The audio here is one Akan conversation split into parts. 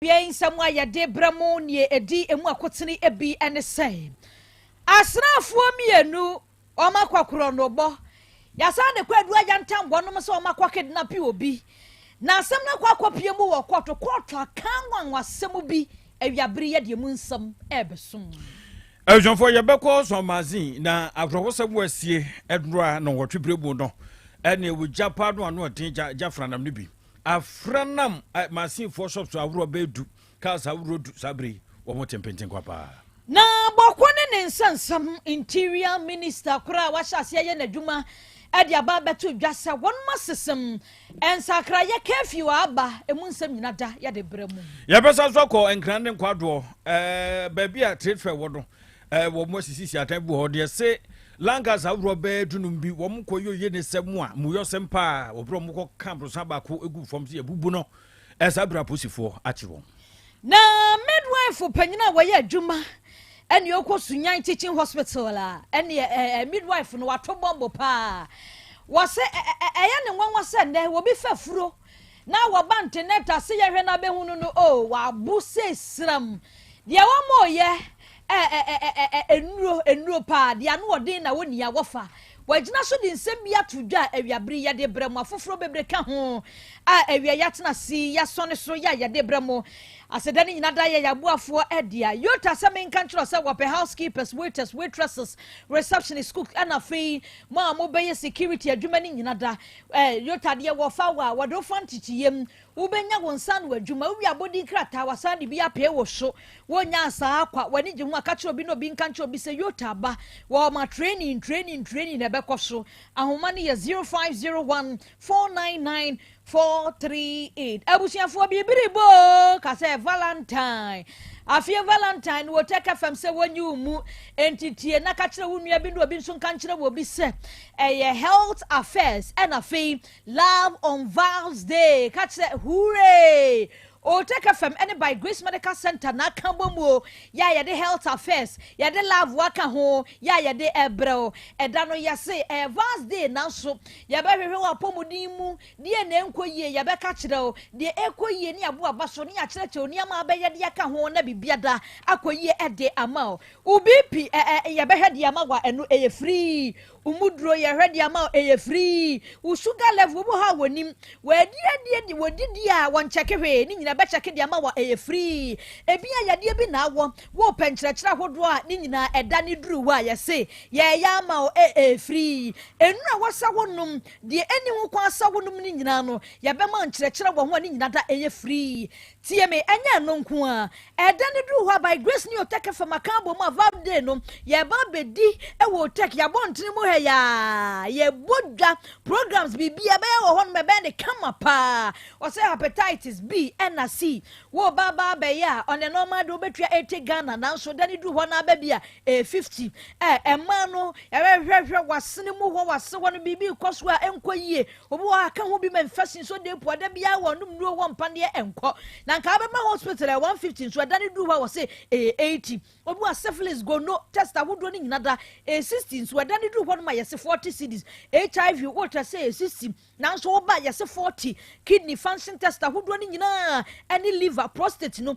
Yɛn nsɛm a yɛde brɛ mo neɛ ɛdi emu akotene bi ne sɛ, asraafoɔ mmienu wɔn akɔ korɔnobɔ, yɛasan de kɔ adu ayantam wɔnom sɛ wɔn akɔ kidnap obi, na asɛm no akɔ akɔpie mu wɔ kɔɔto. Kɔɔto aka anwanwasɛm bi awiabere yɛde emu nsɛm ɛrebɛsom. Abusuafoɔ, yɛbɛkɔ sɔmazin na awerɛhosɛm wɔ asie ɛdora na wɔtwe berɛ mu no ɛne ɛwɔ gya paa no ano ɔden gya gya franam no bi afranam masinfoɔ shops ahoroɔ bɛyɛ 10, cars ahoroɔ 10. Saa bere yi wɔn te mpenten kwa paa. Na Bawku ne ne nsɛnsɛm, Interior Minister koraa a wahyɛ aseɛ yɛ n'adwuma ɛde aba abɛto dwa sɛ wɔn asesɛm nsakrayɛ curfew aba emu nsɛm nyina da yɛde brɛ mu. Yɛbɛsa so akɔ Nkran ne Nkwadoɔ baabi a trade fair wɔ no, wɔn asisisi atan bi wɔ hɔ deɛ se langas ahoroɔ bɛyɛ 15 bi wɔn kɔ yɛ ne sɛm a muyɔsɛm paa wɔbrɛ wɔn kɔ ka aborosan baako egu fam sɛ yɛbubu no. Ɛsa abira apolisifoɔ akye wɔn. Na midwife panyin a wɔyɛ adwuma ɛne ɔkɔ Sunyani Teaching Hospital a ɛne midwife no wato bɔmbo paa, wɔsɛ ɛyɛ ne nwanwa sɛ nnɛ wɔbi fɛ furo na wɔba ntenɛt ase yɛhwɛ no abɛhu no o wabo sɛ siram deɛ wɔn ɔyɛ ɛ ɛ ɛ ɛ nnuro nnuro paa deɛ ano ɔden na wɔn nia wɔfa wɔagyina so de nsɛm bi ato dwa a awiabere yɛde brɛ mu afoforɔ bebree ka ho a awia yɛatena si yɛasɔne so yɛ a yɛde brɛ mu. Aseda no nyina da yɛ yɛaboafoɔ ɛdea Yota sɛ menka nkyerɛ sɛ wɔpɛ housekeepers, waiters, waitresses, receptionist, cook, ɛna afei mo a mobɛyɛ security adwuma no nyina da Yota deɛ wɔfa wɔ a wɔde wofa nteteyam, wobɛnya wo nsa no adwuma. Wowie abɔdin krataa, wasan de bi apee wo so, wonya saa akwa w'ani gye ho a, ka kyerɛ obi na obi nka nkyerɛ obi sɛ Yota aba. Wɔma training, training, training na ɛbɛkɔ so. Ahoma no yɛ 0501 499 438. Abusuafoɔ, biribiri bo ka sɛ Valentine afei, Valentine no Otec FM sɛ wɔnyi wo mu ntitie na ka kyerɛ wo nua bi na obi nso nka nkyerɛ wɔ bi sɛ ɛyɛ Health Affairs ɛna afei Love on Vals Day. Ka kyerɛ hooray, Otec FM ɛne By Grace Medical Center na aka bɔ mu o. Yɛ a yɛde Health Affairs, yɛde love waka ho, yɛ a yɛde ɛbrɛw ɛda no, yɛse ɛyɛ Vals Day, nanso yɛbɛhwehwɛ wɔ apɔmuden mu deɛ na ɛnkɔ yie, yɛbɛka kyerɛ wo deɛ ɛkɔ yie ne abo aba so ne yɛakyerɛkyerɛ wo nneɛma a bɛyɛ de aka ho na biribiada akɔ yie ɛde ama wo. Wo BP ɛ ɛ yɛbɛhwɛ de ama wa, ɛno ɛyɛ free. Wo muduro yɛhwɛ de ama wo, ɛyɛ free. Wo sugar level wo ha wɔ nim wɔadi adie de wɔdidi a wɔnkyɛke hwee ne nyinaa bɛkyɛke de ama wa, ɛyɛ free. Ebi a yadeɛ bi na awɔ wɔpɛ nkyerɛkyerɛ ahodoɔ a ne nyinaa ɛda ne duru hɔ a yɛse yɛyɛ ama wo, ɛyɛ free. Nnura wɔsa wɔnom deɛ ɛni ho kwan sa wɔnom ne nyinaa no, yɛbɛma nkyerɛkyerɛ wɔ ho a ne nyinaa da ɛyɛ free. Tie me, ɛnyɛ ɛno nko a ɛda ne duru hɔ a By Grace ne Otec FM aka abɔ mu a Val's Day no yɛba abɛdi ɛwɔ Otec yɛabɔ ntene mu ha yaa yɛbɔ dwa programs biribi ɛbɛyɛ wɔ hɔ nom, ɛbɛyɛ ne kama paa. Ɔsɛ hepatitis B ɛna C wo ba ba abɛyɛ a ɔne nɔɔma de wobɛtua 80 Ghana, nanso da ne duru hɔ no aba bi a ɛyɛ 50. Ɛmaa no yɛbɛhwɛhwɛ wasene mu hɔ, wase hɔ no biribi kɔ so a ɛnkɔ yie. Obi wɔ ha ka ho bi ma infection so de po ada biara wɔ nom nnuro wɔ mpaneɛ ɛnkɔ na nka abɛma hospital ɛ 150, nso ɛda ne duru hɔ a wɔse ɛyɛ 80. Obi wɔ syphilis, gono test ahodoɔ no nyina da ɛyɛ 60, nso ɛda ne duru hɔ no ma yɛse 40 cedis. HIV wotɛ sɛ ɛyɛ 60, nanso woba yɛse 40. Kidney function test ahodoɔ no nyinaa ɛne liver, prostate no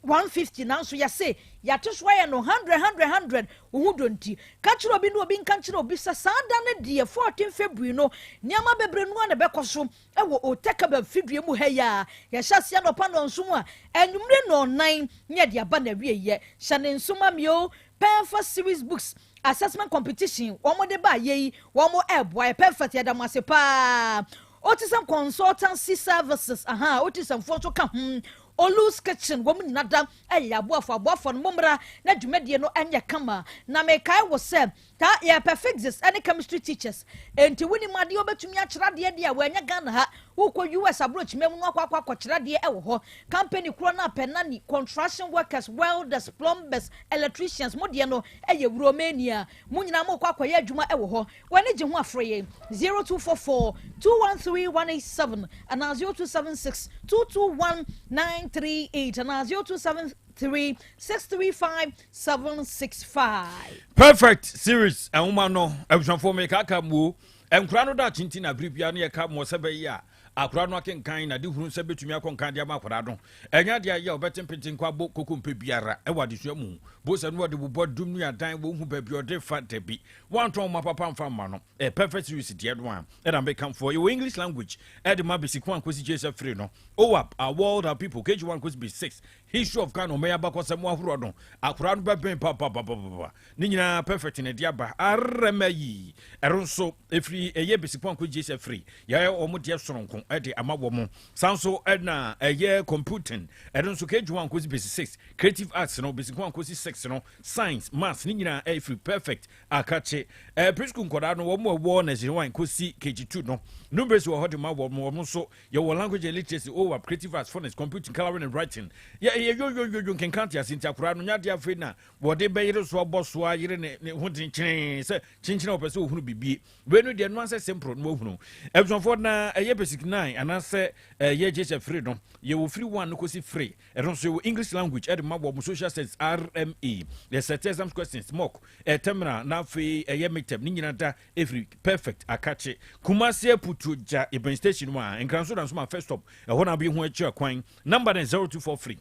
150, nanso yɛse yɛate so ayɛ no 100 100 100. Wo ho dɔ nti ka kyerɛ obi na obi nka nkyerɛ obi sɛ saa da no deɛ 14 February no nneɛma bebree no a na ɛbɛkɔ so ɛwɔ Otekaba fidua mu ha yi a yɛhyɛ aseɛ nɔpa nɔnso a anwummere nɔɔnan ne yɛde aba na awie. Yɛ hyɛ ne nsoma mio Pɛnfa series books assessment competition wɔn de ba yɛ yi, wɔn ɛɛboa yɛ perfect. Yɛda mo ase paa. Autism Consultancy Services aha, autism foɔ nso ka ho. Olus Kitchen, wɔn nyina da ɛyɛ aboafo aboafo no mommra na dwumadie no ɛnyɛ kama. Na mekae wɔ sɛ taa yɛpɛ physics ɛne chemistry teachers, enti wonim adeɛ wobɛtumi akyerɛ adeɛ deɛ a wɔanyɛ Ghana ha, wokɔ US aborɔkyima mu no akɔ akɔ akɔkyerɛ adeɛ ɛwɔ hɔ. Company korɔ no apɛ nani, construction workers, welders, plumbers, electricians. Mo deɛ no ɛyɛ Romania, mo nyinaa mokɔ akɔyɛ adwuma ɛwɔ hɔ. Wɔne gye ho afrɛ yɛn 0244 213 187 anaa 0276 221 938 anaa 0273 635 765. Perfect series nwoma no, abusuafoɔ, mekaka muo nkura no da kyinti na bere bia ne yɛka mmɔ sɛ bɛyɛ a Akwadaa no akenkan na adehunu nsa bɛtumi akɔ nkan de ama akwadaa no. Ɛnyɛ adeɛ a ɛyɛ a ɔbɛte mpete nkɔ abɔ koko mpɛ biara wɔ adesua mu. Bo sɛ no ɔde bobɔ dum nuadan wɔnhu baabi a ɔde fa dabi. Woantɔn nwoma papa amfa amma no. Ɛyɛ perfect series deɛ no a ɛna mekamfoɔ. Yɛwɔ English language ɛde ma basic 1 kɔsi JSF 3 no. OAP, Our World, Our People, KG 1 kɔsi basic 6. History of Ghana, ɔman yi abakɔsɛm ahoroɔ no, akwadaa no bɛbɛn papapapapa. Ne nyinaa perfect na ɛde aba. Arɛma yi, ɛno nso ɛfiri ɛyɛ Besikwan kɔ gye sɛ firi. Yɛayɛ wɔn deɛ soronko ɛde ama wɔn. San nso ɛna ɛyɛ computing, ɛno nso KG1 kɔsi basic 6, creative arts no Besikwan kɔsi 6 no, science, maths, ne nyinaa ɛfiri perfect akakye. Ɛɛ preschool nkwadaa no wɔn a ɛwɔ nursery 1 kɔsi KG2 no, numeracy wɔ hɔ de ma wɔn, wɔn nso yɛwɔ language and literacy, OWAP, creative arts, phonics, computing, colouring and writing. Yɛ yɛ yo yo yo yo nkenkan te ase nti akwadaa no nya adeɛ afei na wɔde bɛyere so abɔ so ayere ne ne ho den kyenee sɛ kyenkyene a wɔpɛ sɛ wɔhunu biribi. Wei no deɛ no ansɛ simple no wɔhunu. Abusuafoɔ na ɛyɛ basic 9 anaasɛ ɛyɛ JSF 3 no, yɛwɔ firi 1 no kɔsi 3. Ɛno nso yɛwɔ English language ɛde ma wɔn social studies RME. Yɛsɛ exams questions mock ɛtɛmina na afei ɛyɛ midterm ne nyinaa da ɛfiri perfect akakye. Kumasi Aputuo gya Ebɛn station mu a Nkranso da nso ma first stop ɛhɔ na abɛhu akyi kwan. Number ne 0243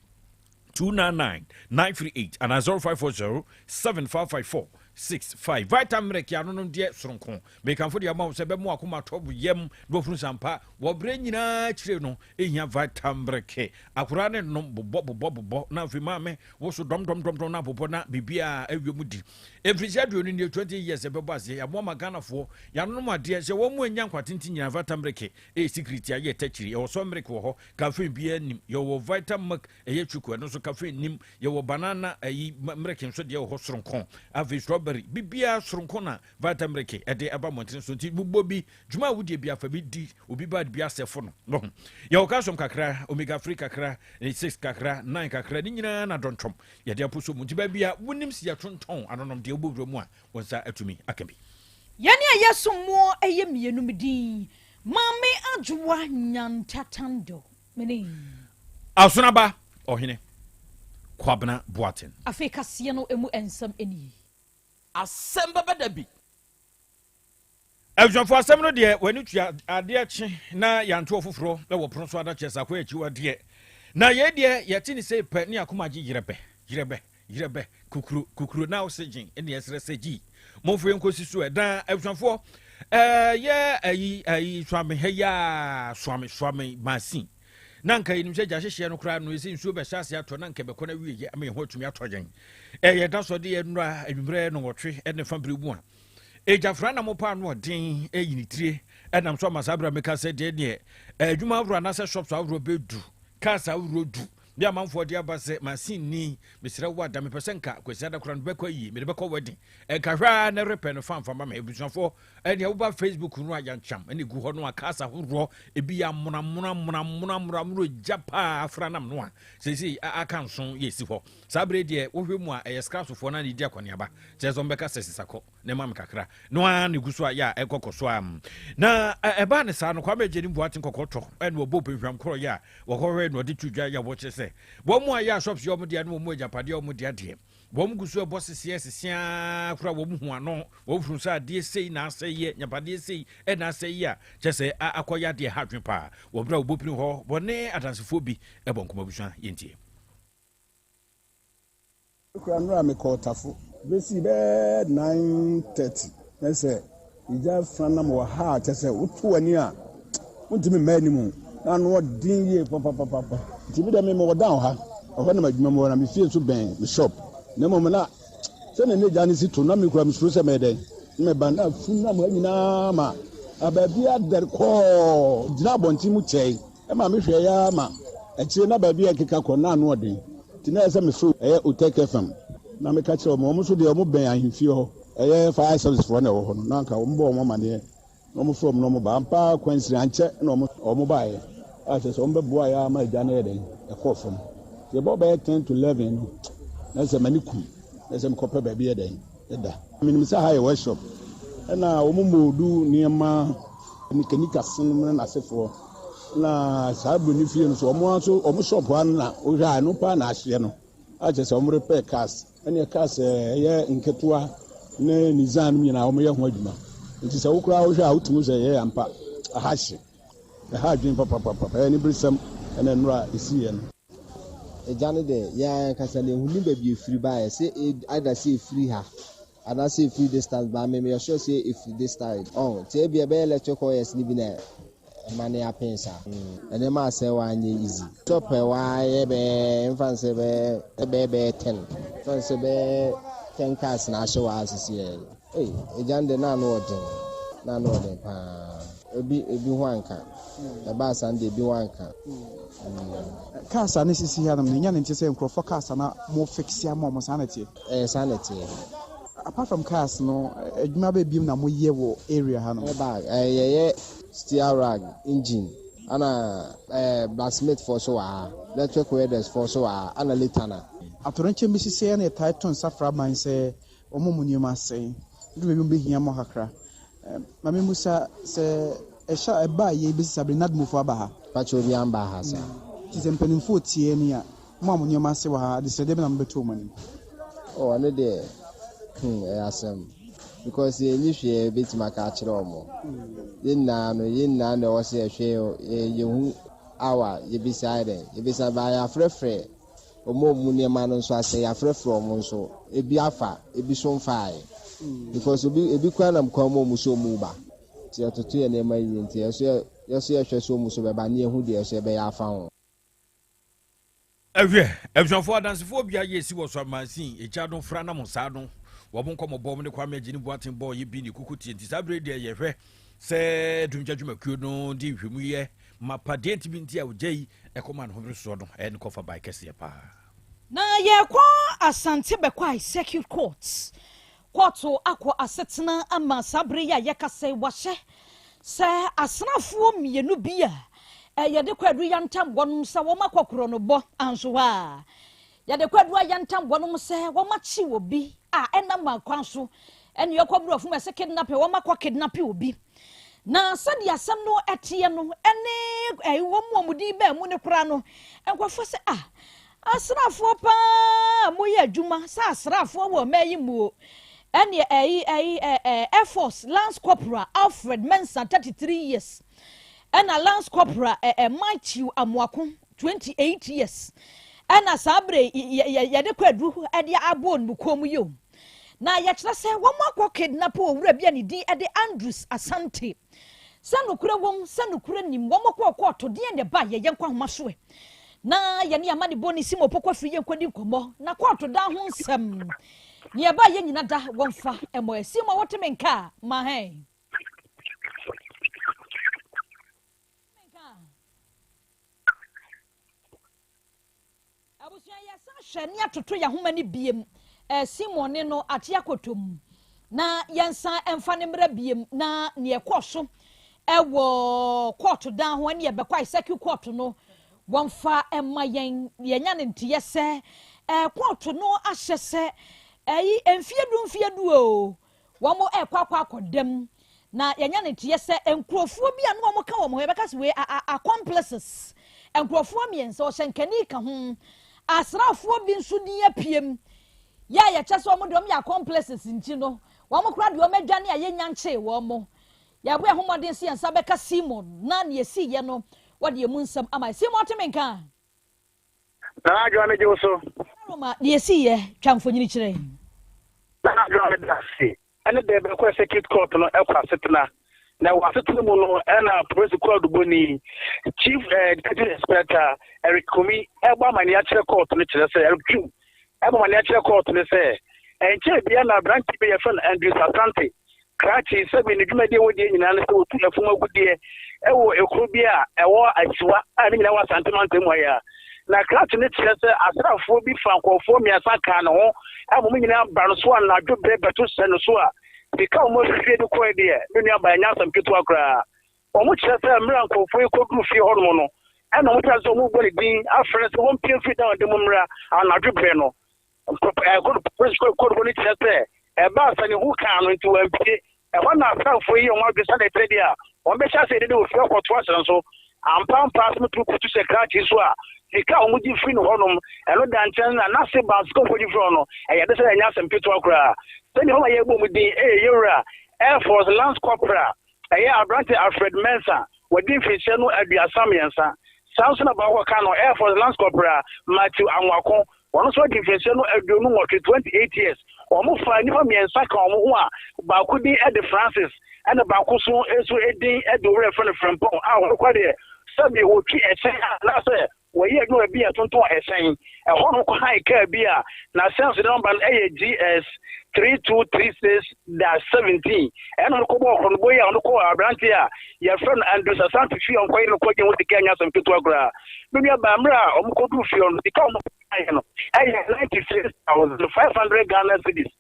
299 938 anaa 0540 7554 65. Vitamilk ano no deɛ soronko mekamfo deɛ ama wo sɛ bɛmo akoma tɔ bo yam na wafunu sampa wɔberɛ nyinaa kyire no ɛhia Vitamilk. Akoraa ne nom bobɔ bobɔ bobɔ na afei maame wo so dɔm dɔm dɔm dɔm na bobɔ na biribiaa awie mu di. Mfirihyia 20 nie, 20 years ɛbɛbɔ aseɛ yɛamoa ma Ghanafoɔ yɛanonom adeɛ sɛ wɔn mu anya nkwa tenten nyinaa. Vitamilk ɛyɛ secret a yɛ tɛkyiri. Yɛwɔ sɔ milk wɔ hɔ, caffeine biara nim. Yɛwɔ Vitamilk ɛyɛ chuku, ɛno nso caffeine nim. Yɛwɔ banana ɛyi milk nso deɛ wɔ hɔ soronko, afei strawberry, biribiara soronko na Vitamilk ɛde ɛba mmɔntene so. Nti bobɔ bi dwuma a wodie bi afa bi di obi ba bi asɛfo no no yɛwɔ calcium kakra, omega 3 kakra, 6 kakra, 9 kakra, ne nyinaa na dɔntɔm yɛde apo so mu. Nti baabi a wonim si yɛtontɔn anonom deɛ wobɔwura mu a wɔn nsa atumi aka bi. Yɛne a yɛsom moɔ ɛyɛ mmienu me din Maame Adwoa Nyantatando mene. Asonaba Ɔhene Kwabena Boaten. Afei kaseɛ no emu nsɛm nie. Asɛm bɛbɛ da bi. Abusuafo, asɛm no deɛ w'ani tua adeɛ kye na yɛanto foforɔ wɔ pono so adakyɛ sɛ akɔyɛ akyiwadeɛ na yei deɛ yɛte ne sɛ pɛ ne akoma gye yerɛbɛ yerɛbɛ yerɛbɛ kukuru kukuru na oxygen ɛne ɛsrɛ sɛ gyi momfo yɛnkɔsi so. Ɛdan abusuafoɔ ɛyɛ ayi ayi Suame ha yi a Suame Suame masin na nka yɛnim sɛ gya hyehyeɛ no koraa no ɛsɛ nsuo bɛhyɛ ase atɔ na nka bɛkɔ no awie yɛ ama yɛn ho atumi atɔ yɛn. Ɛyɛ da sɔ de yɛ nnora anwummerɛ no wɔtwe ɛne fa bere mu a ɛgyafra na mo paa no ɔden ɛyi ne tire ɛnam so ama saa berɛ a meka sɛ deɛ neɛ adwuma ahoroɔ anaasɛ shops ahoroɔ bɛdu, cars ahoroɔ du bi amanfoɔ de aba sɛ masin ni. Mesrɛ wo ada mepɛ sɛ nka Kwasi ada kora no bɛkɔ ayie, mede bɛkɔ wedding ɛnka hwɛ a na repɛ no famfa ma me. Abusuafoɔ, ɛnea woba Facebook no a yɛnkyam ɛne gu hɔ no a cars ahoroɔ ebi yɛ amona mona mona mona mona mona gya paa afra nam no a seesei aka nso yɛsi hɔ. Saa berɛ deɛ wohwɛ mu a ɛyɛ scrapsfoɔ no a ne di akɔneaba kyerɛ sɛ ɔmbɛka sɛ sesakɔ ne ma me kakra no ara ne gu so a yɛ a ɛkɔkɔ so a na ɛbaa ne saa no Kwame agye ne mboate nkɔkɔtɔ ɛne wɔbɔ pɛhwam korɔ yɛ a wɔkɔhwɛ na ɔde to dwa yɛ a wɔkyerɛ sɛ wɔn mu a yɛ a shops yɛ wɔn deɛ ne wɔn mu agyapadeɛ wɔn deɛ deɛ wɔn gu so ɛbɔ seseɛ seseaa kora wɔn hu ano wɔn funu sɛ adeɛ sei na asɛ yɛ nyapadeɛ sei ɛna asɛ yɛ a kyerɛ sɛ akɔyɛ adeɛ ha adwene paa. Wɔ berɛ a wɔbɔ pini hɔ wɔne adansefoɔ bi ɛbɔ nkɔmɔ. Abusua, yɛntie. Kura nnora mekɔɔ Tafo bɛsi bɛɛ 9:30 na sɛ egya fra nam wɔ ha a kyɛ sɛ woto w'ani a wontumi mma anim na ano ɔden yie papapapa. Nti mi dɛ mi mewɔ down ha, ɛhɔ na m'adwuma mu wɔ na me fie nso bɛn me shop, na mmom na sɛnea ne gya no si to na me kura mesuro sɛ mɛyɛ dɛn mɛba na funu nam ha nyinaa ma baabi adɛre kɔɔ gyina abɔnten mu kyɛe ɛma mehwɛ ya ma akyire na baabi a ɛkeka kɔ na ano ɔden. Nti na ɛsɛ mefrɛ ɛyɛ Otec FM na meka kyerɛ wɔn, wɔn nso deɛ wɔn bɛn ahemfie hɔ, ɛyɛ fire service foɔ na ɛwɔ hɔ no, na anka wɔn bɔ wɔn amaneɛ na wɔn frɛ wɔn na wɔn ba ampa kwansiri ankyɛ na wɔn baeɛ a kyerɛ sɛ wɔn bɛboa yɛ ama agya no yɛ dɛn ɛkɔɔ fam. Yɛbɔ bɛyɛ 10 to 11 no na sɛ m'ani kum na sɛ mekɔpɛ baabi yɛ dɛn ɛda. Menim sɛ ha yɛ workshop ɛna wɔn moodu nneɛma nikanika sen ne n'asefoɔ na saa buroni fie no so wɔn nso wɔn shop ha no na wohwɛ a ɛno paa na ahyeɛ no a kyerɛ sɛ wɔn repair cars ɛne cars ɛyɛ nketewa ne Nissan no nyinaa wɔn yɛ ho adwuma. Nti sɛ wokora wohwɛ a wotumi sɛ ɛyɛ ampa aha hye. Ɛha adwene papapapa. Ɛyɛ aniberesɛm na nnora a ɛsiiɛ no. Egya no deɛ, yɛn ankasa no, yɛnnim baabi a ɛfiri baeɛ, sɛ either sɛ ɛfiri ha anaasɛ ɛfiri distance but me meyɛ sure sɛ ɛfiri this side. Ɔho, nti ebia ɛbɛyɛ electric wires no bi na ɛma no happen saa. Nneɛma asɛe hɔ ara nyɛ easy. Shop a ɛwɔ ha yɛ bɛyɛ, mfa no sɛ bɛyɛ bɛyɛ bɛyɛ ten, mfa no sɛ bɛyɛ ten cars na ahye wɔ ha sisi yɛ. Ei, egya no deɛ na ano wɔ den, na ano wɔ den paa. Ebi ebi ho anka. Ɛbaa saa no deɛ ebi ho anka. Mm. Cars a na esisi hanom no, enya no nte sɛ nkurɔfoɔ cars a na mo fixe ama wɔn, saa na ɛteɛ? Ɛyɛ saa na ɛteɛ. Apart from cars no, adwuma bɛn biom na moyɛ wɔ area hanom? Bag, ɛɛ yɛyɛ steer rag, engine, ɛna ɛɛ blacksmith foɔ nso wɔ ha, electric welders foɔ nso wɔ ha, ɛna later na. Atorenkyɛm bi sisi a na yɛtaa to nsa frɛ aban sɛ wɔn mu nneɛma asɛe. Ɛdu baabi a wɔbɛhia mo kakra. Ma memmisa, sɛ ɛhyɛ a ɛbaa yei bɛsi saa bere yi, NADMOfoɔ aba ha? Pakyɛ obiara mbaa ha saa. Nti sɛ mpanimfoɔ tie yɛn a, mo a mo nneɛma ase wɔ ha, adesrɛdeɛ bɛn na mobɛto wɔn anim? Oh ɔno deɛ hmm ɛyɛ asɛm because yɛn nni hwee a yɛbɛtumi aka akyerɛ wɔn. Yɛn nyinaa no yɛn nyinaa na ɛwɔ sɛ yɛhwɛ yɛn yɛhu how a yɛbɛsi ayɛ dɛn yɛbɛsi aba yɛafrɛfrɛ Wɔn a wɔn nneɛma no nso asɛe, yɛafrɛfrɛ wɔn nso, ebi afa, ebi nso mfaeɛ. Because obi ebi koraa nam kwan mu a wɔn nso wɔn reba. Nti yɛtoto yɛn nneɛma yie nti yɛn nso yɛ yɛn nso yɛhwɛ sɛ wɔn nso bɛba na yɛhu deɛ nso yɛbɛyɛ afa ho. Ɛhwɛ, abusuafoɔ adansefoɔ bia yɛ si wɔ so amansin egya no fra nam saa no wɔn nkɔmɔ bɔ wɔn ne Kwame Agyini Boateng bɔɔ yɛ bi ne kuku tie nti saa bere deɛ yɛhwɛ sɛ dumgya dwumakuo no de nhwɛmu yɛ mapa deɛ ntumi nti a ogya yi Ɛkɔm a ne ho bere soɔ no, ɛyɛ ne kɔfa bae kɛseɛ paa. Na yɛrekɔ Asante Bɛkwae Circuit Court. Kɔɔto akɔ asetena ama saa bere yi a yɛkasa yi wɔahyɛ sɛ asraafoɔ mmienu bi a yɛde kwaadu yantam wɔn sɛ wɔn akɔ korɔnobɔ anso hɔ a yɛde kwaadu ayantam wɔn sɛ wɔn akye obi a ɛnam akwan so ɛne ɛkɔ borɔfo mu ɛsɛ kidnapping wɔn akɔ kidnapping obi. Na sɛdeɛ asɛm no teɛ no ne wɔn mu a wɔn din baa mu no koraa no, nkurɔfoɔ sɛ, ah, asraafoɔ paa a moyɛ adwuma sɛ asraafoɔ wɔ ɔman yi mu o. Ɛneɛ ɛyi ɛyi ɛɛ Air Force Lance Corporal Alfred Mensah 33 years, ɛna Lance Corporal ɛɛ Matthew Amoako 28 years, ɛna saa bere yɛde kɔ aduru ɛde abɔ wɔn kɔn mu yi o. Na yɛkyerɛ sɛ wɔakɔ kidnap owura bi a ne din de Andrews Asante. Sɛ nokorɛ wom, sɛ nokorɛ nnim, wɔkɔɔ kɔɔto, deɛn na ɛbaeɛ? Yɛnkɔ ahoma so ɛ na yɛne amanebɔni Simon Opoku Afriyie nkɔdi nkɔmmɔ na kɔɔto dan ho nsɛm nea ɛbaeɛ nyina da wɔmfa mmɔ ɛ. Simon wote me nka a, ma hɛn. Me nka a. Abusua yɛsan hwɛ ne atoto yɛn ahoma no biem eh, Simon ne no ate akɔtɔ mu na yɛnsan mfa no mmra biem na nea ɛkɔɔ so ɛwɔ kɔɔto dan ho ɛne ɛbɛkɔ circuit court no wɔmfa mma yɛn yɛnya ne nteyɛ sɛ eh, kɔɔto no ahyɛ sɛ ɛyi mfie du mfie du o Wɔrekɔ akɔ akɔda mu, na yɛanya no nteɛ sɛ nkurɔfoɔ bi a na wɔka wɔn ho, yɛbɛka sɛ wei accomplices, nkurɔfoɔ mmiɛnsa, ɔhyɛnkani ka ho, asraafoɔ bi nso din apue mu, yɛ a yɛkyɛ sɛ wɔn deɛ wɔyɛ accomplices nti no, wɔn koraa deɛ wɔadwane a yɛnnya nkyee wɔn. Yɛabɔ yɛn ho mmɔden sɛ yɛn nsa bɛka Simon na nea ɛsiiɛ no, wɔde emu nsɛm ama yɛn. Simon, te me nka? Nana Adwoa megye wo so. Roma deɛ ɛsii yɛ, twa mfonini kyerɛ yɛn. Nana Adwoa meda ase. Ɛne dɛ bɛkɔ circuit court no ɛkɔ asetena na wɔ asetena mu no ɛna polisi kwaadubɔni chief eh, detective inspector Eric Kumi ɛbɔ amaneɛ akyerɛ court no kyerɛ sɛ Eric Twum ɛbɔ amaneɛ akyerɛ court no sɛ ɛnkyɛɛ bia na aberante bi yɛfrɛ no Andrews Asante Krakye, sɛbe ne dwumadi a wɔdie nyinaa ne sɛ wɔtu ɛfam agudeɛ wɔ ekuro bi a ɛwɔ Asiwa a ne nyinaa wɔ Asante mantam mu ha yi ara. Na krakye no kyerɛ sɛ asraafoɔ bi fa nkurɔfoɔ mmiɛnsa kaa ne ho ma wɔn nyinaa ba no so anadwo berɛ bɛto hyɛ no so a sika a wɔahwehwɛ de kɔɛ deɛ, me nua baa ɛnyɛ asɛm ketewa koraa. Wɔkyerɛ sɛ mmerɛ a nkurɔfoɔ yi kɔduru fie hɔnom no, ɛna wɔhyɛ ase sɛ wɔrebɔ ne din afrɛ no sɛ wɔmpue mfiri dan a ɔda mu mmra anadwo berɛ no. Kodobo no kyerɛ sɛ ɛbaa sɛ ne ho kaa no nti wampue. Ɛhɔ na asraafoɔ yi yɛɛ wɔn adwene sɛdeɛ ɛteɛ deɛ a, wɔbɛhyɛ aseɛ dede wɔ fie akɔto ahyɛ no so. Ampa ampa asɛm tumi kɔtu hyɛ krakye so a, sika a wɔgye firi ne hɔnom, ɛno da nkyɛn na n'ase baa sika a wɔkɔgye firi hɔ no, ɛyɛ ade sɛ ɛnyɛ asɛm ketewa koraa. Sɛdeɛ hɔ a yɛrebɔ mu din yɛ Yɛwura Air Force Lance Corporal, ɛyɛ aberante Alfred Mensah. wadi mfinhyia no 33. Saa nso na baako a ɔka no, Air Force Lance Corporal Matthew Anwako, ɔno nso adi mfinhyia no 28, 28 years. Wɔfaa nnipa mmiɛnsa ka wɔn ho a baako din de Francis ɛna baako nso nso din de owura a yɛfrɛ no Frimpong a ɔno koraa deɛ sɛdeɛ wɔtwi ɛhyɛn anaasɛ Wɔyɛ adwuma baabi a yɛtontɔn hyɛn. Ɛhɔ na wɔkɔhae kaa bi a n'ahyɛnsode nɔmba no yɛ GS 3236-17. Ɛnna wɔkɔbɔɔ korɔnobɔ yi a wɔde kɔɔ aberante a wɔfrɛ no Andrews Asante fie a wɔkɔyere no kɔgyee ho sika nyɛ asɛm ketewa koraa. Me nuabaa, mmerɛ a wɔkɔduruu fie hɔ no, sika a wɔkaeɛ no yɛ 96,500 Ghana cedis.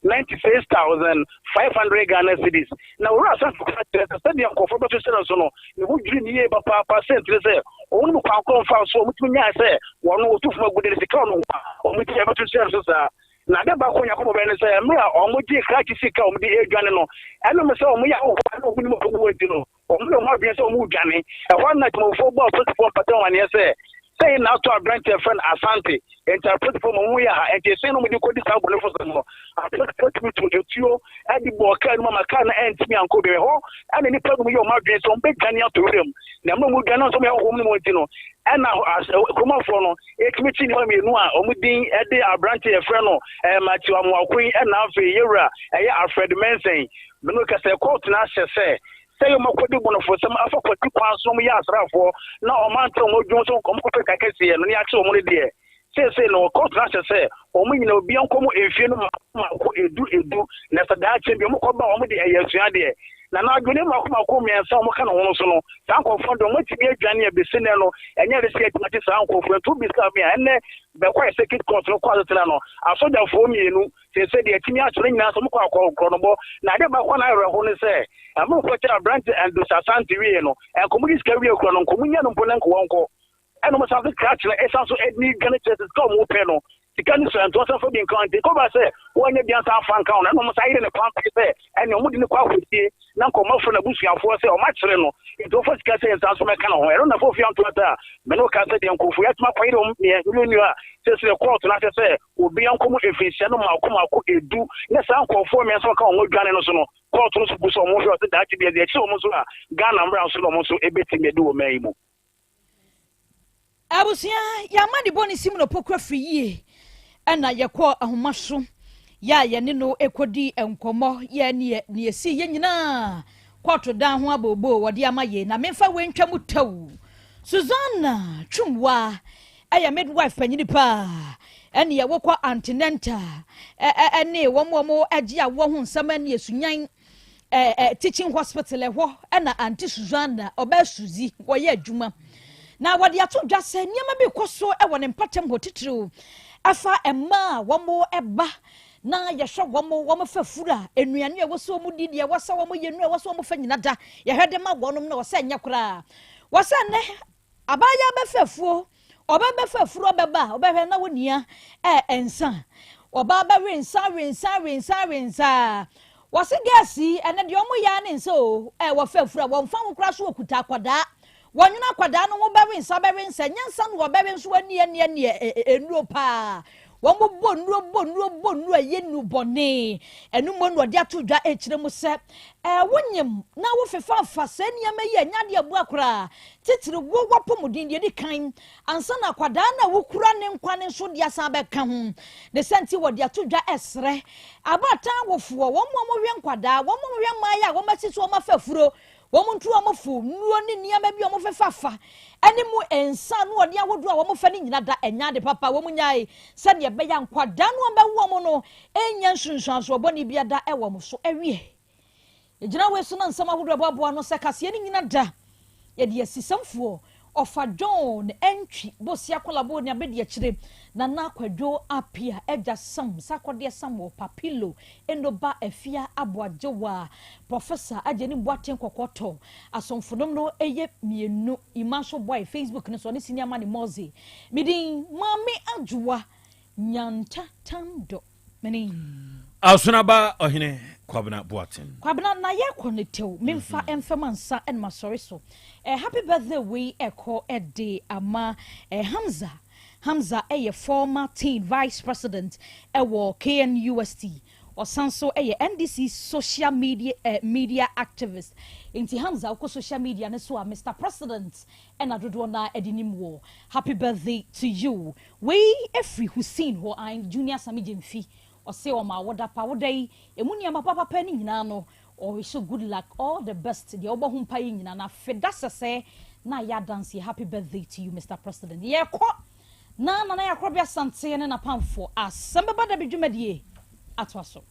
96,500 Ghana cedis. Na Owura Asante koraa kyerɛ sɛ sɛdeɛ nkurɔfoɔ bɛto hyɛ no so no, ne ho dwiri no yie papaapa. Sɛntire sɛ wɔn mu kwan korɔ mfaa so a wɔtumi nyae sɛ wɔn wɔtu fam agudeɛ no sika ɔno nko a wɔtumi bɛto hyɛ no so saa. Na ade baako a Onyankopɔn bɛyɛ ne sɛ mmerɛ a wɔgyee krakye sika a wɔde redwane no, ɛnam sɛ wɔyɛ ahɔhoɔ a na wɔnnim ɔko wɔ nti no, Wɔyɛɛ wɔn adwene sɛ wɔredwane. Ɛhɔ ara na Atemmufoɔ bɔɔ apolisifoɔ mpata amanneɛ sɛ, Sei na ato aberante a wɔfrɛ no Asante. Enti apolisifoɔ ma wɔyɛɛ ha. Enti ɛhyɛn no a wɔde rekɔdi saa abɔnefosɛm no, apolisifoɔ tumi too atuo de bɔɔ kaa no mu ama kaa no antumi ankɔ baabi. Ɛhɔ na nnipa binom yɛɛ wɔn adwene sɛ wɔbɛdwane atɔ wuram. Na mmerɛ a wɔredwane no, sɛ wɔyɛ ahɔhoɔ no mu nti no, ɛna kuromanfoɔ no tumi kyee nnipa mmienu a wɔn din de aberante a wɔfrɛ no Matthew Amoako yi ɛna afei yɛwura ɛyɛ Alfred Mensah yi. Mene wo kasa yi, kɔɔto no ahyɛ sɛ sɛ yɛ wɔakɔdi bɔnefosɛm afa kwati kwan so na wɔyɛ asraafoɔ na wɔante wɔn adwuma so wɔkɔpɛ sika kɛseɛ no ne yɛakye wɔn no deɛ, seesei no kɔɔto no ahyɛ sɛ wɔn nyina obiara nkɔ mu mfie no mmaako mmaako edu edu, na sɛ daakye bi wɔkɔba a wɔn de ɛyɛ asuadeɛ. Na anadwo no mmaako mmaako mmiɛnsa a wɔka ne ho no so no, saa nkurɔfoɔ no deɛ wɔatumi adwane a bɛsi nnɛ no ɛnyɛ ade sɛ yɛatumi akye saa nkurɔfoɔ. Nti wobisa me a, ɛnnɛ bɛkɔɛ circuit court no kɔ asetena no, asogyafoɔ mmienu Seesei deɛ atumi ato no nyinaa sɛ wɔkɔ akɔkorɔnobɔ. Na adeɛ baako a na awerɛho ne sɛ, mmerɛ wɔkɔkyeree aberante Andrews Asante wieeɛ no, nka wɔgye sika wie koraa no, nka wɔnnya no mpo na nka wɔnkɔ. Ɛna wɔsan so krakye no san so de dwane kyerɛ sɛ sika a wɔpɛ no, sika no sua nti wɔsan fa bi nka ho. Nti ɛkɔbaa sɛ wɔannya bi ansan amfa anka ho no, ɛna wɔsan yere no kwan pɛɛ sɛ ɛnneɛ wɔde no kɔ akɔsie na nka wɔafrɛ n'abusuafoɔ sɛ wɔakyere no nti wɔfa sika sɛ nsa nso mɛka ne ho. Ɛno na Fofi Antoata a me ne wo ka sɛ deɛ nkurɔfoɔ yi atumi akɔyere wɔn mmienu a seesei kɔɔto no ahyɛ sɛ Obiara nkɔ mu mfirinhyia no mmaako mmaako edu, na saa nkurɔfoɔ mmiɛnsa a wɔka wɔn ho adwane no so no, kɔɔto no nso gu so a wɔhwɛ ɔsɛ daakye bi ɛde akyire wɔn nso a Ghana mmara nso na wɔn nso ɛbɛtumi adi wɔ man yi mu. Abusua, yɛn amanebɔ no sim no pokura firi yie ɛna yɛkɔɔ ahoma so yɛ a yɛne no kɔdii nkɔmmɔ yɛ neɛ neɛ ɛsii yɛ nyinaa kɔɔto dan ho abooboo wɔde ama yei na memfa wei ntwa mu tɛw. Susanna Twumwa Ɛyɛ midwife panyini paa ɛneɛ wokɔ antenatal ɛne wɔn wɔn ɛgye awoɔ ho nsɛm ɛne esunyan ɛɛ teaching hospital ɛhɔ ɛna Auntie Susanna ɔbaa Suzy wɔyɛ adwuma na wɔde ato dwa sɛ nneɛma bi kɔ so ɛwɔ ne mpatam hɔ titiriw ɛfa mmaa a wɔn ɛba na yɛhwɛ wɔn wɔn fa fura nnuane a ɛwɔ sɛ wɔn di deɛ ɛwɔ sɛ wɔn yɛ nnuro a ɛwɔ sɛ wɔn fa nyina da yɛhwɛ de ma wɔn na wɔsɛ nyɛ koraa wɔsɛ nnɛ Abaayewa bɛfa afuo, ɔbaa bɛfa afuro ɔbɛba a, ɔbɛhwɛ na wɔnia ɛ nsa. Ɔbaa bɛwe nsa, we nsa, we nsa, we nsa. Wɔse girls yi, ɛnɛ deɛ wɔn yɛ ara ne nsa o, ɛ wɔfa afuro a, wɔnfa ho koraa so wɔkuta akwadaa. Wɔnwene akwadaa no ho bɛwe nsa, bɛwe nsa, ɛnyɛ nsa na wɔbɛwe nso ani ani ani ɛ nnuro paa. Wɔbɔ nnuro, bɔ nnuro, bɔ nnuro a ɛyɛ nnubɔne. Ɛno mmom na wɔde ato dwa rekyerɛ mu sɛ, ɛɛ wonyem na wofefafa saa nneɛma yi a ɛnyɛ adeɛ a ɛboa koraa. Titiriw wo w'apɔmuden deɛ ɛdi kan ansa na akwadaa no a wokura ne nkwa no nso de asan abɛka ho. Ne saa nti wɔde ato dwa resrɛ abaatan awofoɔ, wɔn a wɔhwɛ nkwadaa, wɔn a wɔhwɛ mmaeɛ a wɔasi so wɔn afa afuro, Wɔn ntu wɔn fo, nnuro ne nneɛma bi a wɔfefa fa ne mu nsa ano ɔden ahodoɔ a wɔfa no nyina da ɛnyɛ ade papa. Wɔn nyae sɛdeɛ ɛbɛyɛ a nkwadaa no a wɔbɛwo wɔn no nnya nsunsuansoɔ bɔne biara da wɔ wɔn so. Ɛwiɛ, yɛgyina wei so na nsɛm ahodoɔ ɛboaboa ano sɛ kaseɛ no nyina da yɛde asisɛmfoɔ Ɔfa John Antwi Bosia Kɔlabo ne abɛdiakyire Nana Kwadwo Appiah Agya Sam Sarkodie Samuel Papilo Enoba Afia Aboagyewa Professor Agyenim Boateng Kɔkɔɔtɔ Asomfonom no yɛ mmienu Ima nso boae Facebook no so ɔne Senior Money Moze Me din Maame Adwoa Nyanta Tando Mene. Asonaba Ɔhene Kwabena Boateng. Kwabena na yɛkɔ no tew memfa mfam ansa na masɔre so eh, happy birthday wei ɛkɔ de ama eh, Hamza Hamza ɛyɛ former teen vice president ɛwɔ KNUST. Ɔsan nso yɛ NDC social media eh, media activist. Nti Hamza wokɔ social media no so a Mister President ɛna dodoɔ no ara de nim woɔ. Happy birthday to you. Wei ɛfiri Hussein hɔ, ae, Junior Sammy Gyamfi. Ɔse ɔma awoda pa. Awoda yi, ɛmu nneɛma papapa no nyinaa no, ɔwish wo good luck, all the best, deɛ wobɔ ho mpaeɛ nyinaa no, afe da sɛsɛɛ na ayɛ adanseɛ. Happy birthday to you Mister President. Yɛkɔ na Nana Yakorɔbea Asante ne n'apamfoɔ asɛm bɛba da bi dwumadie atoa so.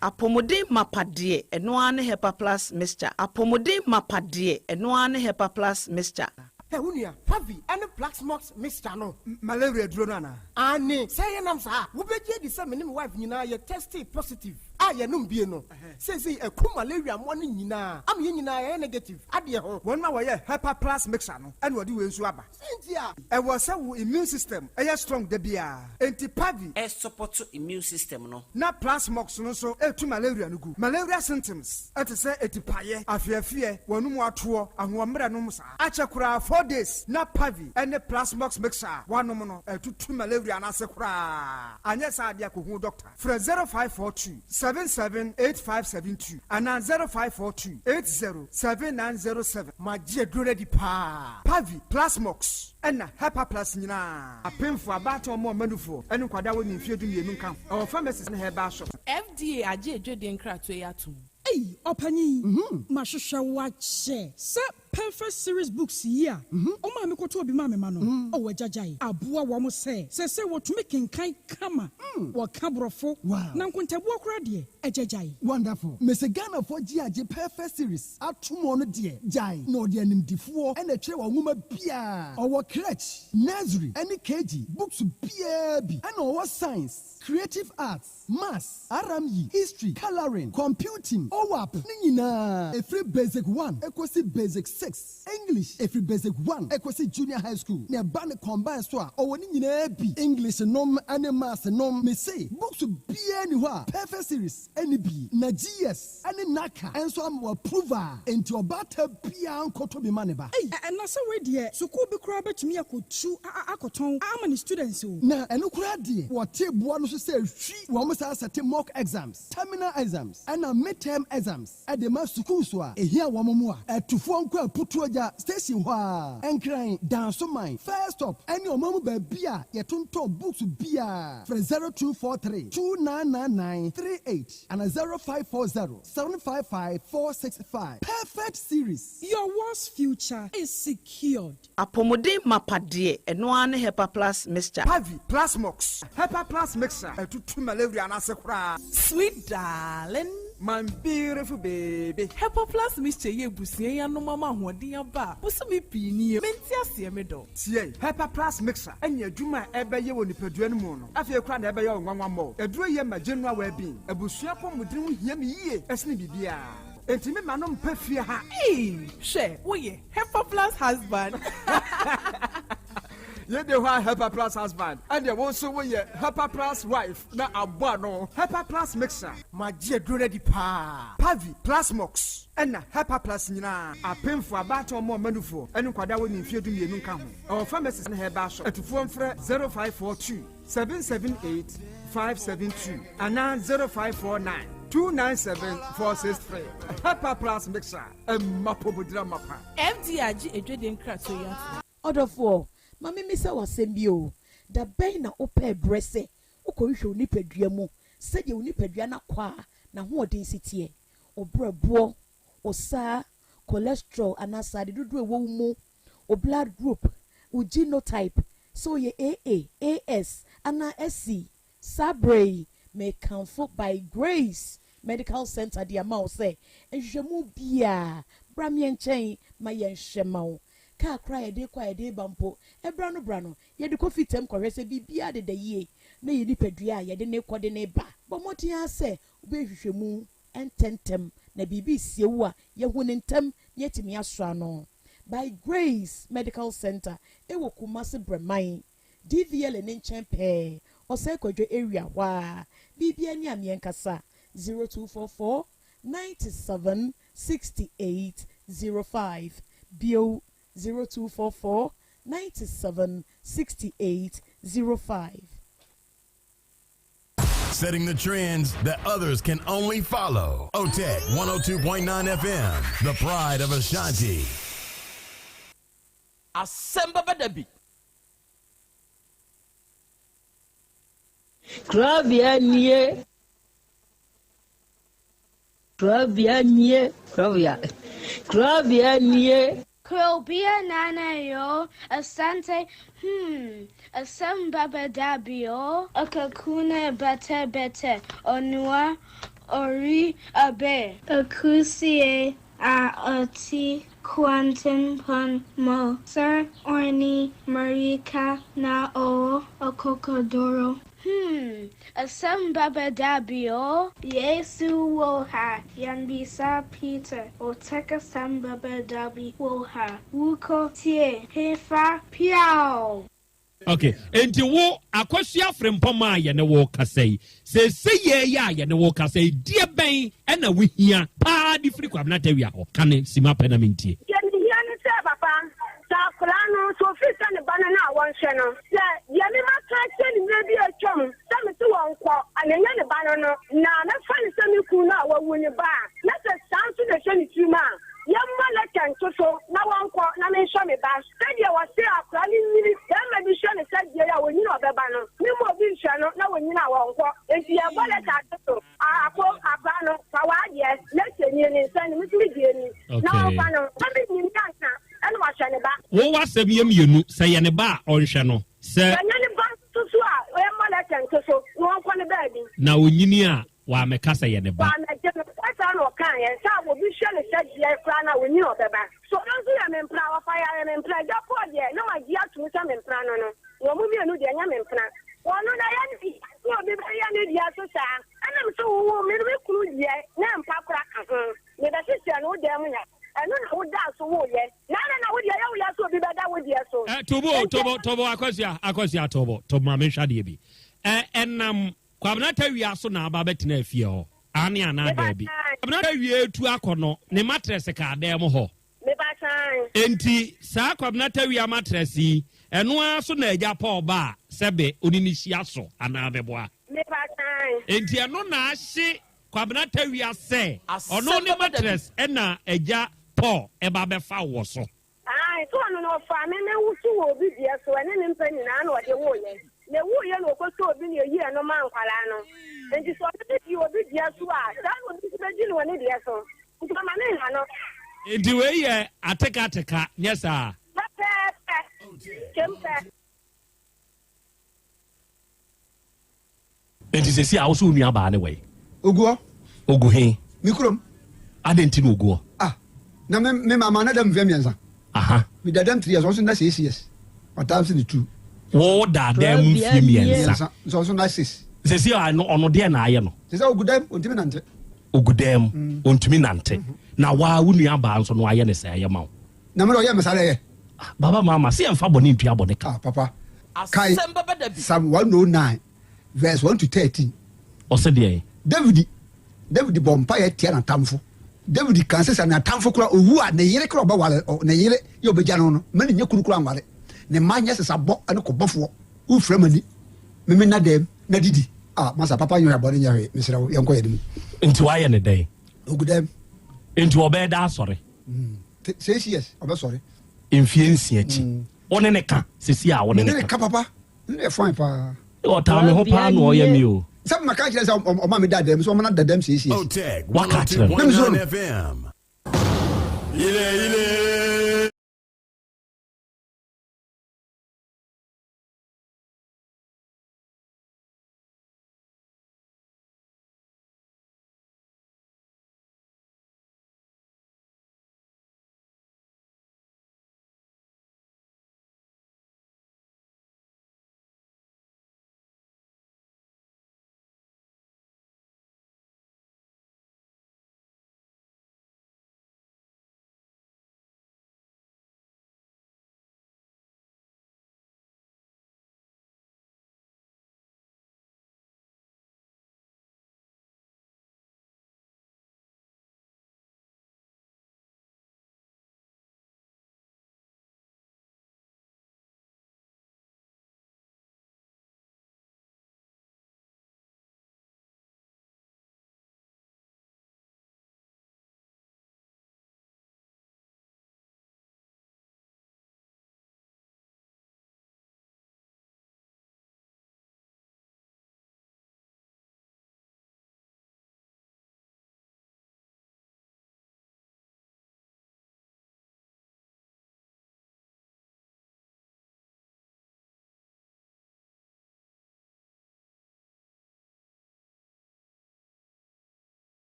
Apɔmuden mapa deɛ, ɛno ara ne Hepa Plus Mixture. Apɔmuden mapa deɛ, ɛno ara ne Hepa Plus Mixture. Hɛ, wo nua, Harvey ne Plaxmox mixture no. Malaria aduro no anaa? Aane, sɛ ɛyɛ nam saa a, wobɛgye adi sɛ me ne me wife nyinaa yɛ testee positive a yɛnom bie no. Seesei aku malaria mmoa no nyinaa ama yɛn nyinaa yɛayɛ negative adeɛ ho. Wɔn a wɔyɛ Hepa Plus mixture no na wɔde wei nso aba. Sɛn nti a? Ɛwɔ sɛ wo immune system yɛ strong da biara, enti Pavi. Ɛsupɔto immune system no. Na Plasmox no nso tu malaria no gu. Malaria symptoms te sɛ atipaeɛ, afeafeɛ, w'anum atoɔ, ahoɔmmerɛ nom saa. Akyɛ koraa 4 days na Pavi ne Plasmox mixture a woanom no atutu malaria no ase koraa. Anyɛ saa deɛ a kɔhu doctor. Frɛ 0542 77 8572 anaa 0542 80 7907. Magye aduro no adi paa. Pavi, Plasmox, ɛna Hepa Plus nyinaa. Apemfo, abaatan, ɔmo ɔmanufoɔ, ne nkwadaa a wɔnni mfeɛ 12 nka ho. Ɛwɔ pharmacies ne herbal shops. FDA agye adwadie nkratoɔ yi atom. Ei ɔpanyin, mahwehwɛ wo akyɛ. Sɛ Perfect Series Books yi a ɔmaa me kɔtɔɔ bi maa me mma no, ɔwɔ agyagyae aboa wɔn sɛ seesei wɔtumi kenkan kama, wɔka Borɔfo, na nkontabuo koraa deɛ, agyagyae. Wonderful. Mese Ghanafoɔ gye agye Perfect Series atom ɔno deɛ gyae na ɔde animdifoɔ na ɛtwerɛ wɔ nwoma biaa. Ɔwɔ crèche, nursery ɛne KG books biaa bi ɛna ɔwɔ science, creative arts, maths, RME, history, colouring, computing, OWAP ne nyinaa ɛfiri basic one ɛkɔsi basic six, English ɛfiri basic one ɛkɔsi junior high school na ɛba ne combine so a ɔwɔ ne nyinaa bi, English nom ɛne maths nom. Mese books biaa nni hɔ a Perfect Series ɛnni bi na GS ɛne NaCCA nso ama wɔ approve a enti ɔbaata biaa nkɔtɔ bi ma ne ba. Ei na sɛ wei deɛ sukuu bi koraa bɛtumi akɔtu akɔtɔn ama ne students o. Na ɛno koraa deɛ wɔte boa no so sɛ hwi wɔn saa sɛte mock exams, terminal exams ɛna mid-term exams ɛde ma sukuu so a ehia wɔn mmoa. Atufoɔ nkɔ Aputuogya station hɔ a Nkran, Dansoman, First Stop ɛne ɔman mu baabi a yɛtontɔn books biara. Frɛ 0243 2999 38 ana 0540 755 465. Perfect Series. Your world's future is secured. Apɔmuden mapa deɛ, ɛno ara ne Hepa Plus Mixture. Pavi, Plasmox, Hepa Plus Mixture ɛtutu malaria no ase koraa. Sweet darling. My beautiful baby. Hepa Plus Mixture yɛ abusua yi anom ama ahoɔden aba a bosome pii nie. Mente aseɛ me dɔ. Tie, Hepa Plus Mixture ɛne adwuma a ɛbɛyɛ wɔ nipadua no mu no afei koraa na ɛbɛyɛ wo nwanwa mmɔ. Aduro yɛ ma general well-being. Abusua apɔmuden ho hia me yie ɛsene biribiara. Enti me ma no mpɛ fie ha. Ee, hwɛ, woyɛ Hepa Plus husband. Yɛde hɔ a Hepa Plus husband ɛdeɛ wo nso woyɛ Hepa Plus wife na abɔ ano. Hepa Plus Mixture. Magye aduro no adi paa. Pavi, Plasmox, ɛna Hepa Plus nyinaa. Apemfo, abaatan, ɔmo ɔmanufoɔ ɛne nkwadaa wɔ ne mfeɛ 12 nka ho. Ɛwɔ pharmacies ne herbal shop. Atufoɔ mfrɛ 0542 778 572 anaa 0549 297 463. Hepa Plus Mixture ɛmma pobodira mapa. FDA agye adwadie nkratoɔ yi atom. Ɔdɔfoɔ, ma memmisa wo asɛm bi o, da bɛn na wopɛɛ berɛ sɛ wokɔhwehwɛ wo nipadua mu sɛdeɛ wo nipadua no akɔ a n'ahoɔden si teɛ, wo berɛboɔ, wo saa, cholesterol anaa sradeɛ dodoɔ a ɛwɔ wo mu, wo blood group, wo genotype, sɛ woyɛ AA, AS anaa SC? Saa berɛ yi, mekamfo By Grace Medical Center de ama wo sɛ nhwehwɛmu biara, bra me nkyɛn ma yɛnhwɛ ma wo. Kaa koraa a yɛde rekɔ a yɛde reba mpo, ɛberɛ ano berɛ ano, yɛde kɔ fitam kɔhwɛ sɛ biribiara deda yie na yɛn nipadua a yɛde no rekɔ de no reba. Bɔ mmɔden ara sɛ wobɛyɛ nhwehwɛmu ntɛmntɛm na biribi resie wo a, yɛahu no ntɛm na yɛatumi asɔ ano. By Grace Medical Center wɔ Kumasi Brɛman, DVLA no nkyɛn pɛɛ, Ɔsɛe Kwadwo area hɔ ara. Biribiara ni a meɛnkasa, 0244 97 68 05. Bio, 0244 97 68 05. Setting the trends that others can only follow. OTEC 102.9 FM, the pride of Ashanti. Asɛm bɛba da bi. Korabea nie. Korabea nie. Korabea. Korabea nie. Krobea Nana yo, Asante hmm, Asem baba dabio, Akakuna bete bete, Onua ori abe. Akusie a ɔte kwantempɔn mu, Sir Orni Marika na ɔwɔ akokoduro. Hmm, asɛm bɛba da bi o. Yesu wɔ ha, yɛmmisa Peter, Otec asɛm bɛba da bi wɔ ha, Wokɔ tie hefa piaw! Ok, enti wo Akosua Frimpong a yɛne wo rekasa yi, seesei yi a yɛne wo rekasa yi, deɛ bɛn na wohia paa de firi Kwabena Tawia hɔ? Ka no simma pɛ na mentie. Deɛ mehia ne sɛ, papa, sɛ akwadaa no, sɛ ɔfiri sɛ ne ba no no a, wɔnhwɛ no. Sɛ deɛ me maka akyerɛ no mmerɛ bi a atwam, sɛ mese wɔnkɔ, na ɛnyɛ ne ba no no, na mɛfa no sɛ me kunu no a wawu no ba a, na sɛ saa nso na ɛhyɛ ne tirim a, yɛmmɔ lɛtɛ nto so na wɔnkɔ na menhwɛ me ba. Sɛdeɛ wɔse akwadaa no nyini, barima bi hwɛ no sɛ deɛ a ɔnyini a ɔbɛba no, memma obi nhwɛ no na ɔnyini a wɔnkɔ. Enti yɛbɔ lɛtɛ ato so. Ako, akwadaa no, fa w'adeɛ, lɛtɛ nie, ne nsa ni, me nso me deɛ ni, na ɔmfa no, na mennim ansa na wahwɛ ne ba. Wo w'asɛm yɛ mmienu, sɛ ɛyɛ ne ba a, ɔnhwɛ no, sɛ. Sɛ ɛnyɛ ne ba nso so a, yɛmmɔ lɛtɛ nto so na ɔnkɔ ne baabi. Na ɔnyini a, wammɛka sɛ ɛyɛ ne ba. Wammɛgye no. Sɛ saa na ɔkaeɛ, sɛ obi hwɛ no sɛ deɛ koraa no a, ɔnyini a ɔbɛba. So ɔno nso yɛ me mpena? Ɔfa yɛ ayɛ me mpena. Agya Paul deɛ, na magye atom sɛ me mpena no no. Na wɔn mmienu deɛ, ɛnyɛ me mpena. Ɔno na ɛyɛ ne dea sɛ obi bɛyɛ ne dea so saa. Ɛnam sɛ wowoo me no, me kunu deɛ, na mpa koraa ka ho. Mebɛhyehyɛɛ no wo dan mu na ɛno na wodaa so woeɛ. Na adɛn na wo deɛ, ɛyɛ wo ya sɛ obi bɛda wo deɛ so? Ɛ, Tobo o, Tobo, Tobo, Akosua, Akosua, Tobo, Tobo, ma menhwɛ adeɛ bi. Ɛ, ɛnam Kwabena Tawia so na aba abɛtena afie hɔ, aane anaa daabi? Kwabena Tawia retu akɔ no, ne matrɛse kaa dan mu hɔ. Enti saa Kwabena Tawia matrɛse yi, ɛno ara so na Agya Paul ba a sɛbe ɔne no hyia so anaa meboa? Enti ɛno na ahye Kwabena Tawia sɛ ɔno ne matrɛse na Agya Paul ba abɛfa wɔ so. Aane, sɛ ɔno no ɔfaa me na wosu wɔ obi deɛ so, ɛne ne mpa nyinaa na ɔde woeɛ, na ɛwuiɛ na ɔkɔsɔɔ obi na ɛyii ɛno maa nkwadaa no. Enti sɛ ɔno de dii obi deɛ so a, saa na obi nso bɛdi no wɔ ne deɛ so. Nti ɔma me nha no. Enti wei yɛ ateka-ateka, nyɛ saa? Pɛpɛɛpɛ. Kyem pɛ. Enti sɛsi a wo so wo nua baa ne wɛn? Ogu hɔ. Ogu he? Me kurom. Adɛn nti na ogu hɔ? Ah, na me me maama no dam mfeɛ mmiɛnsa. Aha. Me da dam three years, ɔnso nna six years. Ɔtaa nso ne two. Wo da dan mu mfeɛ mmiɛnsa. Mmiɛnsa, nso ɔnso nna six. Sɛsi a no ɔno deɛ na ayɛ no? Sɛsi a ogu dam, ontumi nante. Ogu dam, ontumi nante. Na waa wo nua baa nso no ayɛ ne sɛ ɛyɛ ma wo? Na me de ɔyɛ me saa na ɛyɛ. Baba mama se yɛnfa bɔne ntua bɔne ka. Ah papa kae Psalm 109 verse 1 to 13. Ɔse deɛn? David David bɔ mpaeɛ tia n'atamfo. David kan sɛ sɛ n'atamfo koraa owu a ne yere koraa ɔbɛware ne yere yɛ ɔbɛgya no no ma ne nyɛ kunu koraa nware ne mma nyɛ sesabɔ ne kɔbɔfoɔ wofira m'ani meme nna dɛm na didi ah masa papa nyɛ hwee bɔne nyɛ hwee mesrɛ wo yɛnkɔ yɛn mu. Nti wayɛ ne dɛn? Ogu dɛm. Nti ɔbɛyɛ da asɔre? Six years ɔbɛsɔre. Mfie nsia akyi. Mm. Wo ne ne ka sisi a wo ne ne ka. Papa ne yɛ fine paa. Ɔtaa me ho paa na ɔyɛ mi o. Sɛ maka kyerɛ sɛ ɔma me da dɛm so ɔma na da dɛm six years. Waka kyerɛ no. Na mesuro no. Ile ile.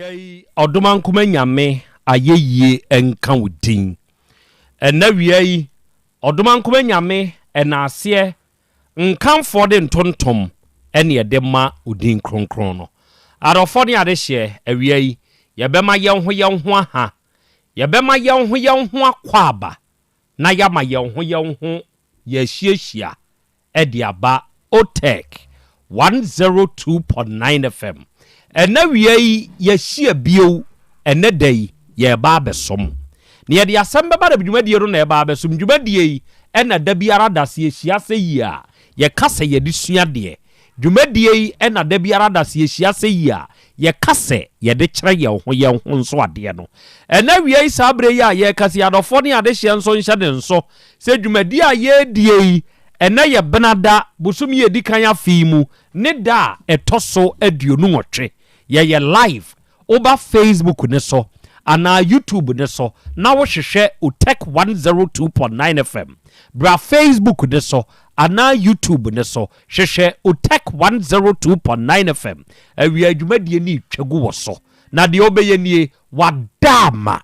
Yɛyi Ɔdomankoma Nyame ayɛyie nka wo din. Ɛnnɛ awia yi, Ɔdomankoma Nyame ɛnaaseɛ nkamfoɔ de ntontom ɛne yɛde ma wo din kronkron no. Adɔfoɔ ne adehyeɛ, awia yi, yɛbɛma yɛnho yɛnho aha, yɛbɛma yɛnho yɛnho akwaaba, na yɛama yɛnho yɛnho yɛahyiahyia de aba OTEC 102.9 FM. Ɛnnɛ awia yi yɛahyia bio, ɛnnɛ da yi yɛreba abɛsom. Na yɛde asɛm bɛba na dwumadie no na ɛreba abɛsom. Dwumadie yi ɛna da biara da sɛ yɛhyia sɛ yie a, yɛka sɛ yɛde sua adeɛ. Dwumadie yi ɛna da biara da sɛ yɛhyia sɛ yie a, yɛka sɛ yɛde kyerɛ yɛn ho yɛn ho nso adeɛ no. Ɛnnɛ awia yi saa berɛ yi a yɛrekasa yi adɔfoɔ ne adehyeɛ nso nhyɛ ne nso sɛ dwumadie a yɛredie yi, ɛnnɛ yɛ Benada, bosome a ɛdi kan afe yi mu, ne da a ɛtɔ so 28. Yɛyɛ live, woba Facebook no so anaa YouTube no so na wohwehwɛ Otec 102.9 FM. Bra Facebook no so anaa YouTube no so, hwehwɛ Otec 102.9 FM. Awia dwumadie no retwa gu wɔ so. Na deɛ wobɛyɛ nie, wada ama.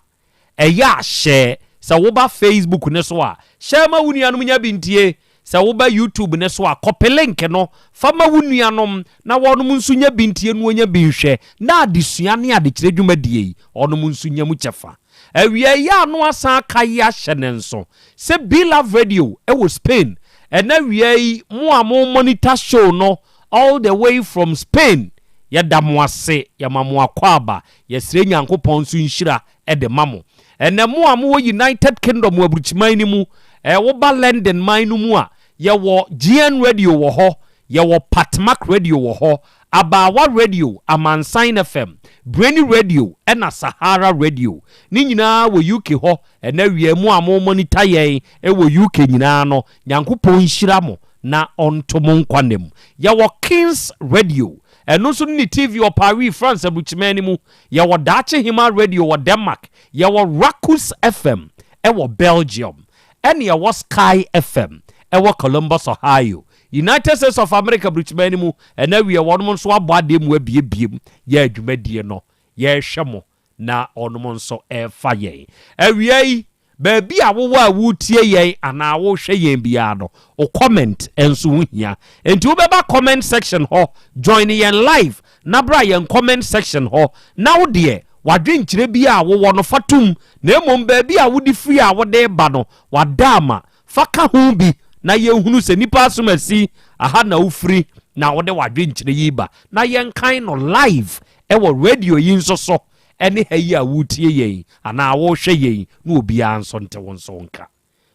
Ɛyɛ a hyɛ. Sɛ woba Facebook no so a, hyɛ ma wo nuanom nya bi ntie. Sɛ woba YouTube no so a, kɔpe link no fa ma wo nuanom na wɔnom nso nya bi ntie na wɔnya bi nhwɛ na adesua ne adekyerɛ dwumadie yi, wɔnom nso nya mu kyɛfa. Awia yi a no asan aka yi ahyɛ ne nso sɛ Be Love Radio wɔ Spain. Ɛnɛ awia yi, mo a mo monitor show no all the way from Spain, yɛda mo ase, yɛma mo akwaaba. Yɛsrɛ Nyankopɔn nso nhyira de ma mo. Ɛnɛ mo a mowɔ United Kingdom wɔ aburukyiman no mu, eh, woba London man no mu a, yɛwɔ GN Radio wɔ hɔ, yɛwɔ Patmak Radio wɔ hɔ, Abaawa Radio, Amansan FM, Brainy Radio ɛna Sahara Radio. Ne nyinaa wɔ UK hɔ. Ɛnɛ awia mo a mo monitor yɛn wɔ UK nyinaa no, Nyankopɔn nhyira mo na ɔnto mo nkwa nna mu. Yɛwɔ Kings Radio Ɛno nso ne ne TV wɔ Paris, France aburukyiman no mu. Yɛwɔ Daakye Hemaa Radio wɔ Denmark. Yɛwɔ Rakus FM wɔ Belgium. Ɛna yɛwɔ Sky FM wɔ Columbus, Ohio, United States of America aburukyiman no mu. Ɛna awie wɔnom nso abɔ adeɛ mu abiebiem yɛ dwumadie no. Yɛrehwɛ mo na wɔnom nso refa yɛn. Awia yi, baabi a wowɔ a woretie yɛn anaa worehwɛ yɛn biara no, wo comment nso ho hia. Enti wobɛba comment section hɔ, join yɛn live na bra yɛn comment section hɔ na wo deɛ w'adwenkyerɛ biara a wowɔ no fa tom, na mmom baabi a wode firi a wode reba no, wada ama. Fa ka ho bi na yɛnhunu sɛ nnipa asomasi, aha na wofiri na wode w'adwenkyerɛ yi ba na yɛnkan no live Ɛwɔ radio yi nso so ɛne ha yi a woretie yɛn anaa worehwɛ yɛn na obiara nso nte wo nso nka.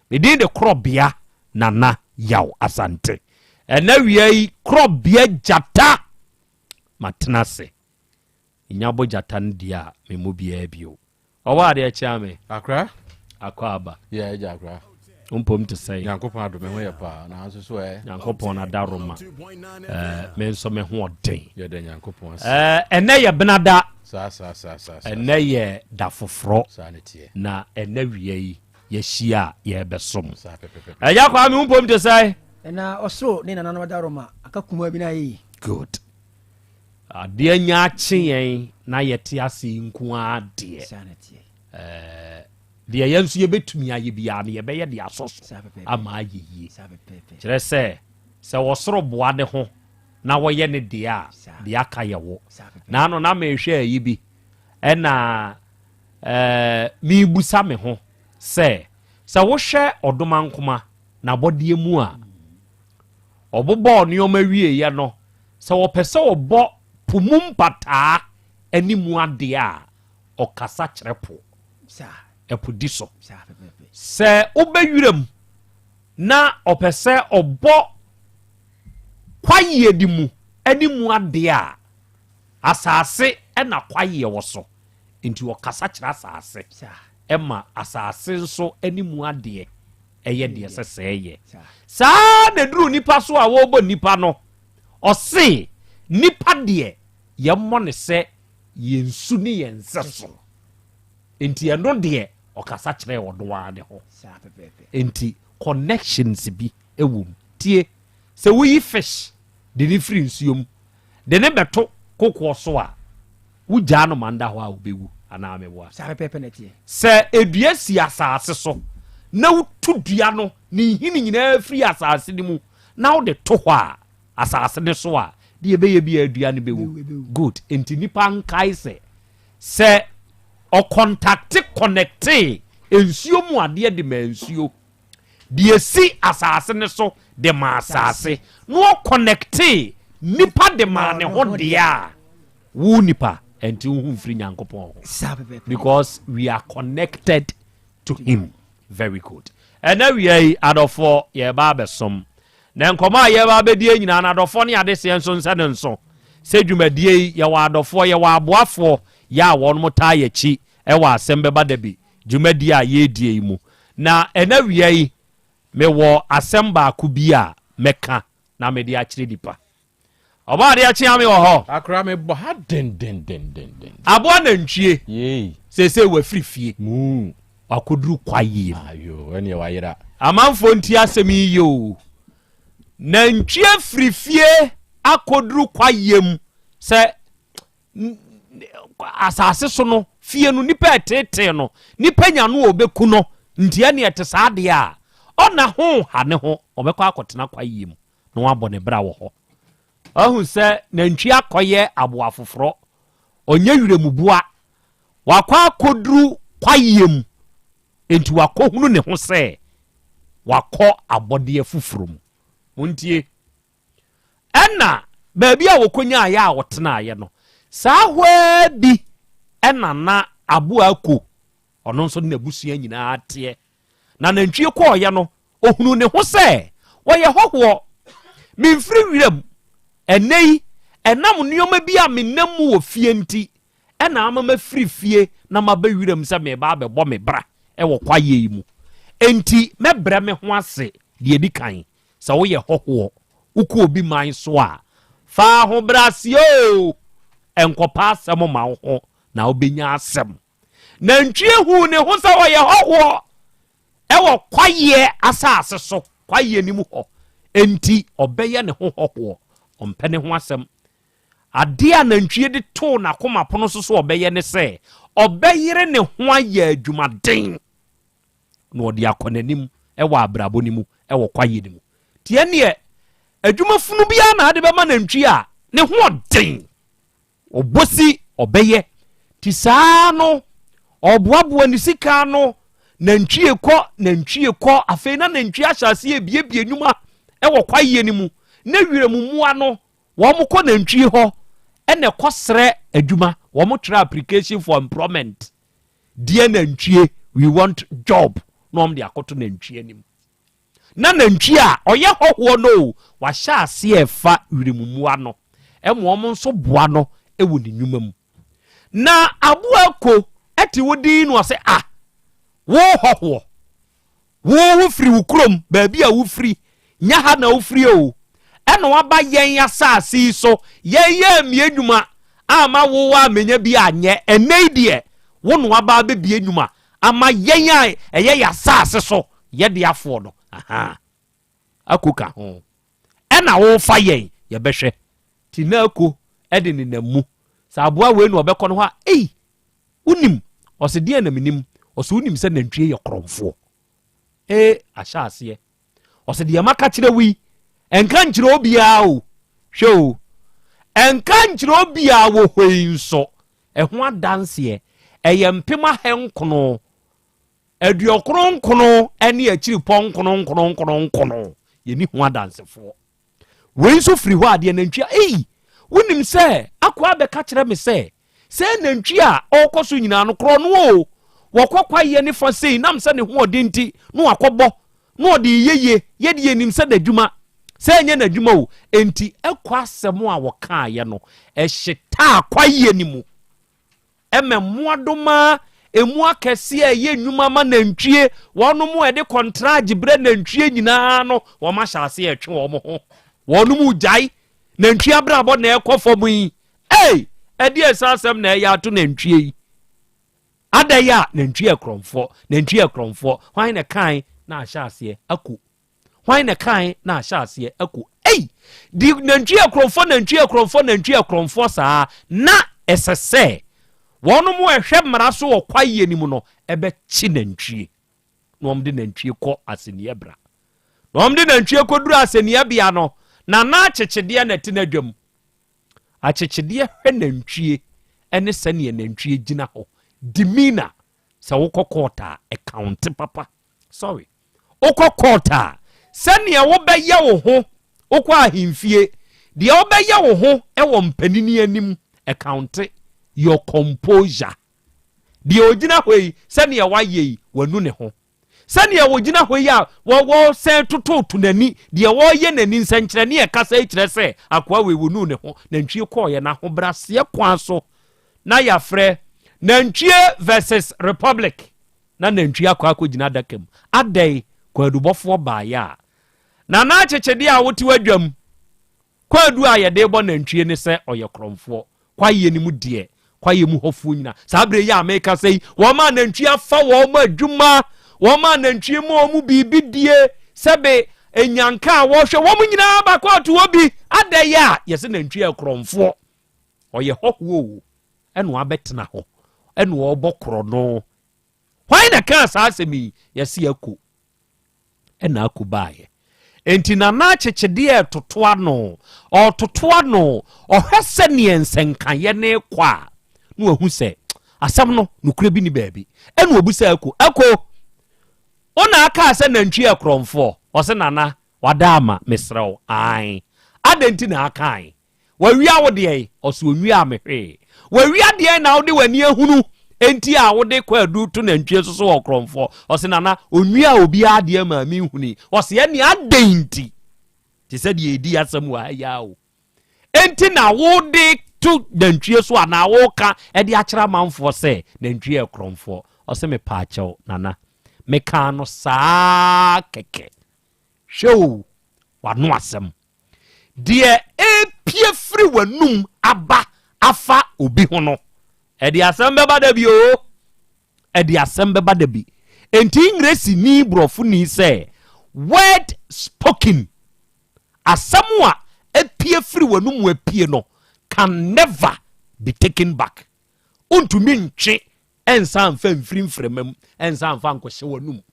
Me din de Korɔbea Nana Yaw Asante. Ɛnɛ awia yi Korɔbea Gyata matena ase. Menya bɔ gyata no deɛ a memmɔ biara bio. Ɔwɔ adeɛ kyea me. Akra. Akɔ aba. Yeah, agya akra. Mpom te sɛn? Nyankopɔn adom me ho yɛ paa. Na nso so ɛ. Nyankopɔn adaroma. Eh, me nso me ho ɔden. Yɛda Nyankopɔn ase. Eh, ɛnɛ yɛ benada. Saa saa saa saa. Ɛnɛ yɛ da foforɔ. Saa ne teɛ. Na ɛnɛ wia yi yɛhyia a yɛbɛsom. Saa pɛpɛpɛ. Ɛgya kwaa me ho mpom te sɛn? Ɛna ɔsoro ne nananom adaroma aka kumaa bi na ayɛ yi. Good. Adeɛ anya akye yɛn na yɛte ase yi nko ara deɛ, deɛ yɛn nso yɛbɛtumi ayɛ biara no yɛbɛyɛ de asɔ so ama ayɛ yie. Kyerɛ sɛ, sɛ ɔsoro boa ne ho na wɔyɛ ne deɛ a, deɛ aka yɛ wo. Na ano na mehwɛ ayi bi, ɛna mebusa me ho sɛ, sɛ wohwɛ ɔdomankoma n'abɔdeɛ mu a, ɔbobɔɔ nneɛma wieeɛ no, Sɛ ɔpɛ sɛ ɔbɔ po mu mpataa ne mu adeɛ a, ɔkasa kyerɛ po. Ɛpo di so. Sɛ wobɛ wiram na ɔpɛ sɛ ɔbɔ kwaeɛ de mu ne mu adeɛ a, asase na kwaeɛ wɔ so. Nti ɔkasa kyerɛ asase ma asase nso ne mu adeɛ ɛyɛ deɛ ɛsɛ sɛ ɛyɛ. Saa ara na ɛduru nnipa so a wɔrebɔ nnipa no, ɔse nnipa deɛ yɛmmɔ no sɛ yɛn su ne yɛn nsɛso. Enti ɛno deɛ ɔkasa kyerɛɛ ɔno ara ne ho. Enti connections bi wɔ mu. Tie, sɛ woyi fish de no firi nsuo mu de no bɛto kokoɔ so a, Wogyaa no ma nda hɔ a, ɔbɛwu anaa meboa? Saa pɛpɛɛpɛ na ɛteɛ. Sɛ dua si asase so na wotu dua no ne nhini nyinaa firi asase no mu na wode to hɔ a, asase no so a, deɛ ɛbɛyɛ biara dua no bɛwu. Good. Nti nipa nkae sɛ, sɛ ɔkɔntakte kɔnɛktee nsuo mu adeɛ de maa nsuo, deɛ ɛsi asase no so de maa asase, na ɔkɔnɛktee nipa de maa ne ho deɛ a, wo nipa ɛnti wo ho mfiri Nyankopɔn ho because we are connected to him. Very good. Ɛnɛ wia yi adɔfoɔ yɛreba abɛsom na nkɔmɔ a yɛreba abɛdie nyinaa no adɔfoɔ ne adeseɛ nso nsɛ ne nso sɛ dwumadie yi yɛwɔ adɔfoɔ yɛwɔ aboafoɔ yɛ a wɔn taa yɛkyi ɛwɔ asɛm bɛba da bi dwumadie a yɛredie yi mu. Na ɛnɛ wia yi mewɔ asɛm baako bi a mɛka na mede akyerɛ nipa. Ɔbɔ adeɛ kyea me wɔ hɔ. Akora me bɔ ha dendendendenden. Aboa nantwie. Yei. Seesei wafiri fie. Muu. Wakɔduru kwayie mu. Ayo, ɛneɛ wayera. Amanfoɔ ntie asɛm yi yie o. Nantwie firi fie akɔduru kwayie mu sɛ asase so no fie no nipa ɛteetee no nipa nya no a ɔbɛku no nti ɛneɛ ɛte saa deɛ a ɔna ho ha ne ho ɔbɛkɔ akɔtena kwayie mu. na wabɔ ne bra wɔ hɔ. Wahu sɛ nantwi akɔyɛ aboa foforɔ, ɔnyɛ wiramboa. Wakɔ akɔduru kwaeɛ mu, enti wakɔhunu ne ho sɛ wakɔ abɔdeɛ foforɔ mu. Montie. Ɛna baabi a wɔkɔnyaeɛ a wɔtenaeɛ no, saa hɔ ara bi ɛna na aboa ako, ɔno nso ne n'abusua nyinaa teɛ. Na nantwie kɔɔeɛ no, ɔhunuu ne ho sɛ ɔyɛ hɔhoɔ. Memfiri wiram. Ɛnnɛ yi, ɛnam nneɛma bi a menam mu wɔ fie nti na ama mafiri fie na maba wiram sɛ mereba abɛbɔ me bra wɔ kwaeɛ yi mu. Enti mɛbrɛ me ho ase deɛ ɛdi kan. Sɛ woyɛ hɔhoɔ, wokɔ obi man so a, fa ahobrɛaseɛ o, nkɔpɛ asɛm mma wo ho na wobɛnya asɛm. Nantwie huu ne ho sɛ ɔyɛ hɔhoɔ wɔ kwaeɛ asase so, kwaeɛ no mu hɔ. Enti ɔbɛyɛ ne ho hɔhoɔ, ɔmpɛ ne ho asɛm. Adeɛ a nantwie de too n'akoma pono so sɛ ɔbɛyɛ ne sɛ, ɔbɛyere ne ho ayɛ adwumaden na ɔde akɔ n'anim wɔ abrabɔ no mu wɔ kwaeɛ no mu. Nti ɛnneɛ, adwuma funu biara na ade bɛma nantwie a ne ho ɔden. Ɔbɔsi ɔbɛyɛ ti saa no ɔboaboa ne sika ano nantwie kɔ nantwie kɔ afei na nantwie ahyɛ aseɛ ebiebie nnwuma ɛwɔ kwaeɛ no mu na wiram mmoa no wɔn kɔ nantwie hɔ ɛna ɛkɔ srɛ adwuma wɔn twerɛ application for employment deɛ nantwie we want job na wɔn de akɔto nantwie anim. Na nantwie a ɔyɛ hɔhoɔ no o, wahyɛ aseɛ refa wiram mmoa no ma wɔn nso boa no wɔ ne nnwuma mu. Na aboa ko te wo din na ɔsɛ ah, wo hɔhoɔ, wo wofiri wo kurom, baabi a wofiri, nyɛ ha na wofiri o, ɛna waba yɛn asase yi so, yɛn yɛ mmie nnwuma ama wo a menya bi anyɛ, ɛnɛ yi deɛ wo na waba abɛbie nnwuma ama yɛn a ɛyɛ yɛn asase so yɛdeafoɔ no, ahaa, ako ka ho, ɛna wofa yɛn, yɛbɛhwɛ. Nti na ako de nenam mu, sɛ aboa wei na ɔbɛkɔ no hɔ a, ei, wonim? Ɔse deɛn na menim? Ɔse wonim sɛ nantwie yɛ korɔmfoɔ. Ee, ahyɛ aseɛ. Ɔse deɛ maka kyerɛ wo yi, ɛnka nkyerɛ obiara o. Hwɛ o, ɛnka nkyerɛ obiara wɔ hɔ yi nso, Ɛho adanseɛ, ɛyɛ mpem ahankono, aduokron nkono ne akyiripɔ nkono nkono nkono nkono. Yɛni ho adansefoɔ. Wei nso firi hɔ a, deɛ nantwie a, ei, wonim sɛ akoa bɛka kyerɛ me sɛ, sɛ nantwie a ɔrekɔ so nyinaa no korɔ no o, wɔkɔ kwaeɛ ne fa sei, nam sɛ ne ho ɔden nti na wakɔbɔ na ɔde reyɛ yie, yɛ deɛ yɛnim sɛ n'adwuma, sɛ ɛnyɛ n'adwuma o, enti ɛkɔ asɛm a wɔkaeɛ no, ɛhyetaa kwaeɛ no mu, ɛma mmoadoma emu akɛseɛ a ɛyɛ nnwuma ma nantwie, wɔnom a ɛde kɔntragye brɛ nantwie nyinaa no, wɔn ahyɛ aseɛ ɛtwe wɔn ho, wɔnom gyae nantwie abrabɔ na ɛkɔ fam yi, ei, ɛdeɛ ɛsɛ asɛm na ɛyɛ ato nantwie yi. Adɛn a nantwie yɛ korɔmfoɔ, nantwie yɛ korɔmfoɔ, hwan na ɛkae na ahyɛ aseɛ ako? Hwan na ɛkae na ahyɛ aseɛ ako? Ei! Di nantwie yɛ korɔmfoɔ, nantwie yɛ korɔmfoɔ, nantwie yɛ korɔmfoɔ saa na Ɛsɛ sɛ wɔnom a ɛhwɛ mmara so wɔ kwaeɛ no mu no bɛkye nantwie na wɔde nantwie kɔ asɛnniiɛ bra. Na wɔde nantwie kɔduru asɛnniiɛ no, na na akyekyedeɛ na ɛte n'adwam. Akyekyedeɛ hwɛ nantwie ne sɛdeɛ nantwie gyina hɔ, demeanor, sɛ wokɔ court a, ɛkaunte papa. Sorry. Wokɔ court a, sɛdeɛ wobɛyɛ wo ho, wokɔ ahemfie, deɛ wobɛyɛ wo ho wɔ mpanini anim, ɛkaunte your composure. Deɛ ɔgyina hɔ yi, sɛdeɛ wayɛ yi, wanu ne ho. Sɛdeɛ wɔgyina hɔ yi a wɔsɛn tototo n'ani, deɛ wɔreyɛ n'ani nsɛnkyerɛnne a ɛkasa yi kyerɛ sɛ akoa wei wɔnuu ne ho. Nantwie kɔɔeɛ n'ahobrɛaseɛ kwan so na yɛafrɛ Nantwie versus Republic na nantwie akɔ akɔgyina adaka mu. Adɛn? Kwaadubɔfoɔ baeɛ a Nana Akyekyedeɛ a wote w'adwam Kwaadu a yɛde rebɔ nantwie ne sɛ ɔyɛ korɔmfoɔ. Kwaeɛ no mu deɛ, kwaeɛ mu hɔfoɔ nyinaa, saa berɛ yi a merekasa yi, wɔn a nantwie afa wɔn adwuma, wɔn a nantwie ma wɔn biribi die, sɛbe nnyanka a wɔhwɛ wɔn nyinaa ba kɔɔto hɔ bi. Adɛn a yɛse nantwie yɛ korɔmfoɔ? Ɔyɛ hɔhoɔ o, ɛna wabɛtena hɔ, ɛna ɔrebɔ korɔno. Hwan na ɛkaa saa asɛm yi? Yɛse ako. Ɛna aku baeɛ. Enti Nana Akyekyedeɛ retoto ano, ɔretoto ano, ɔhwɛ sɛdeɛ nsɛnkaeɛ no rekɔ a, na wahu sɛ asɛm no, nokorɛ bi ni baabi. Ɛna ɔbisa Aku, Aku, wo na akaa sɛ nantwie yɛ korɔmfoɔ? Ɔse, Nana, wada ama, mesrɛ wo, aane. Adɛn nti na akae? Wawia wo deɛn? Ɔse onwiaa me hwee. Wawia deɛn na wode w'ani ahunu enti a wode kwaadu to nantwie so so wɔ korɔmfoɔ? Ɔse nana onwiaa obiara adeɛ maa me nhunui. Ɔse ɛneɛ adɛn nti? Te sɛ deɛ yɛdi asɛm wɔ ha yi ara o. Enti na wode to nantwie so anaa woka de akyerɛ amanfoɔ sɛ nantwie yɛ korɔmfoɔ? Ɔse mepaakyɛw nana, mekaa no saa kɛkɛ. Hwɛ o, w'ano asɛm. Deɛ ɛrepue firi w'anum aba afa obi ho no, ɛde asɛm bɛba da bi o. Ɛde asɛm bɛba da bi. Enti Engiresini borɔfoni sɛ, word spoken, asɛm a apue firi w'anum apue no can never be taken back. Wontumi ntwe nsan mfa mfiri mframa mu nsan mfa nkɔhyɛ w'anum.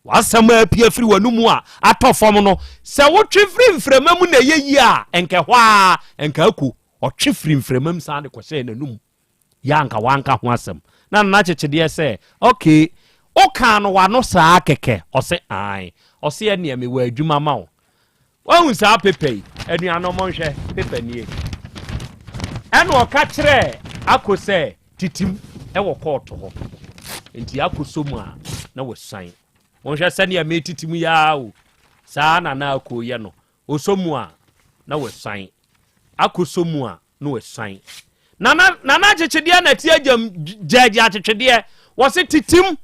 W'asɛm a apue afiri w'anomu a atɔ fam no, sɛ wotwe firi mframa mu na ɛyɛ yie a, nka ɛhɔ ara nka aku. Ɔtwe firi mframa mu san de kɔhyɛɛ n'anom. Yɛ a nka wanka ho asɛm. Na Nana Kyekyedeɛ sɛ, Okay, wokaa no w'ano saa kɛkɛ? Ɔse, Ae. Ɔse, Ɛnneɛ mewɔ adwuma ma wo. Woahu saa paper yi? Anuanom monhwɛ, paper nie. Ɛna ɔka kyerɛɛ Ako sɛ titim wɔ kɔɔto hɔ. Nti Ako sɔ mu a na wasuan. Monhwɛ sɛnea metiti mu yi ara o. Saa na na Ako yɛ no. Ɔsɔ mu a na wasuan. Ako sɔ mu a na wasuan. Nana Nana akyekyedeɛ na ti agyam gyɛɛgye akyekyedeɛ. Wɔse titim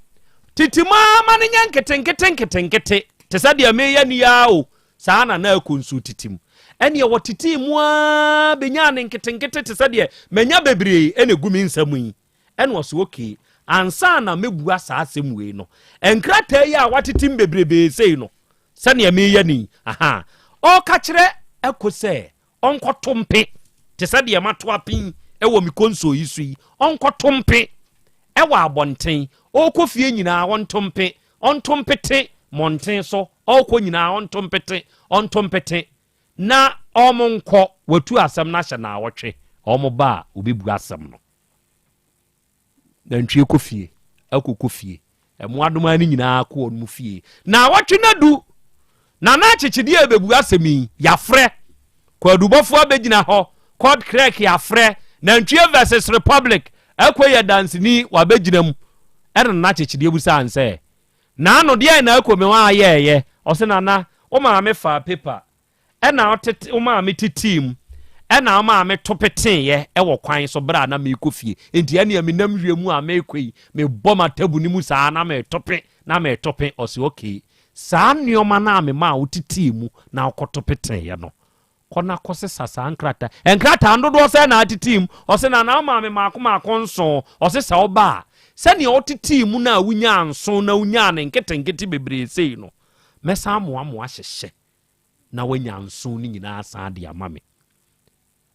titim ara ma no nyɛ nketenkete nketenkete te sɛ deɛ meyɛ no yi ara o. Saa na na ɛkɔ nsuo titim. Ɛneɛ wɔtetee mu ara bɛnyaa ne nketenkete te sɛ deɛ manya bebree ɛna ɛgu me nsa mu yi. Ɛna ɔse okay, ansa na mɛbua saa asɛm wei no, nkrataa yi a watetem bebrebee sei no, sɛdeɛ meyɛ no yi, aha, ɔreka kyerɛ ɛko sɛ ɔnkɔto mpe te sɛ deɛ mato apen wɔ me konsoo yi so yi, ɔnkɔto mpe wɔ abɔnten, ɔrekɔ fie nyinaa ɔnto mpe, ɔnto mpete mmɔnten so, ɔrekɔ nyinaa ɔnto mpete, ɔnto mpete, na wɔnkɔ, watu asɛm no ahyɛ naawɔtwe, wɔba a wɔbɛbu asɛm no. Nantwie kɔ fie, ɛkɔ kɔ fie, mmoadoma no nyinaa kɔ wɔn mu fie. Naawɔtwe no adu, na na akyekyedeɛ rebɛbu asɛm yi, yɛafrɛ. Kwaadubɔfoɔ abɛgyina hɔ, court clerk yɛafrɛ, Nantwie versus Republic, ɛkɔ yɛ danseni, wabɛgyina mu. Ɛna na akyekyedeɛ busaa no sɛ, Naano deɛn na ɛkɔ me hɔ a yɛɛyɛ? Ɔse, Nana, wo maame faa paper Ɛna ɔtete womaa me tetee mu, ɛna womaa me to peteeɛ wɔ kwan so berɛ a na merekɔ fie. Enti ɛnneɛ menam wiem a merekɔ yi, mebɔ m'atabu no mu saa na mereto pe, na mereto pe. Ɔse, okay, saa nneɛma no a memaa wo tetee mu na wokɔto peteeɛ no, kɔ na kɔsesa saa nkrataa. Nkrataa no dodoɔ sɛn na atetee mu? Ɔse, Nana womaa me maako maako nson. Ɔse, sɛ woba a, sɛdeɛ wotetee mu no a wonyaa nson na wonyaa no nketenkete bebree sei no, mɛsan amoamoa ahyehyɛ. na wanya nson no nyinaa asan de ama me.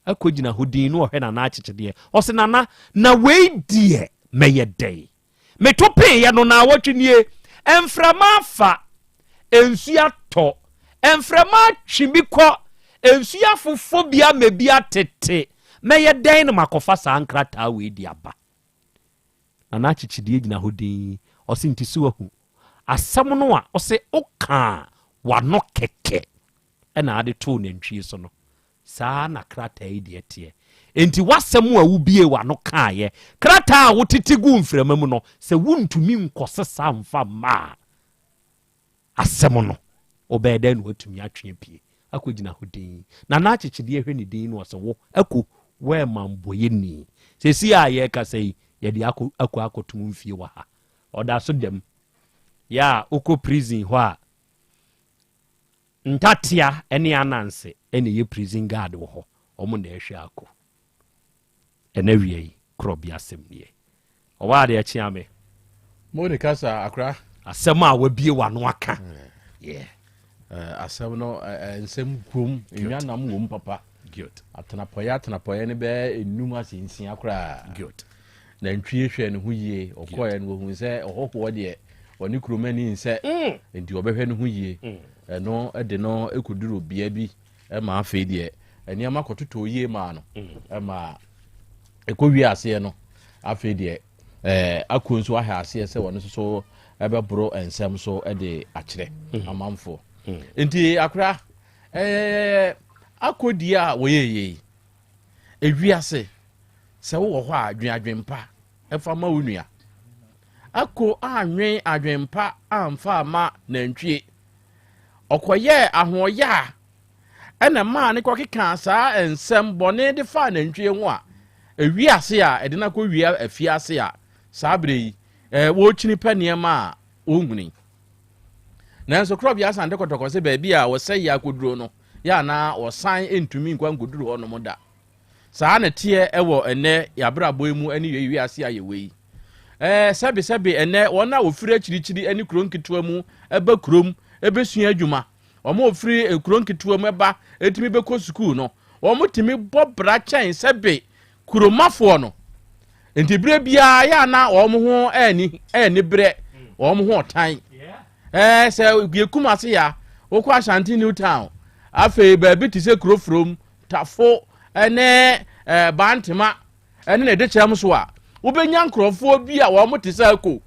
Akɔ gyina hɔ din na ɔhwɛ Nana akyekyedeɛ. Ɔse Nana, na wei deɛ mɛyɛ dɛn? Meto peeɛ no naawɔtwe nie, mframa afa, nsuo atɔ, mframa atwe bi kɔ, nsuo afofo bi ama bi atete. Mɛyɛ dɛn na makɔfa saa nkrataa wei de aba? Nana akyekyedeɛ gyina hɔ din, ɔse nti so wahu asɛm no a ɔse wokaa w'ano kɛkɛ ɛna ade too nantwie so no. Saa ara na krataa yi deɛ teɛ. Enti w'asɛm a wubiee w'ano kaeɛ, krataa a wotete guu mframa mu no, sɛ wuntumi nkɔsesa mfa mma a, asɛm no, wobɛyɛ dɛn na woatumi atwe apue akɔgyina hɔ dinn? Nana Akyekyedeɛ hwɛ ne din na ɔse, Wo, Aku, woɛmammɔyɛni. Seesei a yɛrekasa yi, yɛde Aku Aku akɔtom mfie wɔ ha. Ɔda so da mu. Yɛ a wokɔ prison hɔ a, Ntatea ne Ananse na ɛyɛ prison guard wɔ hɔ, wɔn na ɛhwɛ ako. Ɛna awia yi, korɔbea asɛm nie. Ɔwɔ adeɛ kyea me. Mo ne kasa akora. Asɛm a wabie w'ano aka. Yeah. Asɛm no nsɛm wom, nwanam wom papa. Good. Atenapɔyɛ atenapɔyɛ no bɛyɛ enum ase nsia koraa. Good. Nantwie hwɛɛ ne ho yie. Ɔkɔeɛ no, wɔhuu sɛ ɔhɔhoɔ deɛ, ɔne kuromani nsɛ, enti ɔbɛhwɛ ne ho yie. Ɛno de no kɔduruu bea bi ma afei deɛ, nneɛma kɔtotɔɔ yie maa no ma ɛkɔwie aseɛ no, afei deɛ Akuo nso ahɛ aseɛ sɛ ɔno nso so bɛboro nsɛm so de akyerɛ amanfoɔ. Nti akora, akɔdie a wɔyɛeɛ yi, ewiase Sɛ wowɔ hɔ a, dwen adwempa fa ma wo nua. Ako annwen adwempa amfa amma nantwie. Ɔkɔyɛɛ ahoɔyaa ɛna ɛmaa ne kɔkekaa saa nsɛm bɔne de faa nantwie ho a ɛwi ase a ɛde no akɔwie afiase a saa berɛ yi wɔrekyini pɛ nneɛma a wɔnhuni. Nanso Korɔbea Asante Kɔtɔkɔ sɛ baabi a wɔsɛe akɔduro no yɛ anaa wɔsan ntumi nkɔ nkɔduru hɔ nom da. Saa na ɛteɛ wɔ ɛnnɛ yɛn abrabɔ yi mu ne yɛn wiase a yɛwɔ yi. Ɛɛ, sɛbesɛbe ɛnnɛ wɔn a wɔfiri akyirikyiri ne kuro nketewa mu ba kurom bɛsua adwuma, wɔn a wɔfiri kuro nketewa mu ba tumi bɛkɔ sukuu no, wɔtumi bɔ bra kyɛn sɛbe kuromafoɔ no. Nti berɛ biara yɛ a na wɔn ho ani ani berɛ, wɔn ho ɔtan. Ɛɛ, sɛ yɛkum ase ya, wokɔ Ashanti New Town, afei baabi te sɛ kuro furom, Tafo ne Bantema ne ne dekyɛm so a, wobɛnya nkurɔfoɔ bi a wɔn te sɛ ako.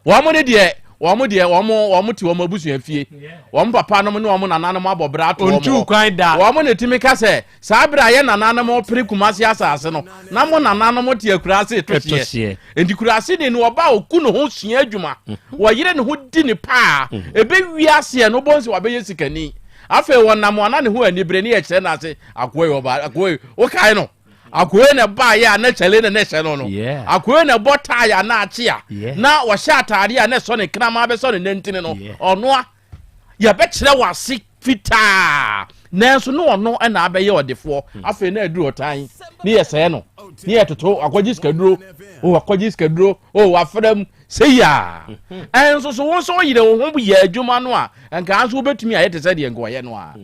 Wɔn ne deɛ wɔn deɛ wɔn wɔn te wɔn abusua fie. Wɔn papa nom ne wɔn nananom abɔ bra ato wɔn hɔ. Kwan da. Wɔn na etimi ka sɛ saa bere a yɛ nananom pere Kumasi asase no na mo nananom te akuraase to hyeɛ. Enti kurase ni no ɔba a ɔku ne ho sua adwuma, wɔyere ne ho di ne paa, ɛbɛwie aseɛ no wobɛhu sɛ wabɛyɛ sikani. Afei wɔnam a na ne ho anibere ne yɛkyerɛ no ase, akoa yi ɔba, akoa yi, wokae no? Akoa yi na ɛbaeɛ a na kyale na na ɛhyɛ no no. Akoa yi na ɛbɔ tae a na akye a na wɔhyɛ ataadeɛ a na ɛsɔ ne kraman bɛsɔ ne nantini no. Ɔno a yɛbɛkyerɛ wɔ ase fitaa nanso ne ɔno na abɛyɛ ɔdefoɔ. Afei na aduru ɔtan ne yɛsɛe no ne yɛtoto akɔgye sikaduro, o akɔgye sikaduro, o wafra mu. Sei a, ɛnso so wo nso woyere wo ho yɛ adwuma no a, nka nso wobɛtumi ayɛ te sɛ deɛ nka ɔyɛ no a.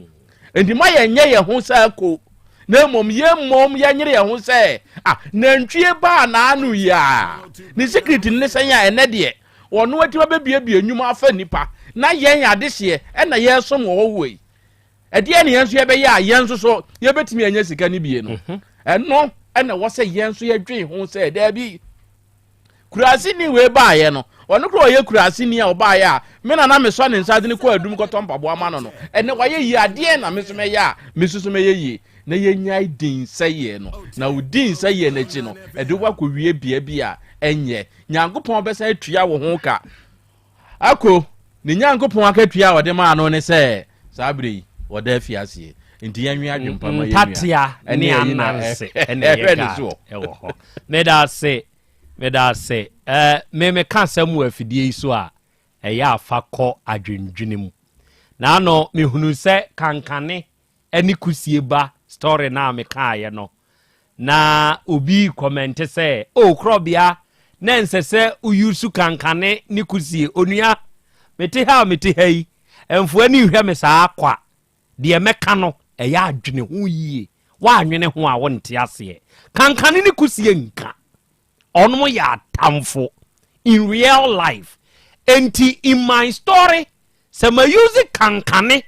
Enti ma yɛnyɛ yɛn ho sɛ ako, na mmom yɛn mmom yɛnyere yɛn ho sɛ, ah, nantwie ba a n'ano yi a, ne sikiriti ne sɛn a ɛnɛ deɛ ɔno atumi abɛbiebie nnwuma afa nnipa, na yɛn adehyeɛ ɛna yɛresom wɔ hɔ yi. Ɛdeɛn na yɛn nso yɛbɛyɛ a yɛn nso so yɛbɛtumi anya sika no bie no? Ɛno ɛna ɛwɔ sɛ yɛn nso yɛdwen ho sɛ daabi. Kuraseni wei baeɛ no, ɔno koraa ɔyɛ kuraseni a ɔbaeɛ a, me na na mesɔ ne nsa de no kɔ adum kɔtɔ mpaboa ma no no, ɛnɛ wayɛ yie a, deɛn na me nso mɛyɛ a me nso so mɛyɛ yie? Na yɛnyae din sɛeɛ no, na wo din sɛeɛ no akyi no, ɛde wo akɔwie bea bi a ɛnyɛ. Nyankopɔn bɛsan atua wo ho ka. Ako, ne Nyankopɔn akatua a ɔde maa no ne sɛ saa berɛ yi ɔda afiaseɛ. Nti yɛnwe adwempa ma yɛn nua. Ntatea ne ananse ɛna ɛyɛ guard ɛwɔ hɔ. Meda ase, meda ase. Ɛɛ me meka asɛm wɔ afidie yi so a, ɛyɛ afa kɔ adwendwene mu. Naano mehunu sɛ kankane ne kusie ba story no a mekaeɛ no, na obi rekɔmɛnte sɛ, Oh, Korɔbea, na ɛnsɛ sɛ wo use kankane ne kusie. Onua, mete ha a mete ha yi, mfo ani nhwɛ me saa kwa. Deɛ mɛka no, ɛyɛ adwene ho yie. Woannwene ho a wonte aseɛ. Kankane ne kusie nka. Ɔnom yɛ atamfo in real life. Enti in my story, sɛ ma use kankane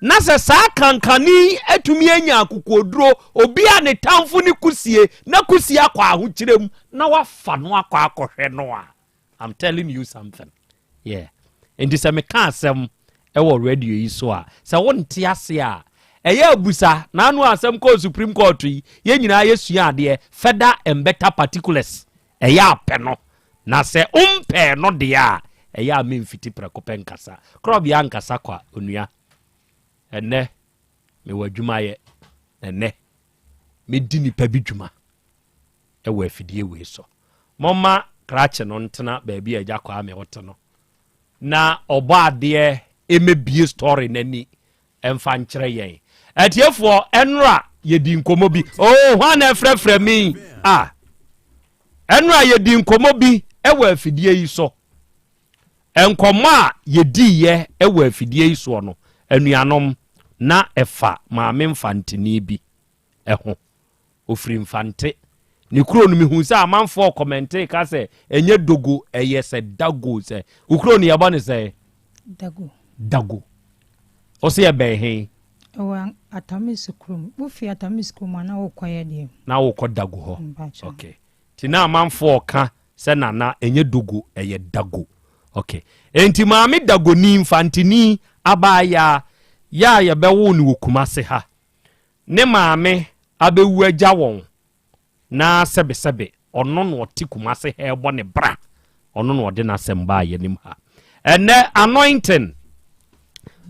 na sɛ saa kankane yi atumi anya akokoɔduro, obi a ne tamfo ne kusie na kusie akɔ ahokyerɛ mu na wafa no akɔ akɔhwɛ no a, I'm telling you something. Yeah. Nti sɛ meka asɛm ɛwɔ radio yi so a, sɛ wonte ase a, ɛyɛ abusa. N'ano asɛm kɔɔ Supreme Court yi, yɛn nyinaa yɛsua adeɛ, further and better particulars. Ɛyɛ apɛ no. Na sɛ wompɛɛ no deɛ a, ɛyɛ a memfiti prɛko pɛ nkasa. Korɔbea nkasa kwa, onua. Ɛnnɛ, mewɔ adwuma yɛ. Ɛnnɛ, medi nipa bi dwuma. wɔ afidie wei so. Momma krakye no ntena baabi a Agya Kwame wote no na ɔbɔ adeɛ mmɛbie story no ani mfa nkyerɛ yɛn. Atiefoɔ, ɛnora yɛdi nkɔmmɔ bi. Oh, hwan na ɛfrɛfrɛ me? Ah, ɛnora yɛdi nkɔmmɔ bi wɔ afidie yi so. Nkɔmmɔ a yɛdiiɛ wɔ afidie yi soɔ no, anuanom, na ɛfa maame mfantini bi ho. Ɔfiri Mfante. Ne kuro no mehuu sɛ amanfoɔ kɔmɛntee ka sɛ ɛnyɛ Dogo ɛyɛ sɛ Dago sɛ wo kuro no yɛbɔ ne sɛ? Dago. Dago. Wo se ɛbɛn he? Ɛwɔ Atamis kurom. Wofi Atamis kurom a na wokɔ yɛ deɛ. Na wokɔ Dago hɔ. Mpakyɛ. Okay. Nti na amanfoɔ ka sɛ nana ɛnyɛ Dogo ɛyɛ Dago. Okay. Enti maame Dagoni Mfanteni abaayaa yɛ a yɛbɛwoo no wɔ Kumase ha. Ne maame abɛwu agya wɔn na sɛbesɛbe ɔno na ɔte Kumase ha ɛrebɔ ne bra, ɔno na ɔde n'asɛm baa yɛnim ha. Ɛnɛ anointing,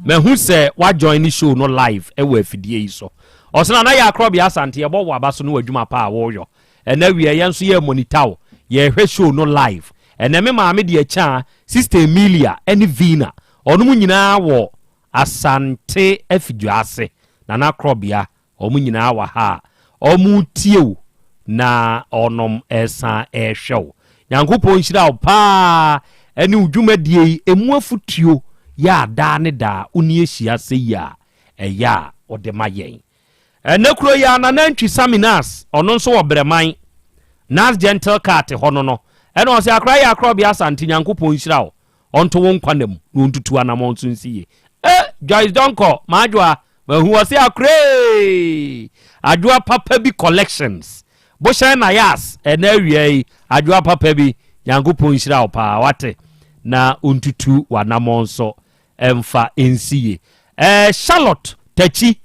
mahu sɛ wajoin ne show no live ɛwɔ afidie yi so. Ɔsena na yɛ akorɔbea Asante yɛbɔ wɔ aba so ne w'adwuma pa a wɔreyɔ. Ɛnɛ wiɛ yɛn nso yɛ monitor wo, yɛrehwɛ show no live. Ɛnɛ me maame deɛ kyaa, Sister Emilia ɛne Vina, ɔnom nyinaa wɔ Asante Afidwoase, Nana Korɔbea, wɔn nyinaa wɔ ha a wɔretie wo na wɔnom resan rehwɛ wo. Nyankopɔn nhyira wo paa ɛne wo dwumadie yi ɛmu afutuo yɛ a daa ne daa wo ne yɛhyia sɛ yi a ɛyɛ a wode ma yɛn. Ɛnɛ kuro yi a Nana Antwi Sammy Nas, ɔno nso wɔ Brɛman, Nas Gentle Cat hɔ no no, ɛna ɔse akora yɛ Akorɔbea Asante Nyankopɔn nhyira wo. Ɔnto wo nkwa nna mu na ɔntutu anamɔn so nsi yie. Eh, Joyce Donkor, m'adwoa, mahu ɔse akoree! Adwoa papa bi collections. Bohyɛn na yas, ɛnɛ awia yi, adwoa papa bi, Nyankopɔn nhyira wo paa, wate, na ɔntutu w'anamɔn so mfa nsi yie. Eh, Charlotte Takyi,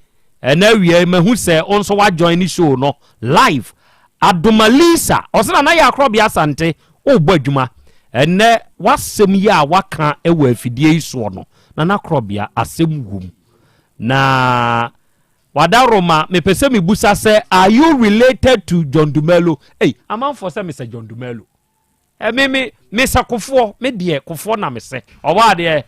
ɛnɛ awia yi mahu sɛ wo nso woajoin ne show no live. Adoma Lisa, ɔse Nana yɛ akorɔbea Asante, worebɔ adwuma. Ɛnɛ w'asɛm yi a waka wɔ afidie yi soɔ no, Nana Korɔbea, asɛm wom. Na Wadaroma, mepɛ sɛ mebusa sɛ, are you related to John Dumelo? Ei, amanfoɔ sɛ mesɛ John Dumelo. Ɛ me me mesɛ kofoɔ me deɛ kofoɔ na mesɛ ɔwɔ adeɛ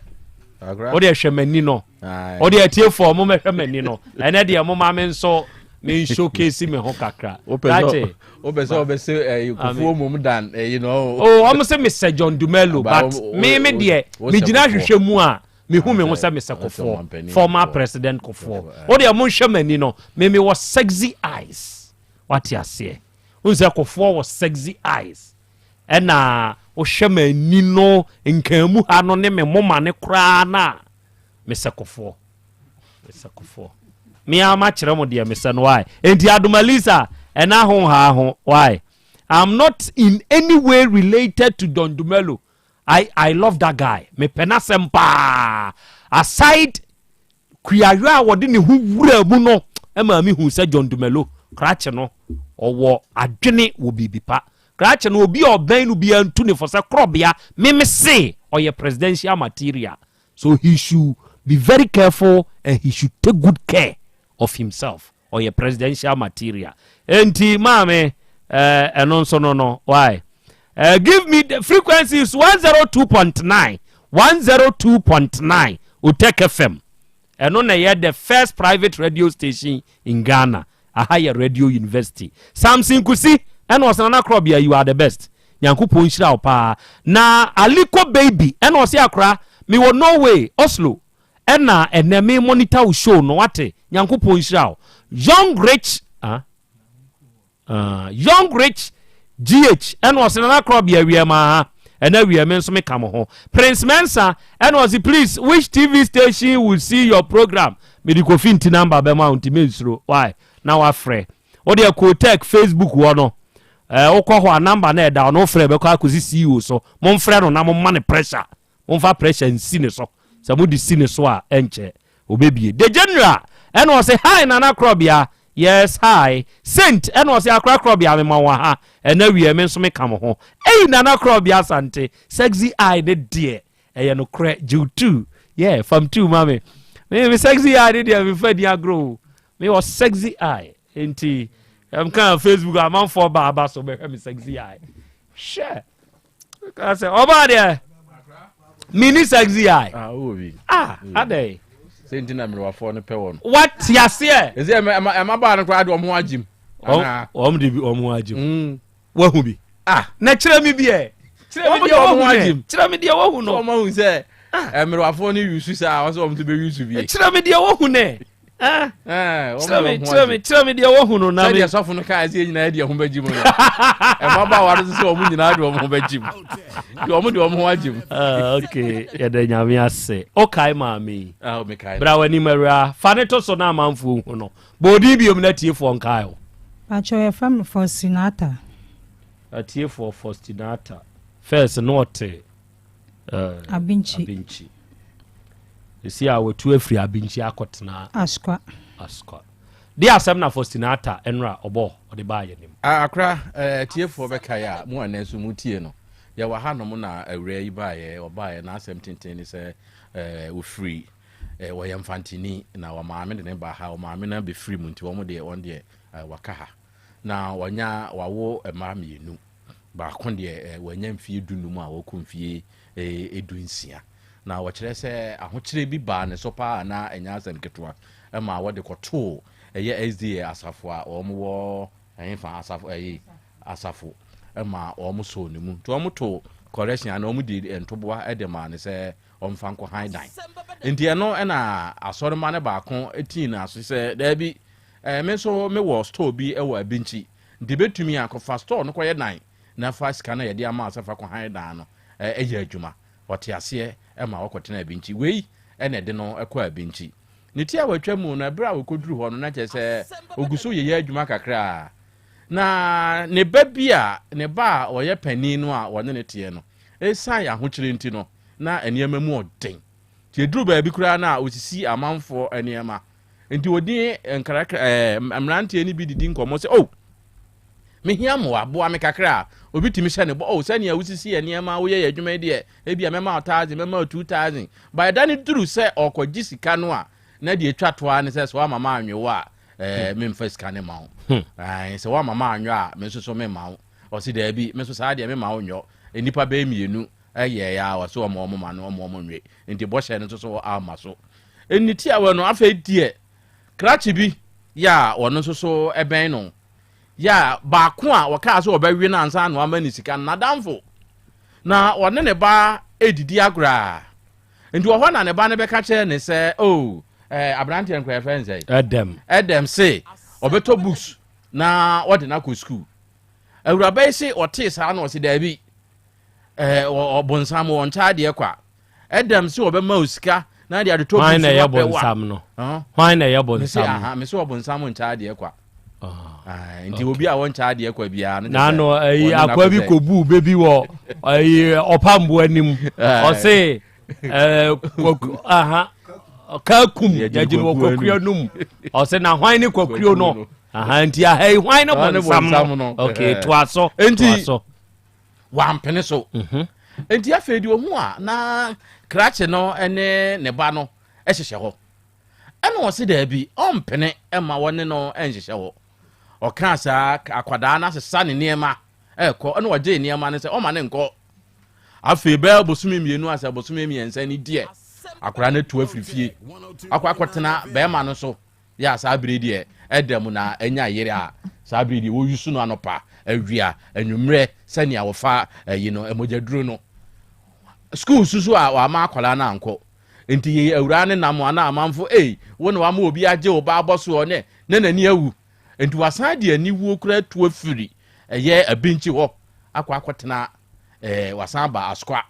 o deɛ hwɛ m'ani no o deɛ atiefoɔ mo mɛhwɛ m'ani no ɛnɛ deɛ mo ma me nso me showcase me ho kakra. Wopɛ sɛ wobɛsɛ ɛyi kofoɔ mom dan ɛyi no. O wɔn sɛ mesɛ John Dumelo but me me deɛ megyina ahwehwɛ mu a mehu me ho sɛ mesɛ kofoɔ former president kofoɔ o deɛ mo nhwɛ m'ani no me me wɔ sexy eyes wate aseɛ. Wohu sɛ Kofoɔ wɔ sexy eyes ɛna wohwɛ m'ani no nkanmu ha no ne me moma no koraa no a mesɛ Kofoɔ mesɛ Kofoɔ me ara makyerɛ mo deɛ mesɛ no why enti Adomalisa ɛna ho haa ho why I'm not in any way related to Don Dumelo I I love that guy mepɛ n'asɛm paa aside Kuayɔ a wɔde ne ho wuraa mu no maa mihuu sɛ John Dumelo, krakye no, ɔwɔ adwene wɔ biribi pa. Krakye no, obi a ɔbɛn no biara ntu ne fo sɛ korɔbea, me mese ɔyɛ presidential material, so he should be very careful and he should take good care of himself. Ɔyɛ presidential material. Enti maame, eh, ɛno nso no no, why? Eh, give me the frequency is 102.9, 102.9 Otek FM. Ɛno na ɛyɛ the first private radio station in Ghana. Aha yɛ Radio University. Samson Kusi, ɛna ɔsɛ Nana Krɔbea, you are the best. Nyankopɔn nhyira wo paa. Na Aliko Baby, ɛna ɔsɛ akora, mewɔ Norway, Oslo. Ɛna ɛnɛ me monitor wo show no wate Nyankopɔn nhyira wo Young rich ah. Uh, Young Rich GH ɛna ɔse Nana Krɔbea awia ma ha ɛna awia me nso meka mo ho. Prince Mensa ɛna ɔse please which TV station will see your program? Mede Kofi nti number bɛma wo nti mensuro why na wafrɛ. Wode Kotech Facebook hɔ no eh, wokɔ hɔ a number na ɛda hɔ no wofrɛ bɛkɔ akɔsi CEO so. Momfrɛ no na momma no pressure. Momfa pressure nsi ne so. Sɛ mode si ne so a ɛnkyɛ obebie. The General ɛna ɔse hi Nana Krɔbea yes hi. Saint ɛna ɔse Akora Krɔbea mema wo aha ɛna wiɛ me nso meka mo ho. Ei Nana Krɔbea Asante sexy eye ne deɛ ɛyɛ nokorɛ gyew tu yeah fam tu ma me. Me me sexy eye ne deɛ mefa ni agorɔ o. Me wɔ sexy eye nti ɛmka Facebook amanfoɔ ba aba so bɛhwɛ me sexy eye. Hwɛ. Ka sɛ ɔbaa deɛ mini sexy eye. Ah, wowɔ bi. Ah, adɛn. Sɛ nti na mmerewafoɔ no pɛ wɔ no. Wate aseɛ. Ɛsɛ ɛmabaa no koraa de wɔn ho agyim. Wɔn de bi wɔn ho agyim. Mm. Wahu bi. Ah. Na kyerɛ mi bi ɛ. Kyerɛ mi deɛ wahu no. Kyerɛ mi deɛ wahu no. Wɔn ahu sɛ ah. mmerewafoɔ no yusu saa wɔn sɛ wɔn nso bɛ yusu bi. Kyerɛ mi deɛ wahu nɛ. Ah. Eh, kyerɛ me kyerɛ me kyerɛ me deɛ wahu no na me. Sɛdeɛ sɔfo no kaa sɛ yɛn nyinaa de yɛn ho bɛgye mu no mmabaawa no nso sɛ wɔn nyinaa de wɔn ho bɛgye mu deɛ wɔn de wɔn ho agye mu. Ah, ok yɛda nyame ase wokae maame yi ah, mekae bra w'anim awura fa ne to so na amanfoɔ hu no bɔ odin biom na atiefoɔ nkae wo. Pakyɛ yɛfrɛ me Faustinata. Atiefoɔ Faustinata first na ɔte Eh, Abinkyi. Abinkyi. Esi a watu afiri Abinkyi akɔtena Asukwa. Asukwa. De asɛm na Faustina Atta ɛnora ɔbɔ ɔde baa yɛn anim. Akora, eh, atiefoɔ bɛkae a mo anɛ nso mo tie no. Yɛwɔ hanom na awuraa yi baeɛ, ɔbaeɛ n'asɛm tenten ne sɛ eh, ɔfiri eh, wɔyɛ mfantini na wɔmaame de ne ba ha, wɔmaame no abɛfiri mu nti wɔn deɛ wɔn deɛ eh, wɔaka ha. Na wɔnya wawo mma mmienu. Baako deɛ wanya mfeɛ dunum a ɔrekɔ mfeɛ 16. Na wɔkyerɛ sɛ ahokyerɛ bi baa ne so paa a na ɛnyɛ asɛm ketewa ma wɔde kɔtoo ɛyɛ SDA asafo a wɔn wɔ ɛhefa asafo ɛyi asafo ma wɔn sɔɔ ne mu. Nti wɔn to correction ana wɔn de ntoboa de maa no sɛ ɔmfa nkɔ han dan. Nti ɛno na asɔremma no baako tii no aso sɛ daabi, me nso mewɔ store bi wɔ Abinkyi Nti ebetumi a, kɔfa store no kɔyɛ dan na fa sika no a yɛde ama wo sɛ fa kɔhan dan no yɛ adwuma. Ɔte aseɛ ma ɔkɔtena Abinkyi. Wei na ɛde no kɔ Abinkyi. Ne ti a watwa mu no, ɛberɛ a ɔkɔduru hɔ no, na kyerɛ sɛ ɔgu so yeyɛ adwuma kakra a, na ne ba bi a, ne ba a ɔyɛ panin no a ɔne no teɛ no, ɛsiane ahokyerɛ nti no, na nneɛma mu ɔden. Nti ɛduru baabi koraa no a, ɔsisi amanfoɔ nneɛma. Nti ɔdi nkrakra ɛɛ mmeranteɛ no bi didi nkɔmmɔ sɛ, oh, mehia mmoa, boa me kakra a. Obi tumi hyɛ ne bɔ, oh, sɛnea wosisi yɛ nneɛma, woyɛ yɛ adwuma yi deɛ, ebia mɛma wo thousand, mɛma wo 2,000. Ba ɛda no duru sɛ ɔrekɔgye sika no a, na deɛ ɛtwa to ara ne sɛ, sɛ woama manwe wo a, ɛɛ, memfa sika no mma wo. Ae, sɛ woama manwe a, me nso so memma wo. Ɔse daabi, me nso saa deɛ memma wo nyɔ. Nnipa bɛyɛ mmienu yɛeɛ a, ɔse ɔma wɔn ma no, ɔma wɔn nwe. Nti bɔhyɛ no nso so amma so. Nni tiawa no, afei deɛ krakye bi yɛ a ɔno nso so bɛn no yɛ a baako a wɔkaa sɛ ɔbɛwe no ansa na wama ne sika no, n'adamfo na ɔne ne ba redidi agorɔ a nti wɔ hɔ na ne ba no bɛka kyerɛ ne sɛ o oh, eh, aberanteɛ nkora yɛfrɛ no sɛ ɛdɛm ɛdɛm se ɔbɛtɔ books na ɔde no akɔ sukuu. Awuraba yi se ɔtee saa na ɔse daabi, eh, ɔbonsam wɔnkyɛ adeɛ kwa. Ɛdam sɛ ɔbɛma wo sika na de adetɔ Hwan na ɛyɛ bonsam no? Hwan na ɛyɛ bonsam no? Mese ɔbonsam nkyɛ adeɛ kwa. Ah, nti obi a wɔnkyɛ adeɛ kwa biara no. N'ano ayi akoa bi kɔbu bɛ bi wɔ ayi ɔpambo anim. Ɔse ɛɛ kwaku aha kakum yɛgyina wɔ kwakuo no mu. Ɔse na hwan ne kwakuo no? Aha nti aha yi hwan ne bonsam no? Okay, toa so. Nti wampene so. Mhm. Enti afei deɛ ɔhu a na krakye no ne ne ba no hyehyɛ hɔ. Ɛna ɔse daabi, ɔmpene ma wɔne no nhyehyɛ hɔ. Ɔkaa saa, akwadaa no asesa ne nneɛma ɛrekɔ, ɛna ɔgyee nneɛma no sɛ ɔma no nkɔ. Afei bɛyɛ bosome mmienu asɛ bosome mmiɛnsa ni deɛ, akwadaa no atu afiri fie akɔ akɔtena bɛrima no so. Yɛ a saa bere yi deɛ ɛda mu na anya yere a saa bere yi deɛ wɔyusu no anɔpa, awia, anwummerɛ sɛnea wɔfa ayi no mogyaduro no. Sukuu nso so a wɔama akwadaa no ankɔ. Nti yɛ awuraa ne nam ana amanfo ei wo na wama obi agye wo ba abɔ soɔ ne ne n'ani awu. Nti wasan de aniwuo koraa atu afiri ɛyɛ Abinkyi hɔ akɔ akɔtena ɛɛ wasan aba Asokwa.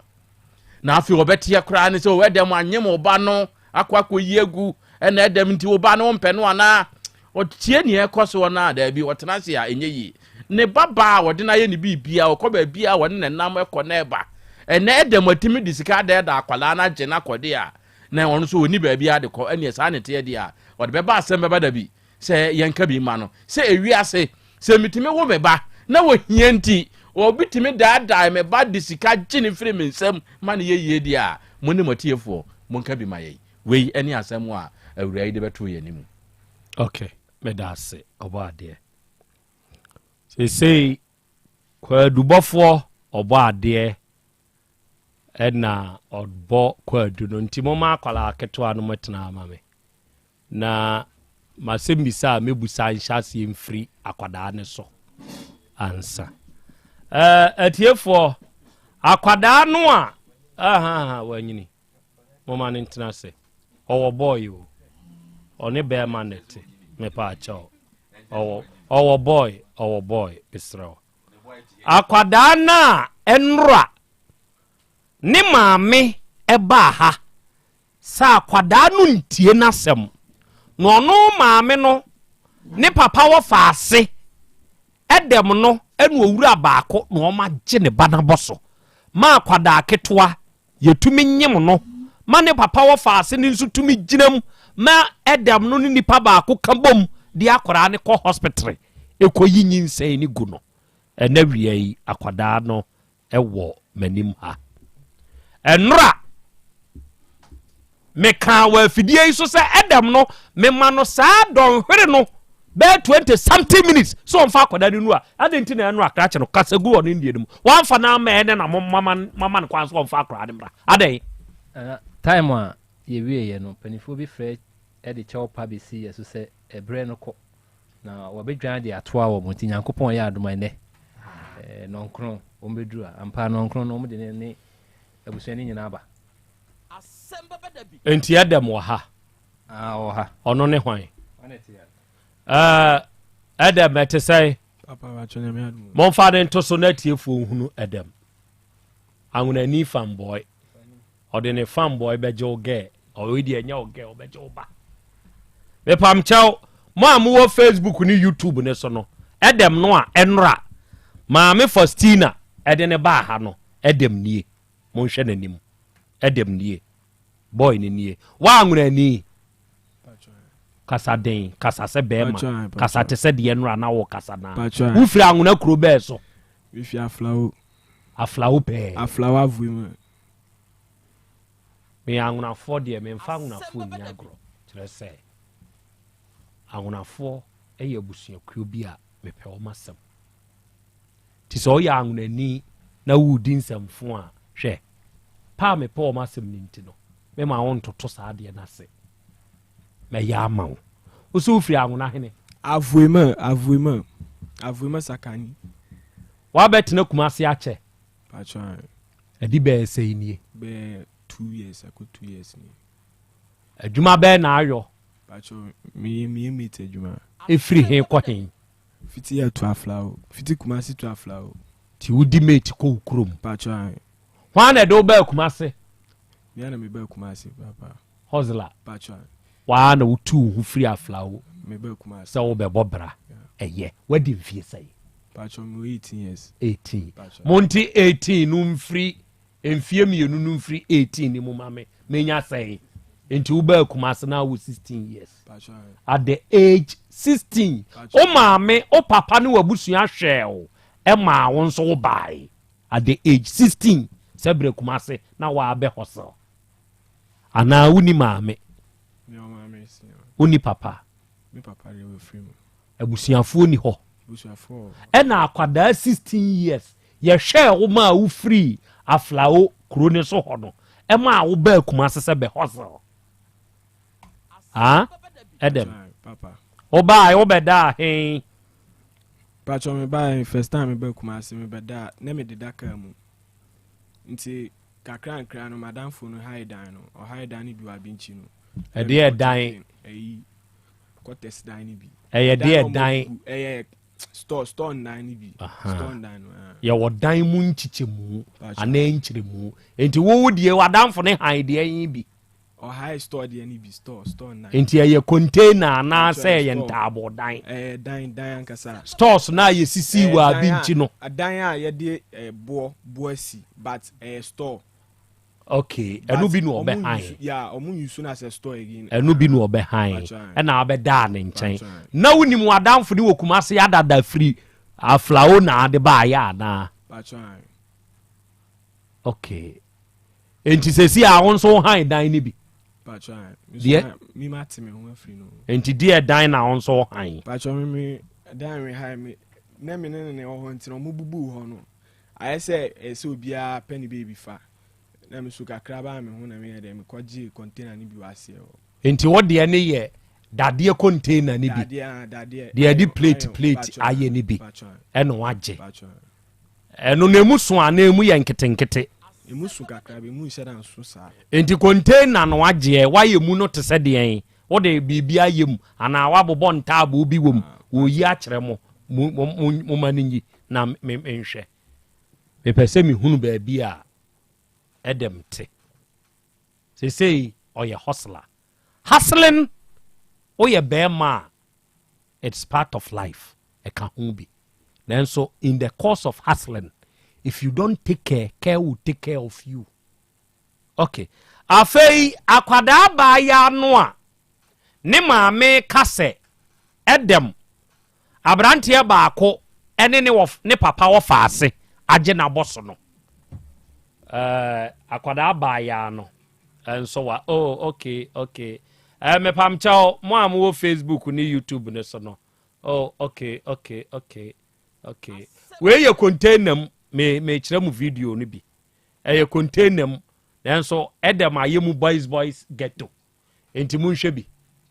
Na afei wɔbɛteɛ koraa ne sɛ o ɛdɛm anyem wo ba no akɔ akɔyi agu ɛna ɛdɛm nti wo ba no wompɛ no anaa? Ɔtie nea ɛkɔ soɔ no a daabi ɔtena ase a ɛnyɛ yie. Ne ba baa a wɔde no ayɛ ne biribiara ɔkɔ baabi a wɔne ne nam ɛkɔ na ɛba. Ɛnɛ ɛdɛm atumi de sika adɛɛda akwadaa no agye no akɔde a na ɔno nso ɔnni baabi a de kɔ ɛneɛ saa ne teɛ deɛ a ɔde bɛba asɛm bɛba da bi sɛ yɛnka bi mma no sɛ ewiase sɛ metumi wo me ba na ohia nti obi tumi daadaa me ba de sika gye ne firi me nsam ma no yɛ yie deɛ a mo ne mo atiefoɔ monka bi ma yɛn. Wei ne asɛm a awuraa yi de bɛtoo yɛn anim. Ok, meda ase ɔbɔ adeɛ. Seesei kwaadubɔfoɔ ɔbɔ adeɛ ɛna ɔbɔ kwaadu no nti momma akwadaa ketewa no mɛtena ama me. Na m'asɛmmisa a mɛbusa nhyɛ aseɛ mfiri akwadaa no so ansa. Ɛɛ atiefoɔ, akwadaa no a ahaha wanyini, moma no ntena ase. Ɔwɔ bɔɔy o, ɔne bɛrima na ɛte, mepa akyɛw. Ɔwɔ ɔwɔ bɔɔy, ɔwɔ bɔɔy, mesrɛ wo. Akwadaa no a ɛnora ne maame ɛbaa ha Sɛ akwadaa no ntie n'asɛm na ɔno maame no ne papa wɔ faase dɛm no ɛna owura baako na wɔn agye ne ba n'abɔ so ma akwadaa ketewa yɛtumi nyem no ma ne papa wɔ faase no nso tumi gyina mu ma ɛdɛm no ne nipa baako ka bom de akwadaa no kɔ hospital ɛkɔyi nyinsɛn no gu no ɛna wia yi akwadaa no wɔ m'anim ha. Ɛnora, mekaa wɔ afidie yi so sɛ Adam no, mema no saa dɔnhwere no bɛyɛ 20 something minutes sɛ ɔmfa akwadaa no nu a, adɛn nti na ɛnora krakye no kasa gu ɔno ndie no mu? Wamfa no ama ɛnɛ na mama no kwan so ɔmfa akwadaa no mmra. Adɛn? Time a yɛwieɛ no, mpanimfoɔ bi frɛ de kyɛw pa bɛsi yɛ so sɛ ɛberɛ no kɔ. Na wɔbɛdwan de atoa wɔn, nti Nyankopɔn yɛ adom a ɛnnɛ nnɔnkron wɔn bɛduru a, ampa nnɔnkron no wɔn de ne ne abusua no nyinaa aba. Enti Adam wɔ ha? Ah, ɔwɔ ha. Ɔno ne hwan? Ɛɛ, Adam ɛte sɛn? Momfa ne nto so na atiefoɔ nhunu Adam. Anwonani fanboy. Ɔde ne fanboy bɛgye wo gɛ. Ɔwei deɛ ɛnyɛ wo gɛ, ɔbɛgye wo ba. Mepamkyɛw, mo a mowɔ Facebook ne YouTube ne so no, Adam no a ɛnora Maame Faustina ɛde ne baa ha no, Adam nie. Monhwɛ n'anim. Adam nie. Boy no nie. Woanwonani. Kasa den, kasa sɛ bɛrima, kasa te sɛ deɛ ɛnora na wokasa naa. Wofiri anwona kuro bɛɛ so? Mefi Aflao. Aflao pɛɛ. Aflao Avui mu. Meyɛ anwonafoɔ deɛ memfa anwonafoɔ nni agorɔ. Kyerɛ sɛ, anwonafoɔ yɛ abusuakuo bi a mepɛ wɔn asɛm. Nti sɛ woyɛ anwonani na woredi nsɛmfo a, hwɛ, pɛ a mepɛ wɔn asɛm no nti no, mema wo ntoto saa adeɛ no ase. Mɛyɛ ama wo. Wo sɛ wofiri anwona hene? Avoema, Avoema, Avoema Sakani. Woabɛtena Kumasi akyɛ? Pacho ae. Ɛdi bɛyɛ sɛn nie? Bɛyɛ 2 years akɔ 2 years nie. Adwuma bɛn na ayɔ? Pacho meyɛ meyɛ mate adwuma. Ɛfiri he kɔ he? Fiti yɛ to Aflao. Fiti Kumasi to Aflao. Ti wodi mate kɔ wo kurom? Pacho ae. Hwan na ɛde wo baa Kumasi? Me ara na me baa Kumasi papa. Hustler. Pacho ae. Waa na wotu wo ho firi Aflao Me baa Kumasi. sɛ wobɛbɔ bra. Ɛyɛ. Wadi mfie sɛn? Pacho me wɔ 18 years. 18. Pacho. Monte 18 no mfiri mfie mmienu no mfiri 18 no mu ma me. Menya sɛn? Nti wobaa Kumasi na wɔ 16 years. Pacho ae. At the age 16. Wo maame, wo papa ne w'abusua hwɛɛ wo ɛmaa wo nso wo bae. At the age 16 sɛ brɛ Kumasi na waabɛ hustle. Anaa wonni maame? Wonni papa? Abusuafoɔ ni hɔ? Ɛna akwadaa 16 years yɛhwɛɛ wo maa wo firii Aflao kuro ne so hɔ no ɛmaa wo baa Kumasi sɛ bɛ hustle. Ah, ɛdɛm. Wobaa wobɛdaa he? Pacho me baa first time me baa Kumasi me bɛdaa na me deda kaa mu. Nti kakra nkra no madamfo no hae dan no ɔhae dan no bi wɔ Abinkyi no. Ɛdeɛ dan? Ɛyi quarters dan no bi. Ɛyɛ deɛ dan? Ɛyɛ store store ndan no bi. Store ndan no. Ah. Yɛwɔ dan mu nkyekyɛmu anaa nkyerɛmu. Nti wo deɛ w'adamfo ne han deɛ yi bi. Ɔhae store deɛ no bi store store ndan. Nti ɛyɛ container anaasɛ ɛyɛ ntaaboo dan? Ɛyɛ dan dan ankasa. Stores no a yɛsisi wɔ abi nkyi no. Dan a yɛde boɔ boɔ asi but ɛyɛ store. Okay, ɛno bi na ɔbɛhan. Yeah, ɔmo use no as a store again. Ɛno bi na ɔbɛhan ɛna abɛdaa ne nkyɛn. Na wonim w'adamfo ne wɔ Kumase adada firi Aflao na ade baayɛ anaa? Okay. Enti sɛsi a wo nso wo han dan no bi? Deɛ Enti deɛ dan na wo nso wo han? Pacho me me dan me han me na me ne ne wɔ hɔ nti na ɔmo bubu hɔ no. Ayɛ sɛ ɛsɛ obiara pɛ ne baabi fa. Na me so kakra baa me ho na meyɛ dɛ mekɔgye container no bi wɔ aseɛ hɔ. Enti wo deɛ ne yɛ dadeɛ container no bi? Dadeɛ, dadeɛ. Deɛ yɛde plate plate ayɛ no bi ɛna wagye. Ɛno no emu so anaa emu yɛ nketenkete? Emu so kakra bi, emu nhyɛ da nso saa. Enti container no wagyeɛ, wayɛ mu no te sɛ deɛn? Wode biribi ayɛ mu anaa wabobɔ ntaaboo bi wɔ mu? Wɔyi akyerɛ mo, mo, mo, mo, momma no nyi na me, menhwɛ. Mepɛ sɛ mehunu baabi a Edem te. Seesei ɔyɛ hustler. Hustling, woyɛ barima a, it's part of life, ɛka ho bi. Nanso in the course of hustling, if you don't take care, care will take care of you. Okay. Afei akwadaa baayaa no a ne maame ka sɛ ɛdɛm aberanteɛ baako ne ne wɔ ne papa wɔfa ase agye n'abɔ so no. Uh, akwadaa baayaa no nso wa oh okay okay. Uh, mepamkyɛw mo a mowɔ Facebook ne YouTube ne so no. Oh okay okay okay okay. Wei yɛ container mu me mekyerɛ mu video no bi. Ɛyɛ container mu nanso ɛdɛm ayɛ mu boys boys ghetto. Enti monhwɛ bi,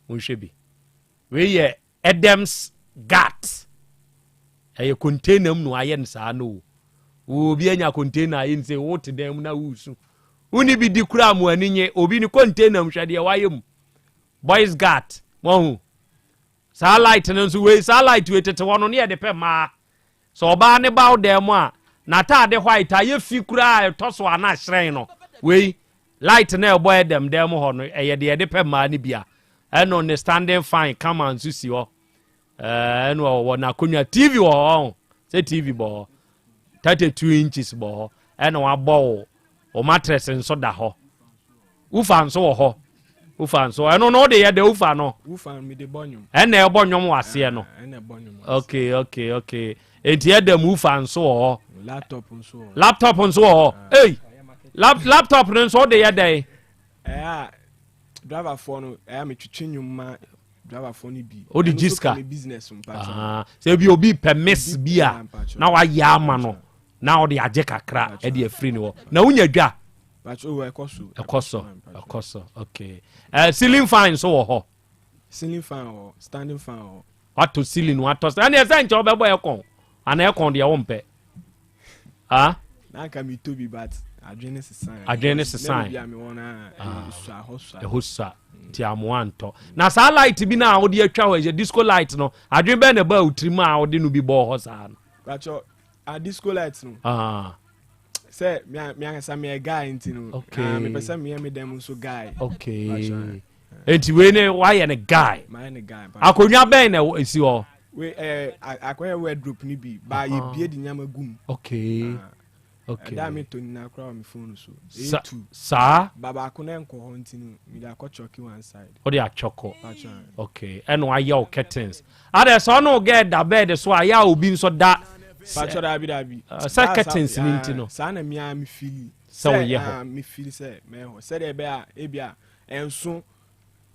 monhwɛ bi. Wei yɛ Edem's Gat. Ɛyɛ container mu na wɔayɛ no saa no o. Obi anya container ayɛ no sɛ wote dan mu na woresu. Wonni bi di koraa mo ani nye. Obi ne container mu hwɛ deɛ wayɛ mu. Boys Gat, moahu. Saa light no nso wei saa light wei tete hɔ no ne yɛde pɛ mmaa. Sɛ ɔbaa ne ba wo dan mu a, n'ataade white ayɛ fi koraa a ɛtɔ so a na ahyerɛn no. Wei, light no a ɛbɔ Edem dan mu hɔ no, ɛyɛ deɛ yɛde pɛ mmaa no bi a. Ɛno ne standing fan kama nso si hɔ. Ɛno ɔwɔ n'akonnwa. TV wɔ hɔ ɔho. Sɛ TV bɔ hɔ. 32 inches bɔ hɔ. Ɛna wabɔ wo wo mattress nso da hɔ. Ufa nso wɔ hɔ. Ufa nso ɛno no wode yɛ dɛ ufa no. Ufa mede bɔ nnwom. Ɛna ɛbɔ nnwom wɔ aseɛ no. Ah, ɛna ɛbɔ nnwom. Okay okay okay. Enti ɛda mu ufa nso wɔ hɔ. Laptop nso wɔ hɔ. Laptop nso wɔ hɔ. Ah. Ei lap laptop no nso wode yɛ dɛn? Ɛyɛ a driverfoɔ no ɛyɛ a metwetwe nnwom ma driverfoɔ no bi. Wode gye sika. Ah, sɛ bi obi pɛ miss bi a na wayɛ ama no na ɔde agye kakra ɛde afiri ne hɔ na wonya dwa. Ɛkɔ so. Ɛkɔ so. Ɛkɔ so. Okay. Uh, ceiling fan nso wɔ hɔ. Ceiling fan wɔ standing fan wɔ. Watɔ ceiling watɔ ɛne ɛsɛ nkyɛn ɔbɛbɔ ɛkɔn ana ɛkɔn deɛ wɔmpɛ. Ah. Nanka mi to bi but adwene sisan. Adwene sisan. Bi a mi wɔ na sua hɔ sua. Ɛhɔ sua ti amoa ntɔ. Na saa light bi na wɔde atwa hɔ ɛyɛ disco light no adwene bɛn na ɛbaa otirim a wɔde no bi bɔɔ hɔ saa no. Bàtchɔ a disco light no. Ah. Sɛ mi ankasa mi yɛ guy nti no. Okay. Ah, mi pɛ sɛ mi yɛ mi dɛm nso guy. Okay. Eti wei ne wayɛ ne guy. Mayɛ ne guy. Akonnwa bɛn na esi hɔ. Wei ɛɛ akɔyɛ wardrobe ni bi ba yɛ bie di nyama gu mu. Okay. Ah. Okay. Ɛda mi to nyinaa koraa wɔ mi phone so. Ɛyɛ tu. Saa. Ba baako na nkɔ hɔ nti no mi de akɔ chɔki one side. O de atwɔkɔ. Okay. Ɛna wayɛ o curtains. Adɛ sɛ ɔne o girl da bed so a yɛ a obi nso da. Patro dabi dabi. Sɛ curtains ni nti no. Saa na mi a mi fili. Sɛ woyɛ hɔ. Mi fili sɛ mɛ hɔ sɛdeɛ ɛbɛyɛ a ebi a ɛnso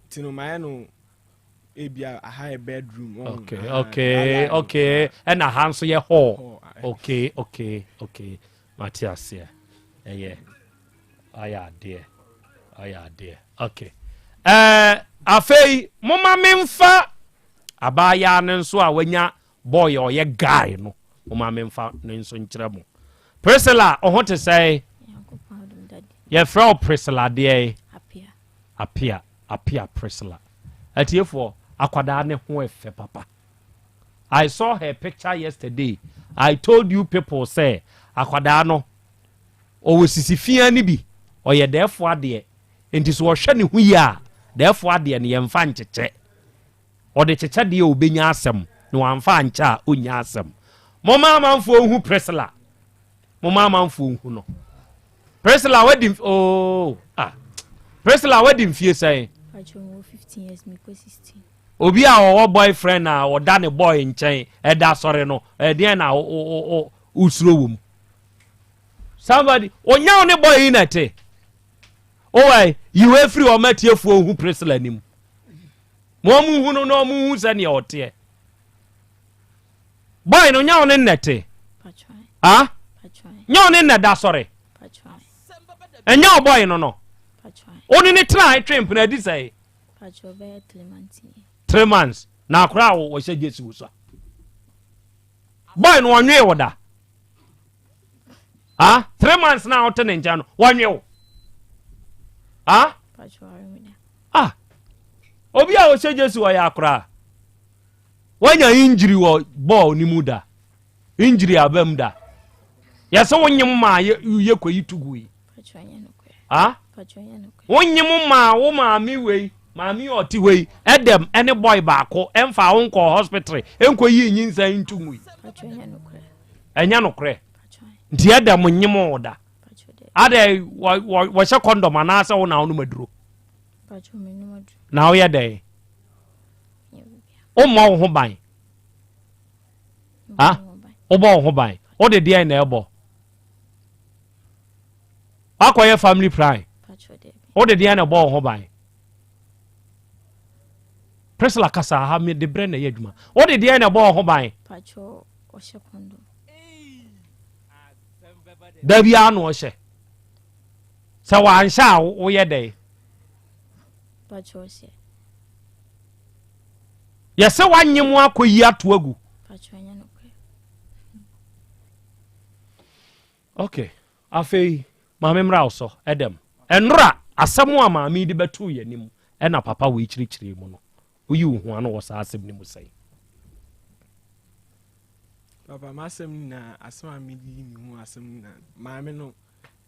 ti no mayɛ no ebi a aha yɛ bedroom. Okay okay okay ɛna ha nso yɛ hall. Okay okay okay mate aseɛ ɛyɛ ayɛ adeɛ ayɛ adeɛ okay ɛɛ afei moma memfa abaayaa no nso a wanya boy a ɔyɛ guy no moma memfa no nso nkyerɛ mo Priscilla ɔho te sɛe yɛfrɛ wo Priscilla deɛ Apia Apia Priscilla atiefoɔ akwadaa ne ho ɛfɛ papa. I saw her picture yesterday. I told you people sɛ akwadaa no ɔwɔ sisi fia no bi, ɔyɛ dɛɛfo adeɛ. Nti sɛ ɔhwɛ ne ho yie a, dɛɛfo adeɛ no yɛmfa nkyekyɛ. Ɔde kyekyɛ deɛ a ɔbɛnya asɛm, na wamfa ankyɛ a ɔnnya asɛm. Momma amanfoɔ nhu Priscilla. Momma amanfoɔ nhu no. Priscilla wadi oh ah Priscilla wadi mfie sɛn? Obi a ɔwɔ boyfriend a ɔda ne boy nkyɛn ɛda sɔre no ɛdeɛn na wosuro wɔ mu? Somebody onya wo ne boy yi na ɛte. Owai yiwa efiri wɔn atiefoɔ hu Priscilla anim. Ma wɔn hu no na wɔn hu sɛdeɛ ɔteɛ. Boy no nya wo ne nnɛ te. Ah? Nya wo ne nnɛ da sɔre. Ɛnyɛ wo boy no no. Wo ne ne tena twe mpena adi sɛe. Three months. Na akora a wɔhyɛ gyesi wo so a. Boy no ɔnwee wo da. Ah? Three months na wote ne nkyɛn no wɔnwe wo. Ah? Ah? Obi a ɔhyɛ gyesi ɔyɛ akora. Wanya injury wɔ bɔɔl no mu da? Injury aba mu da? Yɛsɛ wonyem maa yɛ kɔyi tugu yi. Ha? Wonyem maa wo maame wei, maame yi ɔte hɔ yi, ɛdɛm ɛne boy baako ɛmfa wo nkɔ hospital ɛnkɔ yi nyinsan ntugu yi. Ɛnyɛ nokorɛ. Nti ɛdɛm nyem wo da. Adɛ wɔhyɛ kɔndɔm anaasɛ wo na wonom aduro? Na woyɛ dɛn? Wommɔ wo ho ban. Ha? Wobɔ wo ho ban. Wode deɛn na ɛbɔ? Wakɔyɛ family plan. Wode deɛn na ɛbɔ wo ho ban? Priscilla kasa ha me de brɛ na ɛyɛ adwuma. Wode deɛn na ɛbɔ wo ho ban? Da biara na ɔhyɛ. Sɛ wanhyɛ a woyɛ dɛn? Yɛsɛ wanye mo akɔyi ato agu. Ok, afei maame mmra wo so ɛdɛm. Ɛnora asɛm a maame yi de bɛtoo yɛn anim ɛna papa wei kyerɛkyerɛ mu no, woyi wo ho ano wɔ saa asɛm no mu sɛn? Papa, m'asɛm nyinaa, asɛm a mede yi me ho asɛm nyinaa, maame no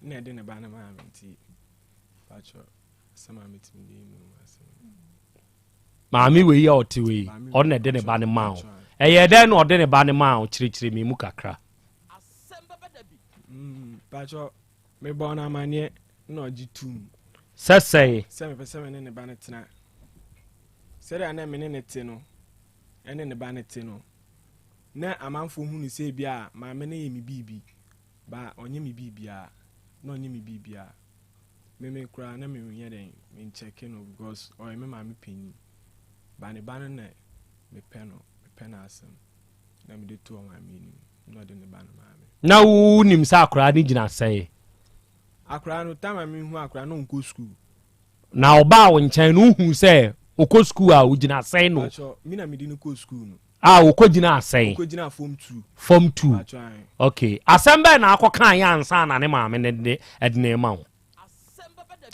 na ɛde ne ba no maa me nti, pakyɛ. Maame wei a ɔte wei, ɔno na ɛde ne ba no maa wo. Ɛyɛ dɛn na ɔde ne ba no maa wo? Kyerɛkyerɛ mi mu kakra. Mm, Pakyɛ, mebɔɔ no amanneɛ na ɔgye tum. Sɛ sɛn? Sɛ mepɛ sɛ me ne ne ba no tena. Sɛdeɛ na me ne ne te no, ɛne ne ba no te no, na amanfoɔ hu no sɛ ebi a maame no yɛ me biribi, ba ɔnyɛ me biribiara, na ɔnyɛ me biribiara. Me me koraa na me nyɛ dɛn me nkyɛke no because ɔyɛ me maame panyin ba ne ba no na me pɛ no me pɛ n'asɛm na me de to ɔmaame anim na ɔde ne ba no maa me. Na wo nim sɛ akoraa no gyina sɛn? Akoraa no time a me hu akoraa no ɔnkɔ school. Na ɔbaa wo nkyɛn no wo hu sɛ ɔkɔ school a ɔgyina sɛn no? Pakyɛ me na me de no kɔ school no. A ɔkɔgyinaa sɛn? Ɔkɔgyinaa form two. Form two. Okay. Asɛm bɛn na akɔka yɛ ansa na ne maame ne de ɛde ne ma wo?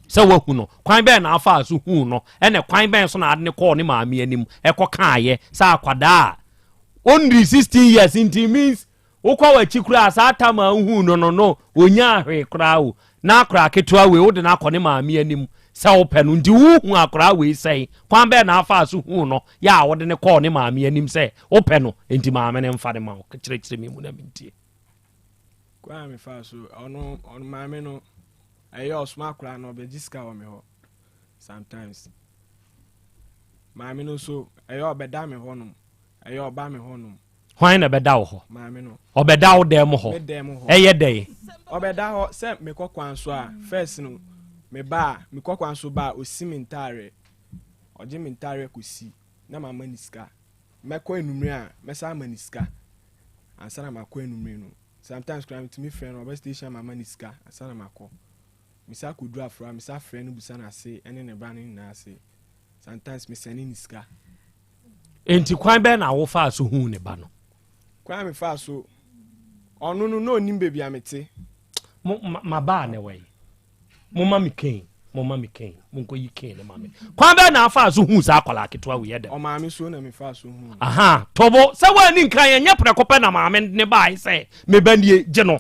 Sɛ wahu no, kwan bɛn na afaa so huu no, ɛna kwan bɛn so na ade ne kɔɔ ne maame anim ɛkɔ kaayɛ sɛ akwadaa a ɔnnii 16 years nti means Wokɔ w'akyi koraa a, saa tam a wohuu no no, no ɔnyaa hwee koraa o. Na akwadaa ketewa wei, wode no akɔ ne maame anim sɛ wopɛ no. Nti wohu akwadaa wei sɛn? Kwan bɛn na afaa so huu no yɛ a wode no kɔɔ ne maame anim sɛ wopɛ no, nti maame no mfa no ma wo? Kyerɛkyerɛ me mu na mentie. Kwan a mefaa so, ɔno, ɔno maame no, ɛyɛ ɔsoma akwadaa no, ɔbɛgye sika wɔ me hɔ sometimes. Maame no nso, ɛyɛ ɔbɛda me hɔnom, ɛyɛ ɔba me hɔnom. Hwan na ɛbɛda wo hɔ? Ɔbɛda wo dan mu hɔ. Ɛyɛ dɛn? Ɔbɛda hɔ sɛ mekɔ kwan so a, first no, meba a, mekɔ kwan so ba a, ɔsi me ntaareɛ. Ɔgye me ntaareɛ kɔsi na mama no sika. Mɛkɔ anwummere a, mɛsan ama no sika ansa na makɔ anwummere no. Sometimes koraa metumi frɛ no, ɔba station a mama no sika ansa na makɔ. Mesan kɔduru aforo a, mesan frɛ no bisa no ase ne ne ba no nyinaa ase. Sometimes mesɛne no sika. Enti kwan bɛn na wofaa so huu ne ba no? Kwan a mefaa so, ɔno no na ɔnim baabi a mete. Mo, ma, mabaa ne wɔ yi. Momma me cane. Momma me cane, monkɔyi cane no ma me. Kwan bɛn na afaa so huu saa akwadaa ketewa wei ɛdɛm? Ɔmaame so na mefaa so huu. Aha, tobo, sɛ woanni nkan ɛnyɛ prɛko pɛ na maame ne bae sɛ me ba nie, gye no.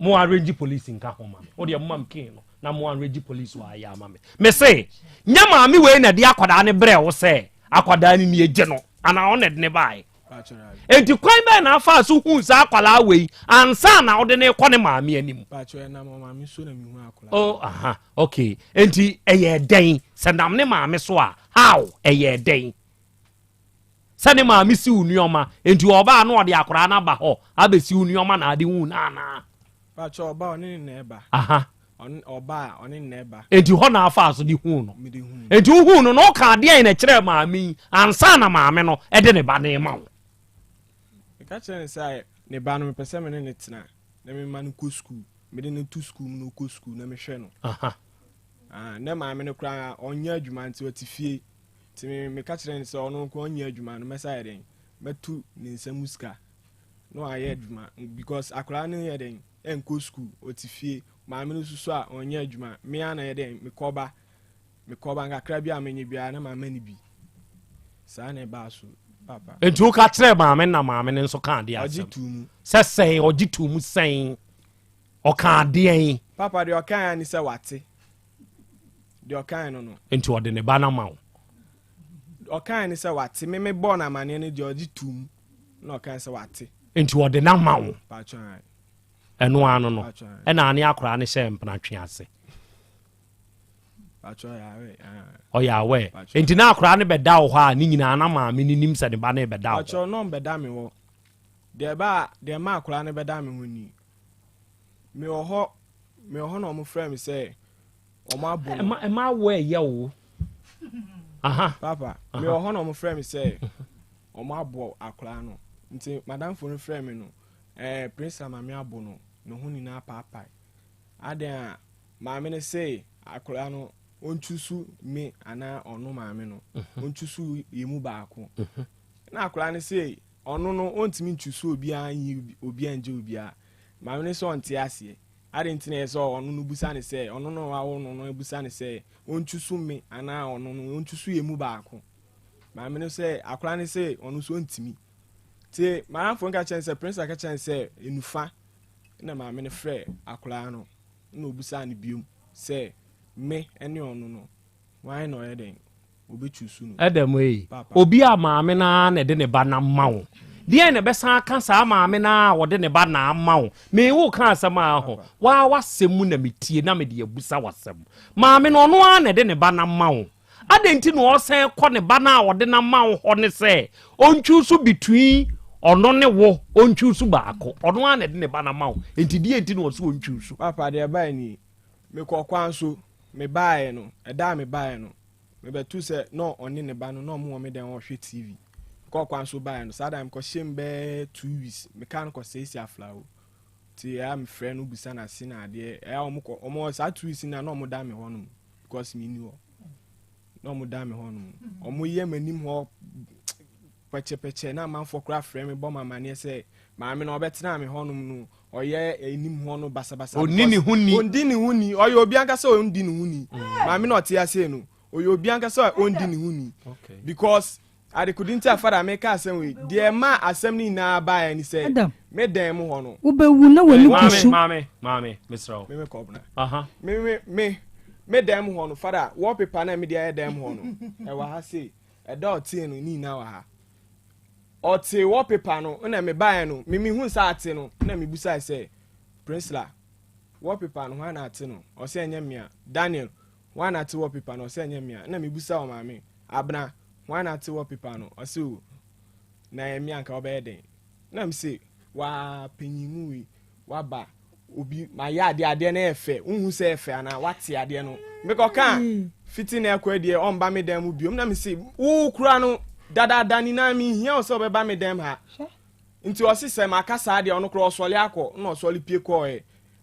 Mo arrange police nka ho ma me. Wo deɛ moma me cane no na mo arrange police wɔ ayɛ ama me. Me se, nyɛ maame wei na ɛde akwadaa no brɛ wo sɛ akwadaa no nie, gye no, anaa ɔno na ɛde ne bae? Enti kwan bɛn na afaa so huu saa akwadaa wei ansa na wode no rekɔ ne maame anim? Oh, aha, okay. Enti ɛyɛ dɛn sɛ nam ne maame so a, how ɛyɛ dɛn? Sɛ ne maame siw nneɛma, enti ɔbaa na ɔde akwadaa no aba hɔ abɛsiw nneɛma na ade hu no anaa? Pakyɛ ɔba ɔne ne na ɛba. Aha. Ɔne ɔba a ɔne ne na ɛba. Enti hɔ na afaa so de huu no. Mede huu no. Enti wohuu no na ɔka adeɛn na ɛkyerɛɛ maame yi ansa na maame no de ne ba no rema wo? Meka kyerɛɛ no sɛ ne ba no mepɛ sɛ me ne no tena na mema no kɔ sukuu. Mede no to sukuu mu na ɔkɔ sukuu na mehwɛ no. Aha. Ah, na maame no koraa ɔnyɛ adwuma nti ɔte fie. Nti me meka kyerɛɛ no sɛ ɔno nko ɔnyɛ adwuma no mɛsa yɛ dɛn? Mɛto ne nsa mu sika. na wayɛ adwuma because akwadaa no yɛ dɛn ɛnkɔ school ɔte fie maame no nso so a ɔnyɛ adwuma me ara na yɛ dɛn mekɔba mekɔba nkakra bi a menye biara na mama no bi saa na ɛbaa so papa. Nti woka kyerɛ maame na maame no nso ka adeɛ ɔgye asɛm too mu sɛ sɛn ɔgye too mu sɛn ɔka adeɛn. Papa deɛ ɔkae ara ne sɛ wate deɛ ɔkae no no. Nti ɔde ne ba no ama wo. Ɔkae ne sɛ wate me mebɔɔ no amaneɛ no deɛ ɔgye too mu. Na ɔkae sɛ wate. Nti ɔde no ama wo. Paatwa ae. Ɛno ano no, Paatwa ae. ɛna ane akoraa no hyɛɛ mpenatwe ase. Paatwa ɔyɛ awɛ. Ɔyɛ awɛ. Paatwa. Nti na akoraa no bɛda wo hɔ a ne nyinaa na maame no nim sɛ ne ba no rebɛda wo hɔ. Paatwa na ɔmbɛda me hɔ. Deɛ ɛba a, deɛ ɛma akoraa no bɛda me hɔ ni. Mewɔ hɔ, mewɔ hɔ na wɔn frɛ me sɛ wɔn abo no. Ɛma ɛma awɔ ɛyɛ wo. Aha. Papa, mewɔ hɔ na wɔn frɛ me sɛ Ɔmo abɔ akwadaa no nti madamfo no frɛɛ me no ɛɛ Priscilla maame abo no ne ho nyinaa apaapae adɛn a maame no se akwadaa no ɔntwusu me anaa ɔno maame no ɔntwusu yɛ mu baako na akwadaa no se ɔno no ɔntumi ntwusu obiara nyi obiara ngye obiara maame no sɛ ɔnte aseɛ adɛn nti na ɛyɛ sɛ ɔno no busa ne sɛ ɔno no wawo no no busa ne sɛ ɔntwusu me anaa ɔno no ɔntwusu yɛ mu baako. Maame no sɛ akwadaa no sɛ ɔno nso ɔntumi. Nti madamfo no ka kyerɛ no sɛ principal ka kyerɛ no sɛ enufa na maame no frɛ akwadaa no na obisaa no biom sɛ me ne ɔno no hwan na ɔyɛ dɛn obechusu no. Ɛdɛm ei, Papa. obi a maame no ara na ɛde ne ba no ama wo. Deɛn na ɛbɛsan aka saa maame no ara a ɔde ne ba na ama wo? Me wo ka asɛm a ho, waa w'asɛm mu na metie na mede abusa w'asɛm. Maame no ɔno ara na ɛde ne ba no ama wo. Adɛn nti na ɔresan kɔ ne ba no a ɔde no ama wo hɔ ne sɛ ɔntwusu between ɔno ne wo, ɔntwusu baako. Ɔno ara na ɛde ne ba no ama wo, enti deɛ nti na ɔse ɔntwusu? Papa, deɛ ɛbaeɛ nie, mekɔɔ kwan so, mebaeɛ no, ɛda a mebaeɛ no, mebɛtoo sɛ na ɔne ne ba no, na wɔn wɔ me dan hɔ rehwɛ TV. Mekɔɔ kwan so baeɛ no, saa da no mekɔhyɛɛ mu bɛyɛ 2 weeks, me car no kɔsɛe si Aflao. Nti ɛyɛ a mefrɛ no bisa no ase na adeɛ, ɛyɛ a wɔkɔ, wɔn saa 2 weeks no na na wɔda me hɔnom. because me ni hɔ na wɔn da me hɔ nom wɔn yɛ m'anim hɔ pɛkyɛpɛkyɛ na amanfoɔ koraa frɛ me bɔ me amaneɛ sɛ maame na ɔbɛtena me hɔ nom no ɔyɛ anim hɔ no basabasa. Ɔnni ne ho ni. Ɔndi ne ho ni ɔyɛ obi ankasa ɔndi ne ho ni mm. maame na ɔte ase no ɔyɛ obi ankasa ɔndi ne ho ni because Adekode nti a Fada meka asɛm wei, deɛ ɛmaa asɛm no nyinaa baeɛ ne sɛ, Adam, me dan mu hɔ no. Wobɛwu na w'ani gu so. Maame, maame, mesrɛ wo. Me me kɔbena. Aha. Me me me me dan mu hɔ no, Fada, wallpaper na mede ayɛ dan mu hɔ no, ɛwɔ ha sei. Ɛda ɔtee no ne nyinaa wɔ ha. Ɔtee wallpaper no, na mebaeɛ no, me mehu sɛ ate no, na mebusae sɛ, Priscilla, wallpaper no hwan na ate no? Ɔsɛ ɛnyɛ mea. Daniel, hwan na ate wallpaper no? Ɔsɛ ɛnyɛ mea. Na mebusa wɔ maame, Abena, Hwan na ate wallpaper no? Ɔse o, na ɛyɛ me a nka wobɛyɛ dɛn? Na mese, waa panyin mu yi, waba obi, mayɛ adeɛ, adeɛ no yɛ fɛ, wonhu sɛ ɛyɛ fɛ anaa? Wate adeɛ no. Mekɔka fiti na ɛkɔ deɛ ɔmba me dan mu biom. Na mese, wo kura no dadaada nyinaa menhia wo sɛ wobɛba me dan ha. Nti ɔse sɛ maka saa deɛ ɔno koraa ɔsɔle akɔ, na ɔsɔle pie kɔɔɛ.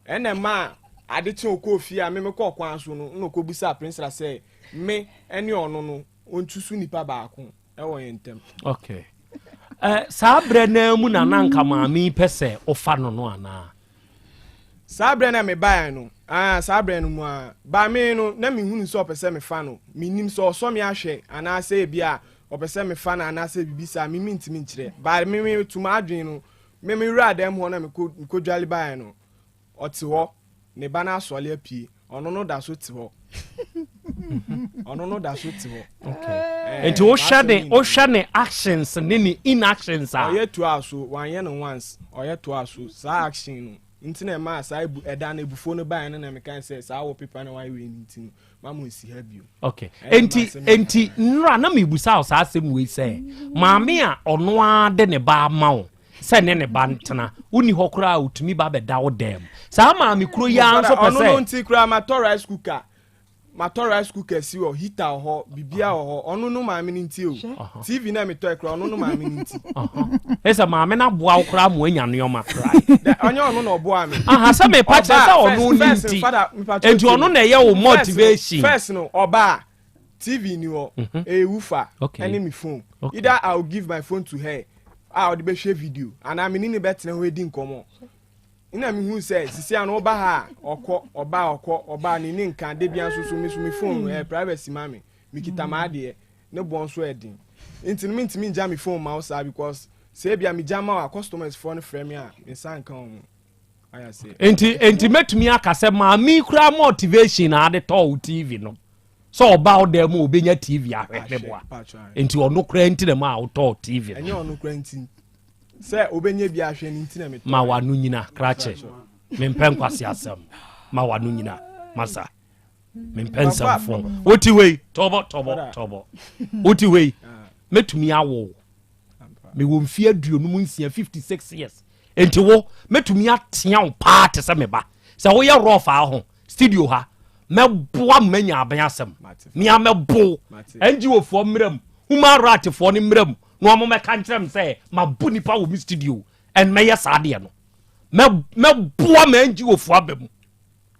Ɛna ɛmaa ade kye ɔkɔɔ fie a me mekɔɔ kwan so no, na ɔkɔbisaa Prinsila sɛ me ne ɔno no ɔnchusu nipa baako wɔ yɛn ntam. Okay. Uh, saa berɛ naa mu na na nka maame yi pɛ sɛ ɔfa no no anaa? Saa berɛ na mebaeɛ no, Ah, saa berɛ no mu ara. But me no, na menhunu sɛ ɔpɛ sɛ mefa no. Mennim sɛ ɔsɔ me ahwɛ anaasɛ ebia ɔpɛ sɛ mefa no anaasɛ biribi saa, me mentumi nkyerɛ. But me me to m'adwene no, me me wuraa dɛm hɔ na mekɔ mekɔdwale baeɛ no, ɔte hɔ, ne ba no asɔre apue, ɔno no da so te hɔ. Ɔno no da so te hɔ. Okay. Nti wohwɛ ne wohwɛ ne actions ne ne inactions a. Ɔyɛ toa so, wanyɛ no once, ɔyɛ toa so, saa action no. Nti na ɛmaa saa ebu ɛda no abufuo no baeɛ no na mekae sɛ saa wɔ pepa na wayɛ wei no nti no ma mo nsi ha bio. Okay. Enti enti nnora na mebusa wo saa asɛm wei sɛ maame a ɔno ara de ne ba ama wo sɛ ne ne ba ntena wonni hɔ koraa a otumi ba bɛda wo dan mu saa maame kuro yi ara nso pɛ sɛ ɔno no nti koraa matɔ rice cooker Matɔ rice cooker si hɔ, heater wɔ hɔ, biribiara wɔ hɔ. Ɔno no maame no nti o. TV na metɔe koraa, ɔno no maame no nti. Ɛsɛ maame no aboa wo koraa ma wanya nneɛma. Ɔnyɛ ɔno na ɔboa me. Aha sɛ mepa kyerɛ sɛ ɔno ne nti. Nti ɔno na ɛyɛ wo motivation. First no, ɔbaa TV ni hɔ, ɛyɛ woofer ɛne me phone. Either I will give my phone to her a ɔde bɛhwɛ video anaa me ne no bɛtena hɔ adi nkɔmmɔ. Nna mehuu sɛ sisi ano ɔba ha a ɔkɔ ɔba a ɔkɔ ɔba a ne nka da bia nso so me so me phone no ɛyɛ privacy ma me mekita m'adeɛ ne boɔ nso ɛden nti no mentumi ngya me phone ma wo saa because sɛ ebia megya ma wo a customers foɔ no frɛ me a me nsa nka wɔn ayɛ aseɛ. Nti nti mɛtumi aka sɛ maame yi koraa motivation na ade tɔɔ wo TV no sɛ ɔba wo dan mu ɔbɛnya TV ahwɛ ne boa nti ɔno koraa nti na ma wotɔɔ TV no. Ɛnyɛ ɔno koraa nti Sɛ obɛnya bi ahwɛ no nti na metɔɛ. Ma w'ano nyina krakye mempɛ nkwaseasɛm ma w'ano nyina masa mempɛ nsɛm fo wote wei tɔbɔ tɔbɔ tɔbɔ wote wei mɛtumi awo mewɔ mfie 56 56 years enti wo mɛtumi atea wo paa te sɛ me ba sɛ woyɛ rɔf a ho studio ha mɛboa manya aben asɛm mea mɛbo ngo foɔ mmerɛ mu human right foɔ no mmerɛ mu na wɔn mɛka nkyerɛ m sɛ mabo nipa wɔ me studio and mɛyɛ saa deɛ no mɛboa ma ngo foɔ aba mu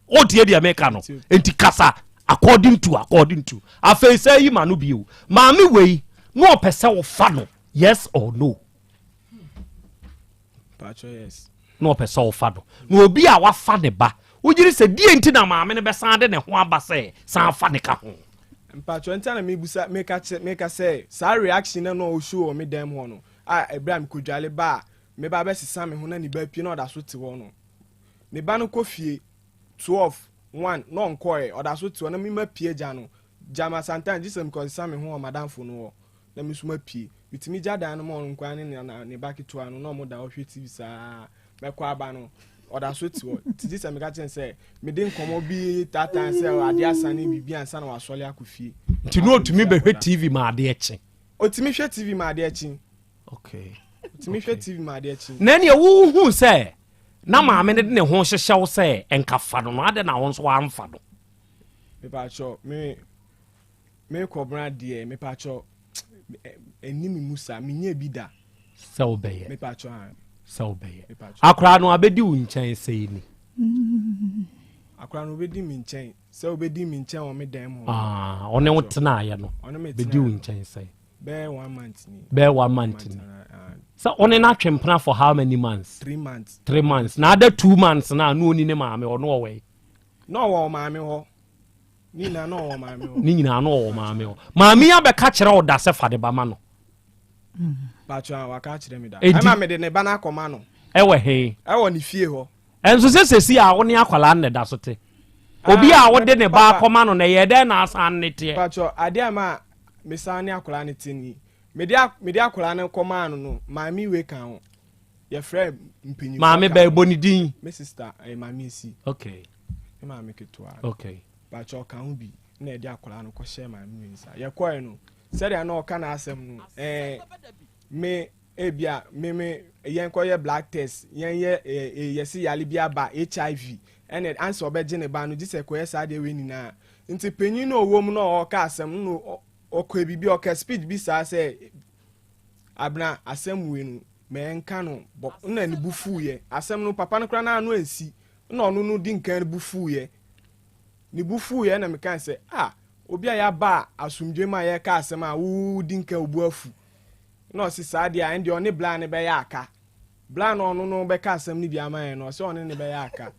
wotie deɛ meka no nti kasa according to according to afei sɛ yi ma no bio maame wei na ɔpɛ sɛ wofa no yes or no na ɔpɛ sɛ ɔfa no na obi a wafa ne ba wogyere sɛ deɛ nti na maame no bɛsan de ne ho aba sɛ san fa ne ka ho. Mpatsɔ nti na mebusa meka kyerɛ meka sɛ saa reaction na na ɔshow wɔ me dan mu hɔ no a ɛberɛ a mekɔdwale ba a meba bɛsesa me ho na ne ba pie na ɔda so te hɔ no ne ba no kɔ fie 12 1 na ɔnkɔɛ ɔda so te hɔ na mema pie gya no gyama sometimes gye sɛ mekɔsesa me ho wɔ madamfo no hɔ na me nso mapue. Metumi gya dan no ma ɔno nko ara ne ne ne ba ketewa no na wɔn da hɔ hwɛ TV saa. Mɛkɔ aba no, ɔda so te hɔ. Ti gye sɛ meka kyerɛ no sɛ mede nkɔmmɔ bi taataa sɛ adeɛ asa ne biribi ansa na wasɔre akɔ fie. Nti na ɔtumi bɛhwɛ TV ma adeɛ kye? Ɔtumi hwɛ TV ma adeɛ kye. Okay. Ɔtumi hwɛ TV ma adeɛ kye. Na ɛneɛ wohu sɛ na maame no de ne ho hyehyɛ wo sɛ nka fa no no, adɛn na wo nso woamfa no? Mepakyɛ me Me kɔbena deɛ mepakyɛ ɛni me mu saa menyɛ bi da. Sɛ wobɛyɛ. Mepakyɛ an. Sɛ wobɛyɛ. Akora no abɛdi wo nkyɛn sɛi ni. Akora no obɛdi me nkyɛn sɛ obɛdi me nkyɛn wɔ me dan mu. Ah, ɔne wo tenaeɛ no. Bɛdi wo nkyɛn sɛi. Bɛyɛ one month ni. Bɛyɛ one month ni. Sɛ ɔne no atwe mpena for how many months? 3 months. 3 months. Na ada 2 months na ano oni ne maame ɔno ɔwɔ yi. Na ɔwɔ maame hɔ. Ne nyinaa na ɔwɔ maame hɔ. Ne nyinaa na ɔwɔ maame hɔ. Maame yi abɛka kyerɛ wo da sɛ fa ne ba ma no. Patro a waka akyerɛ me da. Ɛma mede ne ba no akɔma no. Ɛwɔ he? Ɛwɔ ne fie hɔ. Ɛnso sɛ sɛsi a wo ne akwadaa no na ɛda so te. Obi a wode ne ba akɔma no na ɛyɛ dɛn na asan ne teɛ? Patro adeɛ a ma mesan ne akwadaa no te ni. Mede mede akwadaa no kɔmaa no no maame wei ka ho. Yɛfrɛ mpanyinfoɔ. Maame bɛn bɔ ne din. Me sister ɛyɛ maame esi. Okay. Me maame ketewa. Okay. Bàtchɛ ɔka ho bi na yɛde akwadaa no kɔhyɛ maame wei nsa. Yɛkɔɛ no sɛdeɛ na ɔka n'asɛm no ɛɛ me ebia me me yɛn kɔyɛ black test yɛn yɛ ɛɛ yɛsi yale bi aba HIV ɛna ansa ɔbɛgye ne ba no gye sɛ kɔyɛ saa deɛ wei nyinaa nti panyin na ɔwɔ mu na ɔka asɛm no ɔkɔ biribi ɔka speech bi saa sɛ Abena, asɛm wei no, mɛnka no bɔ. Nna ne bo fuiɛ. Asɛm no, papa no koraa n'ano ansi. Nna ɔno no di nkan bo fuiɛ. Ne bo fuiɛ na mekae sɛ, ah, obi a yɛaba asomdwoe mu a yɛreka asɛm a wodi nkan wo bo afu. Nna ɔse saa deɛ a, ɛndeɛ ɔne bla no bɛyɛ aka. Bla no ɔno no bɛka asɛm no bi ama yɛn no, ɔse ɔne no bɛyɛ aka.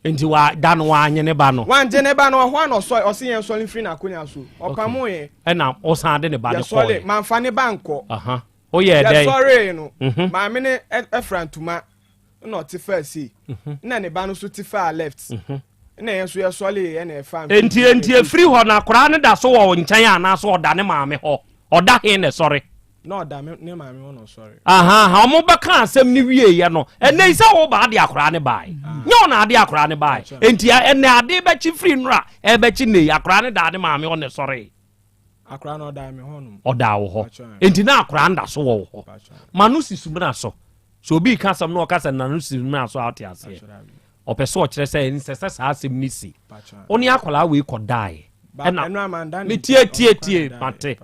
Nti wa da no wanye ne ba no. Wangye ne ba no, ɔhɔ a na ɔsɔre, ɔse yɛn sɔre mfiri n'akonya so. Ɔpamo yɛn. Ɛna ɔsan de ne ba no Yɛsɔre, kɔɔɛ. mamfa ne ba nkɔ. Aha. Woyɛɛ dɛn? Yɛsɔree no, maame no ɛ- ɛfira ntoma na ɔte faa sei, na ne ba no nso te faa left, na yɛn nso yɛsɔree ɛna ɛfaa Enti enti efiri hɔ no akwaraa no da so wɔ wo nkyɛn anaasɛ ɔda ne maame hɔ? Ɔda he na ɛsɔre? Na ɔda ne maame hɔ na ɔsɔre. Aha, ɔmo bɛka asɛm no wieeɛ no, ɛnɛ yi sɛ wo ba ade akwaraa no bae. Nyɛ wo na ade akwaraa no bae. Enti ɛnɛ ade bɛkye firi nnora ɛbɛkye nnɛ yi, akwaraa no daa ne maame hɔ na ɛsɔree. Akwaraa no ɔdaa me hɔ nom. Ɔdaa wo hɔ. Enti na akwaraa no da so wɔ wo hɔ. Ma no si sumina so. Sɛ obi reka asɛm na ɔka sɛ na no si sumina so a, wote aseɛ. Ɔpɛ sɛ ɔkyerɛ sɛ ɛnsɛ sɛ saa asɛm no si. Wo ne akwaraa wei kɔdaeɛ. Ɛna metie tie tie mate.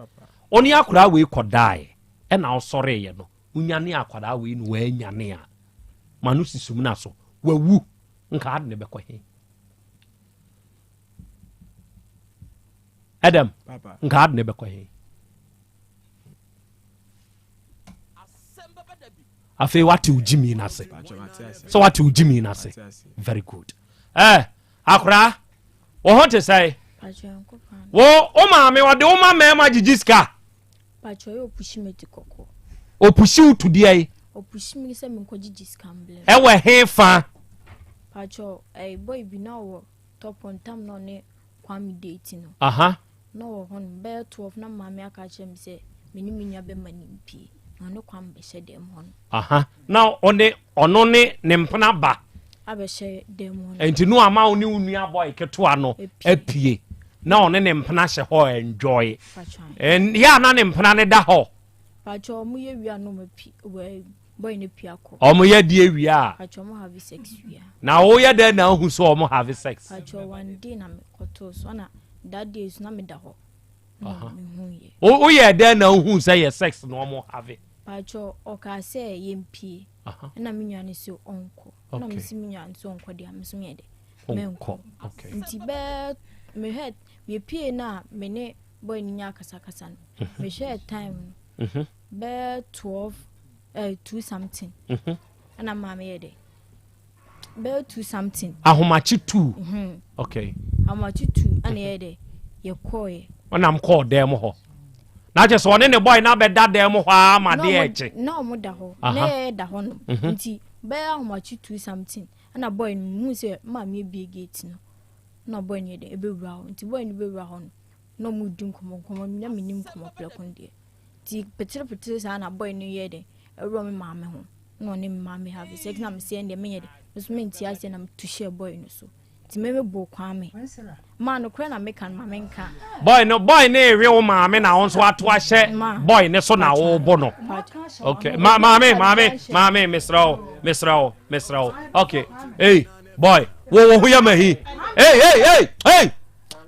Wo ne akwaraa wei kɔdaeɛ ɛna wosɔreeɛ no, wonyane akwaraa wei na wanyane a, ma no si sumina so. Wawu. Nka ade ne bɛkɔ he? Ɛdɛm, nka ade ne bɛkɔ he? Afei wate wo gyimi no ase. Sɛ wate wo gyimi no ase. Very good. Eh, akora, wo ho te sɛe? Wo wo maame ɔde wo ma mmarima gyegye sika? Opusi wo to deɛ yi? Ɛwɔ he fa? Boy bi na ɔwɔ top on tam na ɔne Kwame date no. Aha. Na ɔwɔ hɔ no bɛyɛ 12 na maame aka akyerɛ me sɛ me ne me nua bɛma no mpie na ɔne Kwame bɛhyɛ dɛm hɔ no. Aha. Na ɔne ɔno ne ne mpena ba. Abɛhyɛ dɛm hɔ no. Nti no ama wo ne wo nua boy ketewa no apue na ɔne ne mpena hyɛ hɔ enjoy. Yɛ a na ne mpena ne da hɔ. Pacho ɔmo yɛ wia na ɔmo api wɔ boy no pia kɔ. Ɔmo yɛ deɛ wie a. Pacho ɔmo have sex wie a. Na wo yɛ dɛn na ahu sɛ ɔmo have sex? Pacho one day na me kɔtoo so na that day so na me da hɔ. Na me hu yɛ. Wo yɛ dɛn na ahu sɛ yɛ sex na ɔmo have? Pacho ɔkaa sɛ yɛn pie. Ɛna me nua no sɛ ɔnkɔ. Ɛna me si me nua no sɛ ɔnkɔ deɛ me so me yɛ dɛ. Menkɔ. Nti bɛɛ me hwɛ yɛ pie na me ne boy no nya akasakasa no. Me hwɛ time no. Bɛɛ 12 2 something. Ɛna maame yɛ dɛ bɛyɛ 2 something. Ahomakye 2. Okay. Ahomakye 2 ɛna yɛ dɛ yɛkɔɔyɛ. Ɔnam kɔɔ dan mu hɔ. Na kyerɛ sɛ ɔne ne boy na bɛda dan mu hɔ ara ma deɛ ɛkye. Na ɔmo da hɔ. Na yɛ da hɔ nom. Nti bɛyɛ ahomakye 2 something ɛna boy no mu sɛ maame ebie gate no. Na boy no yɛ dɛ ebɛwura hɔ. Nti boy no bɛwura hɔ no na ɔmo di nkɔmɔ nkɔmɔ na menim nkɔmɔ prɛko deɛ. Nti petere petere saa na boy no yɛ dɛ ɛwura me maame ho na ɔne me maame have sex na mesɛ ɛndeɛ menyɛ dɛ me so mente aseɛ na metu hyɛɛ boy no so nti me mebɔ Kwame maa nokorɛ na meka no ma menka. Boy no boy no ewe wo maame na wo nso ato ahyɛ boy ne so na wo bo no. Okay ma maame maame maame mesrɛ wo mesrɛ wo mesrɛ wo okay hey boy wo wo ho yɛ mahi hey hey hey hey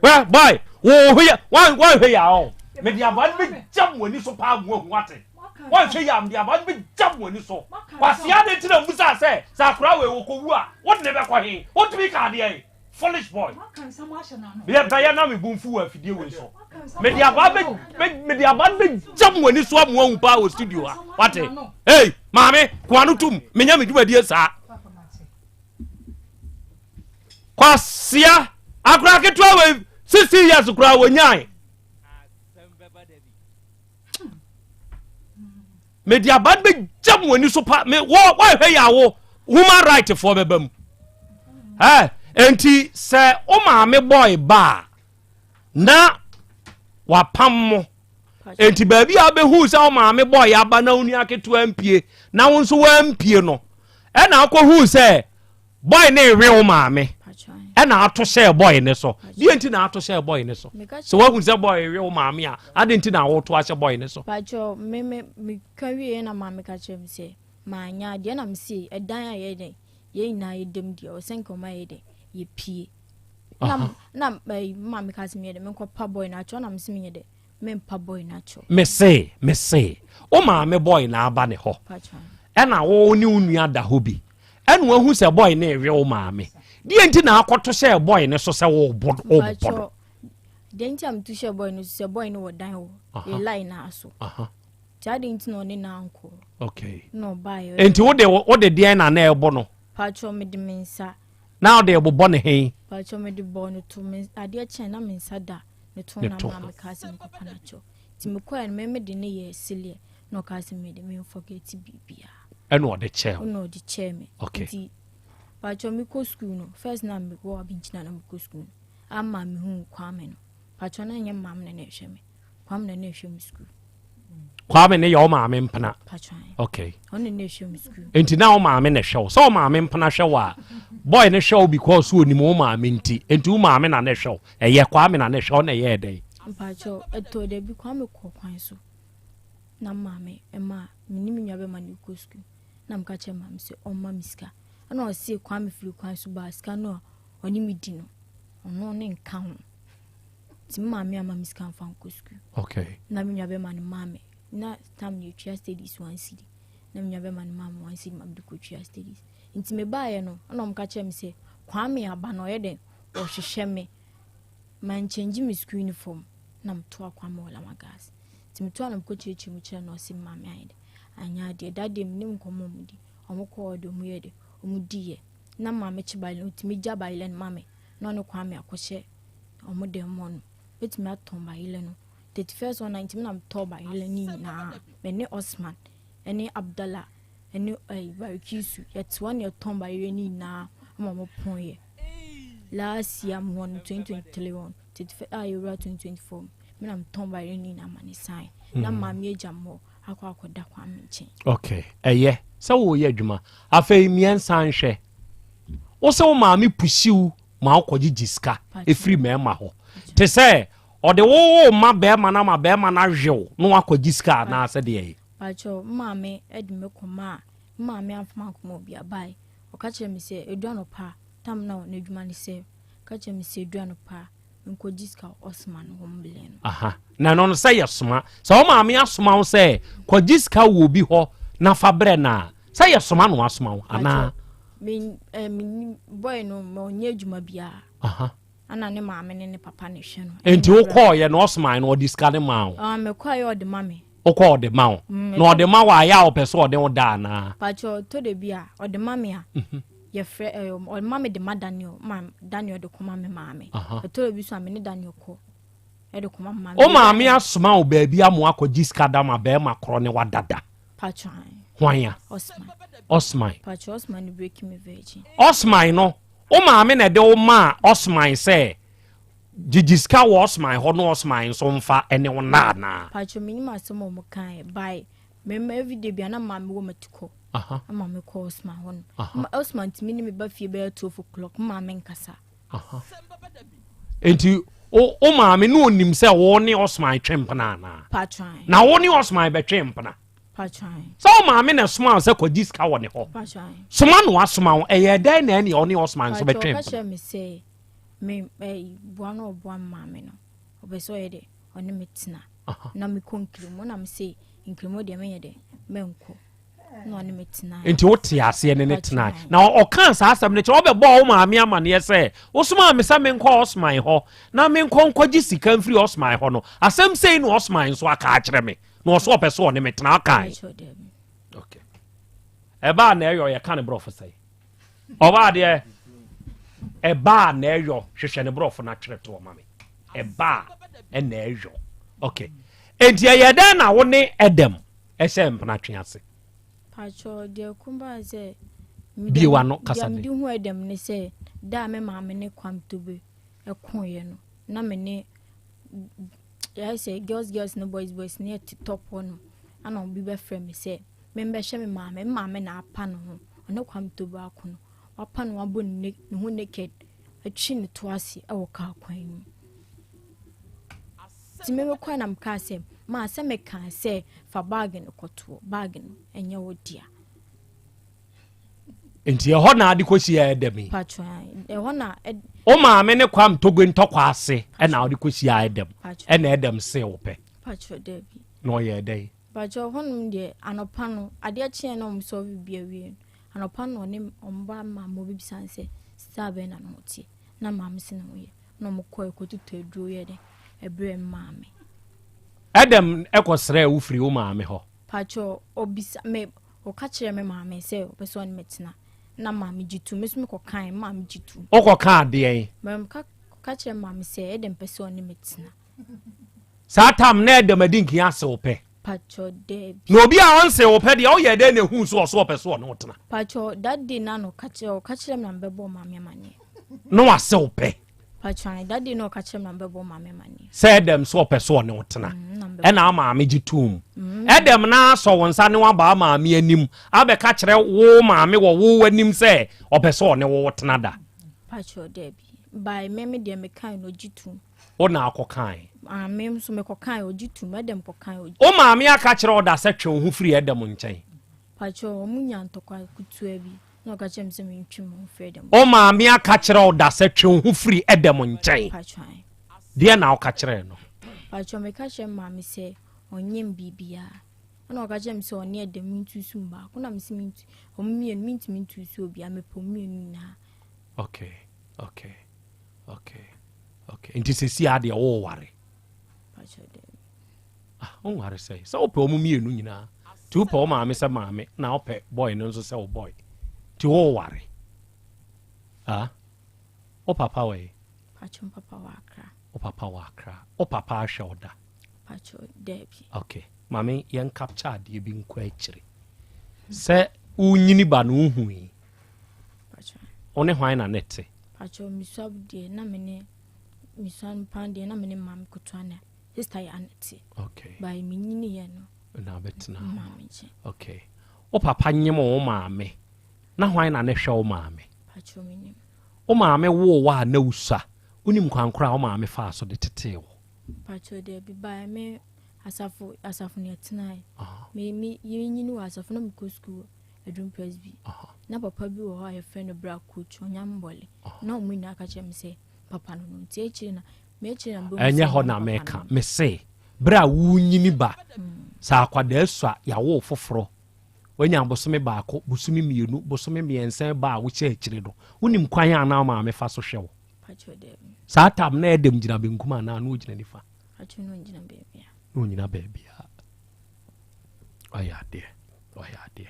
well boy wo ho yɛ wan wan hwɛ yɛ ɔ mede aba no bɛgya mo ani so paa mo ahu ate wanhwɛ yɛ a mede aba no bɛgya mo ani so kwasea de nti na mbusa sɛ sɛ akora wei wɔkɔwu a wode ne bɛkɔ he wotumi ka adeɛ yi foolish boy yɛ bɛyɛ na mebu mfu wɔ afidie wei so mede aba mede aba no bɛgya mo ani so amoa hu paa wɔ studio ha wate hey maame koa no tom menya me dwumadie saa Kwasia, akora ketewa wei 16 years koraa wɔnyae. Mede aba no bɛgya mo ani so pa me wɔ wɔahwɛ yɛ awo human right foɔ bɛba mu. Ɛ enti sɛ wo maame bɔe ba a na wapam mo enti baabi a wobɛhu sɛ wo maame bɔe aba na wo nua ketewa mpie na wo nso woampie no ɛna akɔhu sɛ Boy no rewe wo maame ɛna ato hyɛɛ boy no so. Deɛ nti na ato hyɛɛ boy no so? Sɛ wahu sɛ boy rewe wo maame a, ade nti na woto ahyɛ boy no so? Pacho, me me me ka wie na maame ka kyerɛ me sɛ maanya adeɛ na me se ɛdan a yɛ dɛn yɛn nyinaa yɛ dɛm deɛ ɔsɛ nka ɔma yɛ dɛn yɛ pie. Na na maame ka sɛ meyɛ dɛ menkɔ pa boy no akyɛw na me se menyɛ dɛ mempa boy no akyɛw. Mese mese wo maame boy na aba ne hɔ ɛna wo ne wo nua da hɔ bi ɛna wahu sɛ boy no rewe wo maame deɛ nti na akɔto hyɛɛ boy no so sɛ wobɔ wobɔ no. Deɛ nti a meto hyɛɛ boy no so sɛ boy no wɔ dan wɔ yɛ line na so. Nti adi nti na ɔne na ankɔ. Okay. Na ɔbaeɛ. Nti wode wode deɛn na na ɛbɔ no? Patrɔ mede me nsa. Na ɔde bobɔ ne he? Pakyɛ mede bɔɔ no to me adeɛ kyɛn na me nsa da ne to na maa me kaa sɛ mekɔpa no akyɛw. Nti mekɔɛ no me mede ne yɛɛ seleɛ na ɔkaa sɛ mede me forget biribiara. Ɛna ɔde kyɛɛ wo? Ɛna ɔde kyɛɛ me. Okay. Nti pakyɛ mekɔ sukuu no first na mewɔ Abinkyina na mekɔ sukuu no ama mehu Kwame no. Pakyɛ na nyɛ maame na na ɛhwɛ me. Kwame na na ɛhwɛ me sukuu. Kwame ne yɛ wo maame mpena. Okay. Ɔno na ɛhwɛ me sukuu. Nti na wo maame na ɛhwɛ wo. Sɛ wo maame mpena hwɛ wo a, boy ne hwɛ wo because onim wo maame nti. Nti wo maame na na ɛhwɛ wo. Ɛyɛ Kwame na na ɛhwɛ wo na ɛyɛɛ dɛn? Mpakyɛ ɛtɔ da bi Kwame kɔ kwan so na maame ɛma me ne me nua bɛma no kɔ sukuu na meka kyerɛ maame sɛ ɔmma me sika ɛna ɔse Kwame firi kwan so baa sika no a ɔne me di no ɔno ne nka ho. Nti me maame ama me sika mfa nkɔ sukuu. Okay. Na me nua bɛma no maa me. Na tam no yɛtua studies one cedi. Na me nua bɛma no maa me one cedi ma mede kɔtua studies. Nti mebaeɛ no, ɛna wɔn ka kyerɛ me sɛ Kwame aba na ɔyɛ dɛn ɔhwehwɛ me. Mankyɛngye me sukuu uniform na metoa Kwame wɔ Lamagas. Nti metoa na mekɔkyerɛkyerɛ mu kyerɛ na ɔse me maame ayɛ dɛ anyɛ adeɛ. Da deɛ menim nkɔmmɔ ɔmo di. Ɔmo kɔɔ deɛ ɔmo yɛ dɛ ɔmo diiɛ. Na maame kye bayerɛ no, ɔtumi gya bayerɛ no ma me na ɔne Kwame akɔhyɛ Ɔmo dɛm hɔ no, mɛtumi atɔn bayerɛ no. 31st hɔ na nti me na metɔɔ bayerɛ no nyinaa. Me ne Osman ɛne Abdallah ɛne ɛyi Barikisu yɛte hɔ na yɛtɔn bayerɛ no nyinaa ama ɔmo pɔn yɛ. Last year mu hɔ no 2023 hɔ no 31 a yɛwura 2024 mu me na metɔn bayerɛ no nyinaa ma ne san. Na maame agya me hɔ akɔ akɔda Kwame nkyɛn. Okay, ɛyɛ sɛ woyɛ adwuma. Afei mmiɛnsa nhwɛ. Wo sɛ wo maame pusiw ma wokɔgyegye sika ɛfiri mmarima hɔ te sɛ ɔde wo wo ma bɛrima no ama bɛrima no ahwew na wakɔgye sika anaasɛ deɛ yɛ. Pakyɛw, maame de me kɔma a, maame amfa me ankɔma obi abae. Ɔka kyerɛ me sɛ edu anɔpa a, tam na n'adwuma ne sɛ, ɔka kyerɛ me sɛ edu anɔpa a, menkɔgye sika ɔsoma no hɔ mblɛ no. Aha, na ɛno no sɛ yɛ soma. Sɛ wo maame asoma wo sɛ kɔgye sika wɔ obi hɔ na fa brɛ no a, sɛ yɛ soma na wasoma wo anaa? Me eh, me boy no ma ɔnyɛ adwuma biara. Aha. Ana ne maame ne ne papa na ɛhwɛ no. Nti wokɔɔyɛ na ɔsomae no ɔde sika no maa wo? Ah, mekɔɔyɛ ɔde ma me. Wokɔ ɔde ma wo? Mm, Na ɔde ma wo a, ɛyɛ a ɔpɛ sɛ ɔde wo da anaa? Pakyɛ ɔtɔ da bi a ɔde ma me a yɛfrɛ ɛ ɔde ma me de ma Daniel ma Daniel de kɔma me maame. Aha. Ɛtɔ da bi so a me ne Daniel kɔ ɛde kɔma me maame. Wo maame asoma wo baabi ama woakɔgye sika da ma bɛrima korɔ ne wadada? Pakyɛ ae. Hwan a? Osman. Osman. Pakyɛ Osman ne break me virgin. Osman no, wo maame na ɛde wo maa Osman sɛ gyegye sika wɔ Osman hɔ na Osman nso mfa ne wo nna anaa? Pakyɛ menim asɛm a ɔmo kaeɛ by me ma everyday bia na maame wɔ m'atukɔ Aha. ama me kɔ Osman hɔ no. Aha. Ma Osman tumi ne me ba fie bɛyɛ 12 o'clock maame nkasa. Aha. Enti wo wo maame ne onim sɛ wo ne Osman twe mpena anaa? Pakyɛ ae. Na wo ne Osman bɛtwe mpena? Pakyɛ ae. Sɛ wo maame na ɛsoma wo sɛ kɔgye sika wɔ ne hɔ. Pakyɛ ae. Soma na wasoma wo, ɛyɛ dɛn na ɛne ɔne Osman nso Pakyɛ bɛtwe ɔka mpena? kyerɛ me sɛ me ɛyi boa na ɔboa me maame no ɔpɛ sɛ ɔyɛ dɛ ɔne me tena na mekɔ nkremo na me se nkremo deɛ menyɛ dɛ mɛnkɔ na ɔne me tena. Nti wote aseɛ ne ne tena na ɔkaa saa asɛm no kyerɛ ɔbɛbɔɔ wo maame amaneɛ sɛ wosomaa me sɛ menkɔ Osman hɔ na menkɔ nkɔgye sika mfiri Osman hɔ no asɛm sei na Osman nso aka akyerɛ me na ɔso ɔpɛ sɛ ɔne me tena ɔkae. Okay. Ɛbaa na ɛyɔ yɛka ne borɔfo sɛe. Ɔbaa deɛ ɛbaa na ɛyɔ hwehwɛ ne borɔfo no atwerɛ toɔ ma me. Ɛbaa ɛna ɛyɔ. Okay. Enti ɛyɛ dɛn na wo ne Adam ɛhyɛ mpenatwe ase? Patrɔ deɛ ko baa sɛ Bie w'ano kasa deɛ de. mede hu Adam ne sɛ da a me maame ne Kwame Tobe ɛkoeɛ no na me ne yɛayɛ sɛ girls girls ne boys boys ne yɛte top hɔ nom ana obi bɛfrɛ me sɛ membɛhwɛ me maame me maame na apa ne ho ɔne Kwame Tobe ako no wapa ne ho abɔ ne ne ho naked atwi ne to ase wɔ kaa kwan mu nti me mekɔɛ na mekaa sɛ maa sɛ mekaa sɛ fa baage no kɔtoɔ baage no ɛnyɛ wo dea. Nti ɛhɔ na ade kɔhyia ɛdɛm yi? Patro ɛhɔ na. Wo maame ne Kwame Togbe ntɔkwa ase ɛna ɔde kɔhyia ɛdɛm ɛna ɛdɛm see wo pɛ. Patro dabi. Na ɔyɛ ɛdɛn? Patro hɔnom deɛ anɔpa no adeɛ kyeɛ na wɔn sɔre bi awie no anɔpa no ɔne wɔn ba maame ɔbɛbisa no sɛ sista bɛn na ne ho teɛ na maame se ne ho yɛ na wɔn kɔ ɛkɔtotɔ aduro yɛ dɛ ɛbrɛ maame. Ɛdɛm ɛkɔ srɛ wo firi wo maame hɔ. Patro ɔbisa me ɔka kyerɛ me maame sɛ ɔpɛ sɛ ɔne me tena. Na maame gye tum. Me nso mekɔkae, maame gye tum. Wokɔkaa deɛn? Meka ka kyerɛ maame sɛ ɛdɛm pɛ sɛ ɔne me tena. Saa tam na ɛdɛm adi nkia ase wo pɛ. Pacho dɛbi. Na obi a ɔnse wo pɛ deɛ ɔyɛ dɛn na ehu so ɔso ɔpɛ so ɔne wo tena. Pacho that day na no ka kyerɛ ɔka kyerɛ me na mebɛbɔ maame amaneɛ. Na wase wo pɛ. Pacho ayi that day na ɔka kyerɛ me na mebɛbɔ maame amaneɛ. Sɛ ɛdɛm so ɔpɛ so ɔne wo tena. Ɛna maame gye tom. Ɛdɛm na asɔ wo nsa ne waba maame anim abɛka kyerɛ wo maame wɔ wo anim sɛ ɔpɛ so ɔne wo tena da. Pacho dɛbi. By me me deɛ mekae no ɔgye tom. Wo na akɔkae. Ah, me nso mekɔkae ɔgye tom. Ɛdɛm kɔkae ɔgye. Wo maame aka kyerɛ wo da sɛ twe wo ho firi ɛdɛm nkyɛn. Pacho ɔmo nya ntɔkwa kutua bi na ɔka kyerɛ me sɛ mentwe me ho firi ɛdɛm. Wo maame aka kyerɛ wo da sɛ twe wo ho firi ɛdɛm nkyɛn. Pacho ae. Deɛ na woka kyerɛɛ no? Pacho meka kyerɛ maame sɛ ɔnyem biribiara. Ɛna ɔka kyerɛ me sɛ ɔne ɛdɛm ntu so mu baako na mese mentu ɔmo mmienu mentumi ntu so obiara mepɛ ɔmo mmienu nyinaa. Okay, okay, okay, okay. Nti sɛsi a deɛ woware? Ah, wonware sɛ sɛ wopɛ ɔmo mmienu nyinaa. Nti wopɛ wo maame sɛ maame na wopɛ boy no nso sɛ wo boy. Nti woware. Ah, wo papa wɔ yi? Pacho, papa wɔ Accra. Wo papa wɔ Accra. Wo papa ahwɛ wo da? Pacho, dabi. Okay. Maame, yɛn capture adeɛ bi nkɔ akyire. Sɛ wonyini ba no wohu yi. Wo ne hwan na ne te? Pacho, misua deɛ na me ne misua mpan deɛ na me ne maame kotoa na sister yɛ ana te. Okay. By me nyini yɛ no. Na abɛtena. Maame nkyɛn. Okay. Wo papa nyem wo maame. Na hwan na ne hwɛ wo maame? Pacho, me nim. Wo maame woo wo a na wusua. Wonim kwan koro a wo maame faa so de tetee wo? Pacho, deɛ by me asafo asafo na ɛtenae. Me me yɛnyini wɔ asafo na mekɔ school Adum Presby. Na papa bi wɔ hɔ a yɛfrɛ no Bra Coach Onyambɔle. Na ɔmo nyinaa ka kyerɛ me sɛ papa no no nti akyire na me akyire na mbɛhu Ɛnyɛ hɔ na meka. Mese berɛ a wonyini ba sɛ akwadaa sua yɛawo foforɔ wanya bosome baako bosome mmienu bosome mmiɛnsa ba a wohyɛ akyire no wonim kwan a na maame fa so hwɛ wo? Saa tam na ɛdɛm gyina benkum anaa na ogyina nifa? Pacho, na ogyina baabia. Na onyina baabia. Ɔyɛ adeɛ, ɔyɛ adeɛ.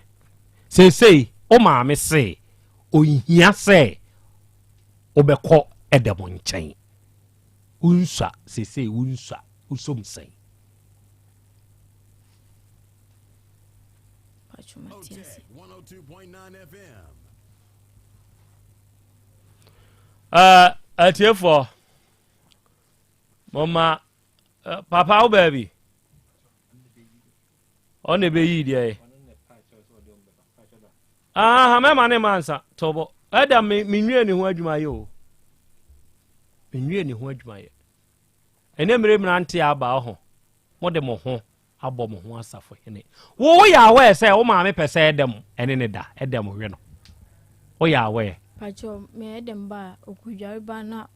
Seesei wo maame se ɔnhia sɛ wobɛkɔ ɛdɛm nkyɛn. Wonsua seesei wonsua wosom sɛn? Pacho, mate ase. Atiefoɔ momma papa wo baabi ɔne bɛyii deɛ yɛ aha mɛma ne ma nsa tɔbɔ ɛda menwie ne ho adwuma yɛ o menwie ne ho adwuma yɛ ɛnɛ mmerɛ mmerante aba ho mode mo ho abɔ mo ho asafo hene wo woyɛ aware sɛ wo maame pɛ sɛ ɛdɛm ɛne ne da ɛdɛm hwe no woyɛ aware? Pacho me ɛdɛm ba a ɔkɔdware ba na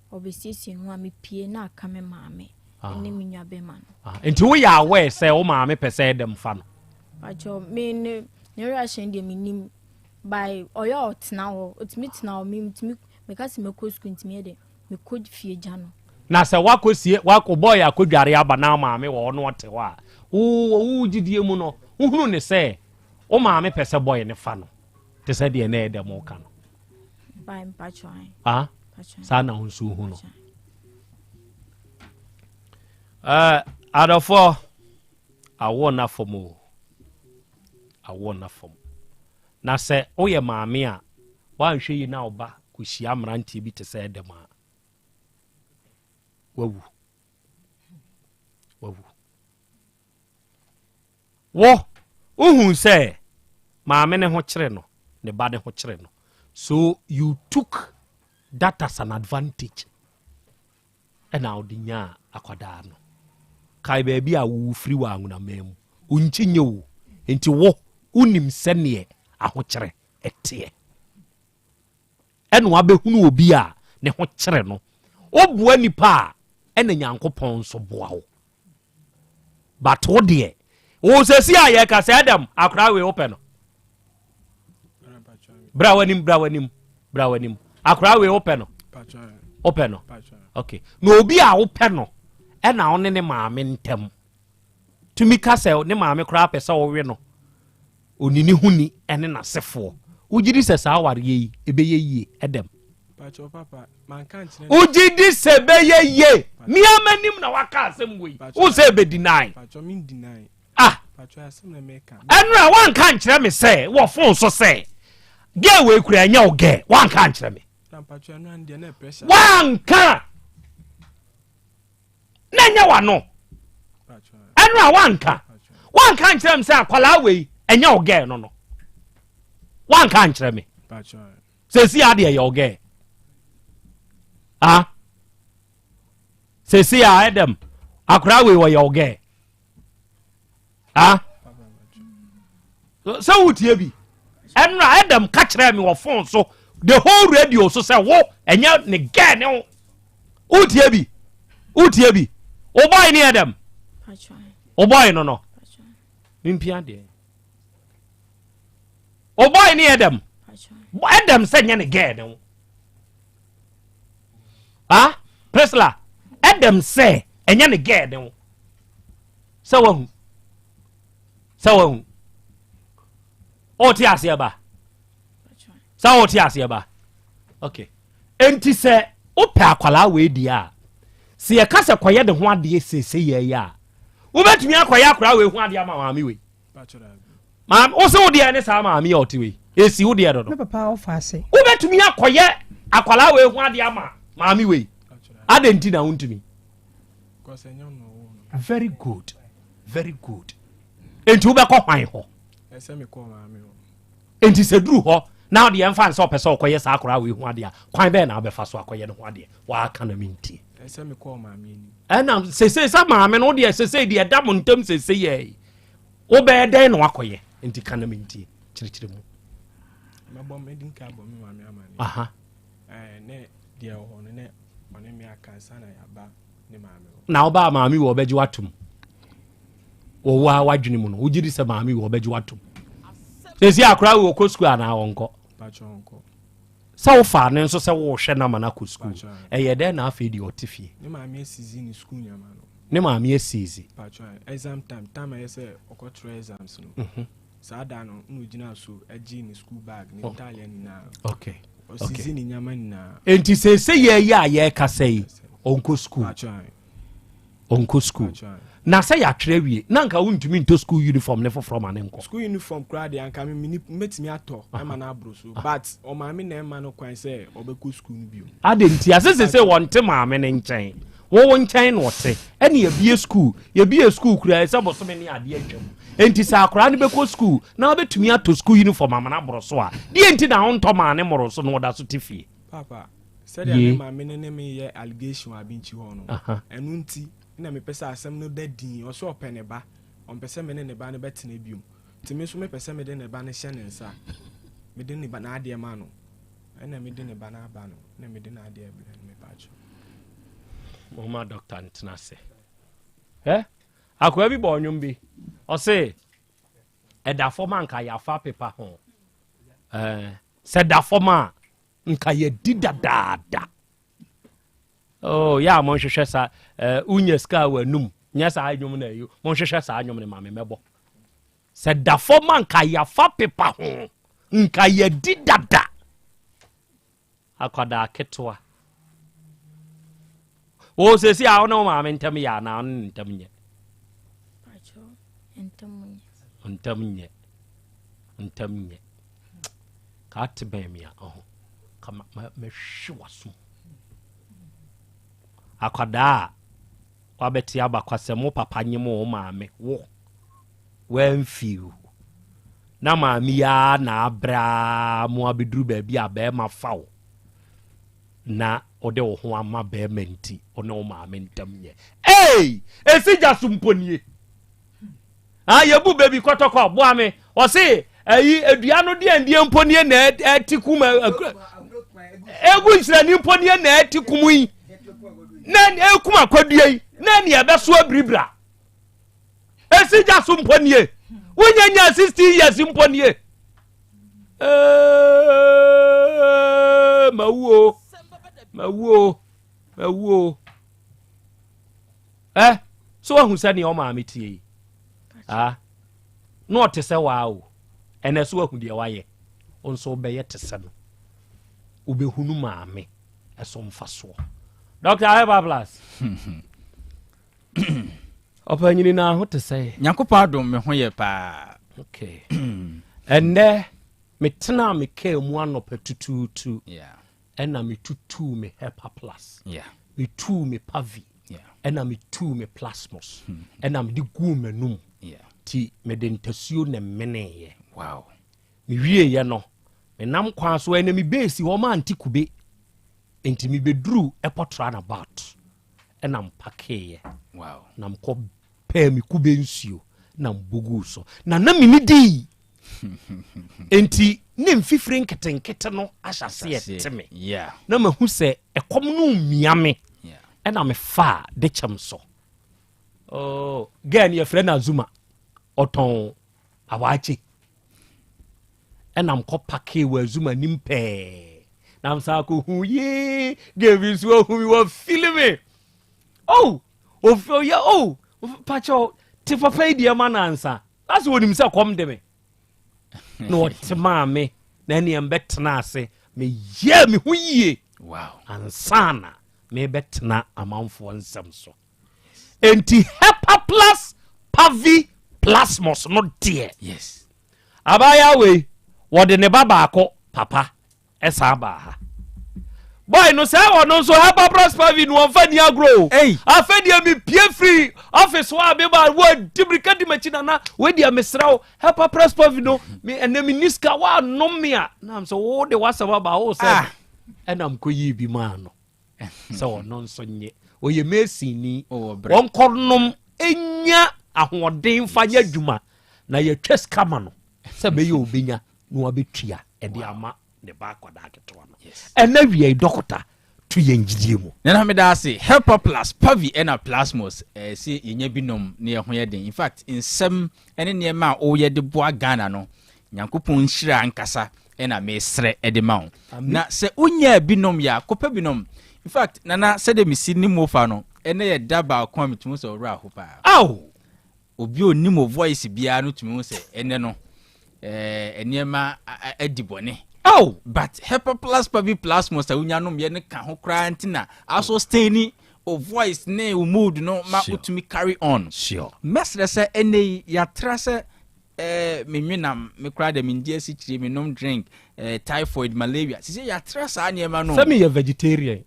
ɔbɛsiesie ne ho a mepie na aka me maame ɛne me nua bɛma no. Ah, nti woyɛ aware sɛ wo maame pɛ sɛ ɛdɛm fa no? Pacho me ne ne reaction deɛ menim by ɔyɛ ɔtena hɔ ɔtumi tena hɔ metumi meka sɛ mɛkɔ sukuu ntumi yɛ dɛ mekɔ fie gya no. Na sɛ wakɔsie wakɔ bɔɔl akɔdware aba na maame wɔ hɔ na ɔte hɔ a wo wo gyidie mu no wohunu ne sɛ wo maame pɛ sɛ bɔɔl ne fa no te sɛ deɛ na ɛyɛ dɛm woka no? By mpacho ae. Ah? Saa na wo nso hu no. Uh, adɔfoɔ awoɔ na fam o awoɔ na fam na sɛ woyɛ maame a woanhwɛ yi na wo ba kɔhyia mmeranteɛ bi te sɛ ɛdɛm a wawu wawu wo wohu sɛ maame ne ho kyerɛ no ne ba ne ho kyerɛ no so you took that as an advantage ɛna wode nyaa akwadaa no kae baabi a wofiri wɔ anwonaman mu wonkyi nyɛ wo nti wo wonim sɛneɛ ahokyerɛ ɛteɛ ɛna wabɛhunu obi a ne ho kyerɛ no woboa nipa a ɛna Nyankopɔn nso boa wo but wo deɛ wo sɛsi a yɛka sɛ Adam akora wei wopɛ no bra w'anim bra w'anim bra w'anim akora wei wopɛ no wopɛ no okay na obi a wopɛ no ɛna wo ne ne maame ntam tumi ka sɛ ne maame koraa pɛ sɛ wowe no onini ho ni ɛne n'asefoɔ. Wogye di sɛ saa awareɛ yi ɛbɛyɛ yie ɛdɛm? Wogye di sɛ ɛbɛyɛ yie? Mia m'anim na waka asɛm wei. Wo sɛ ɛbɛdinae. Ah! Ɛnora wanka nkyerɛ me sɛ wɔ fon so sɛ gɛɛ wei kura ɛnyɛ wo gɛɛ. Wanka nkyerɛ me. Wanka. Na ɛnyɛ wano. Ɛnora wanka. Wanka nkyerɛ me sɛ akwadaa wei ɛnyɛ wo gɛɛ no no. Wanka nkyerɛ me. Sɛsi adeɛ yɛ wo gɛɛ. Ah? Sɛsi a ɛdɛm akwadaa wei wɔyɛ wo gɛɛ. Ah? Sɛ wotie bi. Ɛnora ɛdɛm ka kyerɛ me wɔ phone so the whole radio so sɛ wo ɛnyɛ ne gɛɛ ne wo. Wotie bi. Wotie bi. Wo boy ne ɛdɛm. Wo boy no no. Mempia deɛ. Wo boy ne ɛdɛm. Ɛdɛm sɛ nyɛ ne gɛɛ ne wo. Ah, Priscilla, ɛdɛm sɛ ɛnyɛ ne gɛɛ ne wo. Sɛ wahu. Sɛ wahu. Ɔte aseɛ ba. Sɛ ɔte aseɛ ba. Okay. Enti sɛ wopɛ akwadaa wei deɛ a, sɛ yɛka sɛ kɔyɛ ne ho adeɛ seesei yɛ yɛ a, wobɛtumi akɔyɛ akwadaa wei ho adeɛ ama maame wei. Maame, wo se wo deɛ ne saa maame a ɔte wei, esi wo deɛ dodo. Me papa ɔfa ase. Wobɛtumi akɔyɛ akwadaa wei ho adeɛ ama maame wei. Adɛn nti na wontumi? Very good, very good. Enti wobɛkɔ hwan hɔ? Enti sɛ duru hɔ na ɔde yɛn fa nsɛ ɔpɛ sɛ ɔkɔyɛ saa akwadaa wei ho adeɛ a, kwan bɛn na abɛfa so akɔyɛ ne ho adeɛ? Waka na mentie. Ɛna sese sɛ maame no deɛ sese deɛ ɛda mo ntam sese yɛ yi wobɛyɛ dɛn na wakɔyɛ? Nti ka na mentie, kyerɛkyerɛ mu. Mɛbɔ mɛdi nka abɔ me maame amane. Aha. Ɛɛ ne deɛ wɔ hɔ no ne ɔne me aka nsa na yaba ne maame hɔ. Na wobaa maame wɔ ɔbɛgye watom. Wɔ wo a w'adwene mu no wogye di sɛ maame wɔ ɔbɛgye watom. Sɛsi akora wɔ kɔ sukuu anaa ɔnkɔ? Sɛ wofaa ne nso sɛ wohwɛ no ama no akɔ sukuu ɛyɛ dɛn na afei deɛ ɔte fie? Ne maame asizi ne sukuu nyama no. Ne maame asizi. Exam time time ɛyɛ sɛ ɔkɔtwerɛ exams no. Mhm. Saa da no na ogyina so gye ne school bag ne ntaadeɛ nyinaa. Okay. Ɔsisi ne nneɛma nyinaa. Enti seesei yɛ yi a yɛrekasa yi ɔnkɔ school. Ɔnkɔ school. Na sɛ yɛatwerɛ awie na anka wontumi ntɔ school uniform ne foforɔ ma ne nkɔ. School uniform koraa deɛ anka me mini mɛtumi atɔ ɛma no aboro so but ɔmaame na ɛma no kwan sɛ ɔbɛkɔ school no bio. Adɛn nti? Ase sese wɔnte maame no nkyɛn. Wo wo nkyɛn na ɔte. Ɛne yɛbie school. Yɛbie school koraa sɛ bosome ne adeɛ atwam. Enti sɛ akwaraa no bɛkɔ school na wobɛtumi atɔ school uniform ama no aboro so a, deɛ nti na wontɔ maa ne mmoro so na ɔda so te fie? Papa, sɛdeɛ me maame no ne me yɛ allegation wɔ Abinkyi hɔ no, ɛno nti na mepɛ sɛ asɛm no da din. Ɔsɛ ɔpɛ ne ba, ɔmpɛ sɛ me ne ne ba no bɛtena biom. Nti me nso mepɛ sɛ mede ne ba no hyɛ ne nsa. Mede ne ba n'adeɛ ma no. Ɛna mede ne ba no aba no, na mede n'adeɛ brɛ no, mepa kyɛw. Momma dɔkta ntena ase. Ɛ akoa bi bɔ ɔnwom bi, ɔse ɛda fam a nka yɛafa pepa ho. Ɛɛ sɛ da fam a nka yɛdi dadaada. Oh, yɛ a monhwehwɛ saa eh, wonya sika a w'anum nyɛ saa nnwom no ayi monhwehwɛ saa nnwom no ma me mɛbɔ sɛ da fam a nka yɛafa pepa ho nka yɛdi dada akwadaa ketewa wo sɛsi a wo ne wo maame ntam yɛ anaa wo ne ne ntam nyɛ ntam nyɛ ntam nyɛ ka ate bɛn me a ɔho ka mɛhwe w'asom akwadaa a wabɛte abakwasɛm wo papa nye mo wo maame wo wamfi wo na maame yi ara na abrɛ ara mo abɛduru baabi a bɛrima fa wo na wode wo ho ama bɛrima nti wo ne wo maame ntam nyɛ ei ɛsi gya so mpo nie Ah, yɛbu bɛ bi kɔtɔkɔ, boa me. Ɔse, ayi, adua no deɛ ndeɛ mpo nie na ɛte kum, egu nhyirani mpo nie na ɛte kum yi, na ekum akwadua yi, na nea ɛbɛso abiribira. Esi gya so mpo nie. Wonya nya 16 years mpo nie. Eeeee, mawuo, mawuo, mawuo. Ɛ so wahu sɛ nea ɔmaame tie yi ah na ɔte sɛ waa o ɛnɛ so wahu deɛ wayɛ Wo nso wobɛyɛ te sɛ no. Wobɛhunu maame ɛso mfasoɔ. Dr. Herbal Ɔpanyini na ho te sɛ. Nyankopɔn adom me ho yɛ paa. Okay. Ɛnnɛ metenaa me kaa mu anɔpa tutuutu. Yeah. Ɛna metutuu me Hepa Plus. Yeah. Metuu me Pavi. Yeah. Ɛna metuu me Plasmos. Ɛna mede guu m'anum. Yeah. Ti mede ntasuo na meneeɛ. Wow. Mewieeɛ no, menam kwan so ɛna me beesi hɔ mante kube. Nti mebɛduru airport runabout ɛna mpakeeɛ. Wow. Na mekɔ pɛɛ me kube nsuo na mboguu so. Na na mene dii. Nti ne mfifire nketenkete no ahyɛ aseɛ te me. Yeah. Na mahu sɛ ɛkɔm no mmia me. Yeah. Ɛna mefaa de kyɛm so. Oh, girl no yɛfrɛ no Azuma. Ɔtɔn awaakye. Ɛna mkɔ pakee wɔ Azuma anim pɛɛ. Na msan kɔhu yee girl bi nso ahu me wafili me. Oh, ofi ɔyɛ oh, pakyɛw te papa yi deɛ ma no ansa. Na sɛ onim sɛ kɔm de me. Na ɔte maa me na ɛneɛ mbɛtena ase. Meyɛɛ me ho yie. Wow. Ansa na mebɛtena amanfoɔ nsɛm so. Enti Hepa Plus Pavi Plasmos no deɛ. Yes. Abaayewa wei wɔde ne ba baako papa ɛsan baa ha. Boy no sɛ ɔno nso Hepa Plus Pavi no wɔmfa ni agorɔ o. Afei deɛ mepie firi office hɔ a meba wɔadi mirika di m'akyi nana wei deɛ mesrɛ wo Hepa Plus Pavi no me ɛnɛ menni sika woanom me a na sɛ wo de w'asɛm aba wo sɛ ɛna mkɔyii bi maa no. sɛ ɔno nso nye ɔyɛ masonni wɔnkɔnom nya ahoɔden fa nyɛ adwuma na yɛtwa sika ma no sɛ bɛyɛ ɔbɛnya na wabɛtua ɛde ama ne ba akwadaa ketewa no ɛna wia dɔkota to yɛn gyidie mu. Nana meda ase. Helper plus Pavi ɛna Plasmos ɛsɛ yɛnya bi nom na yɛn ho yɛ den. In fact nsɛm ɛne nneɛma a woyɛ de boa Ghana no Nyankopɔn nhyira ankasa na mesrɛ de ma wo. Na sɛ wonyaa bi nom yɛ a, kɔpɛ bi nom. In fact, Nana, sɛdeɛ mesi nim wo fa no, ɛnɛ yɛ da baako a metumi hu sɛ wo werɛ aho paa. Aw! Obi a ɔnim wo voice biara no tumi hu sɛ ɛnɛ no, eh, nneɛma adi bɔne. Aw! But Hepa Plus Pavi Plasmos a wonya nomyɛ no ka ho koraa nti na asustain wo voice ne wo mood no ma wotumi carry on. Sure. Mɛsrɛ sɛ ɛnɛ yi, yɛatra sɛ Eh, me nwe nam, me koraa deɛ mendi asikyire, me nom drink, eh, typhoid, malaria. Sisi yɛatra saa nneɛma no. Sɛ meyɛ vegetarian.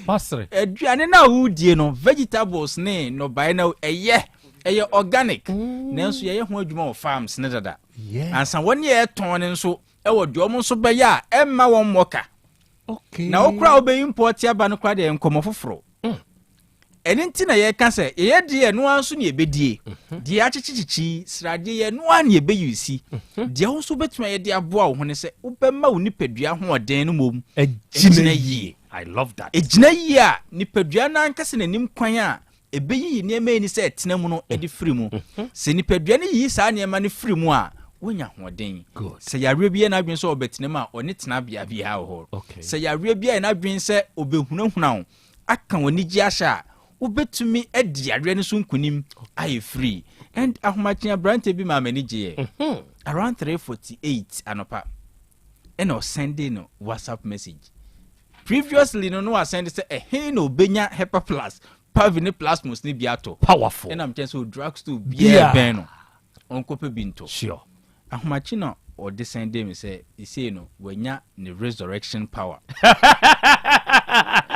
Pasere. Aduane no a wodie no, vegetables ne nnɔbaeɛ no ɛyɛ, ɛyɛ organic. Mm. Nanso yɛyɛ ho adwuma wɔ farms ne dada. Yeah. Ansa wɔn yɛ ɛtɔn no nso ɛwɔ deɛ wɔn nso bɛyɛ a ɛmma wɔn mmɔ ka. Okay. Na wo koraa wobɛyi import aba no koraa deɛ nkɔmmɔ foforɔ. Mm. Ɛno nti na yɛka sɛ yɛyɛ deɛ ɛno ara nso na yɛbɛdie. Mhm. Deɛ akyekyekyekyi, sradeɛ yɛ ɛno ara na yɛbɛyusi. Mhm. Deɛ wo nso wobɛtumi ayɛ de aboa wo ho ne sɛ wobɛma wo nipadua ahoɔden no mmom agyina yie. I love that. Ɛgyina yie a, nipadua no ankasa n'anim kwan a ɛbɛyiyi nneɛma yi ni sɛ ɛtena mu no de firi mu. Mhm. Sɛ nipadua no yiyi saa nneɛma no firi mu a, wonya ahoɔden. Sɛ yareɛ bi yɛ n'adwene sɛ ɔbɛtena mu a, ɔne tenabea biara wɔ hɔ. Sɛ yareɛ bi ayɛ n'adwene sɛ ɔbɛhunahuna wo, aka w'anigye ahyɛ a, wobɛtumi adi yareɛ no so nkonim ayɛ free. And ahomakye aberante bi maa m'ani gyeeɛ. Mhm. Around 3:48 anɔpa ɛna ɔsɛnde no WhatsApp message. Previously no no wasɛnde sɛ ɛhe na ɔbɛnya Hepa Plus, Pavi ne Plasmos ne bi atɔ. Powerful. Ɛna mekyɛn sɛ drug store biara bɛn no ɔnkɔpɛ bi ntɔ. Sure. Ahomakye na ɔde sɛn dee me sɛ sesei no wanya ne resurrection power.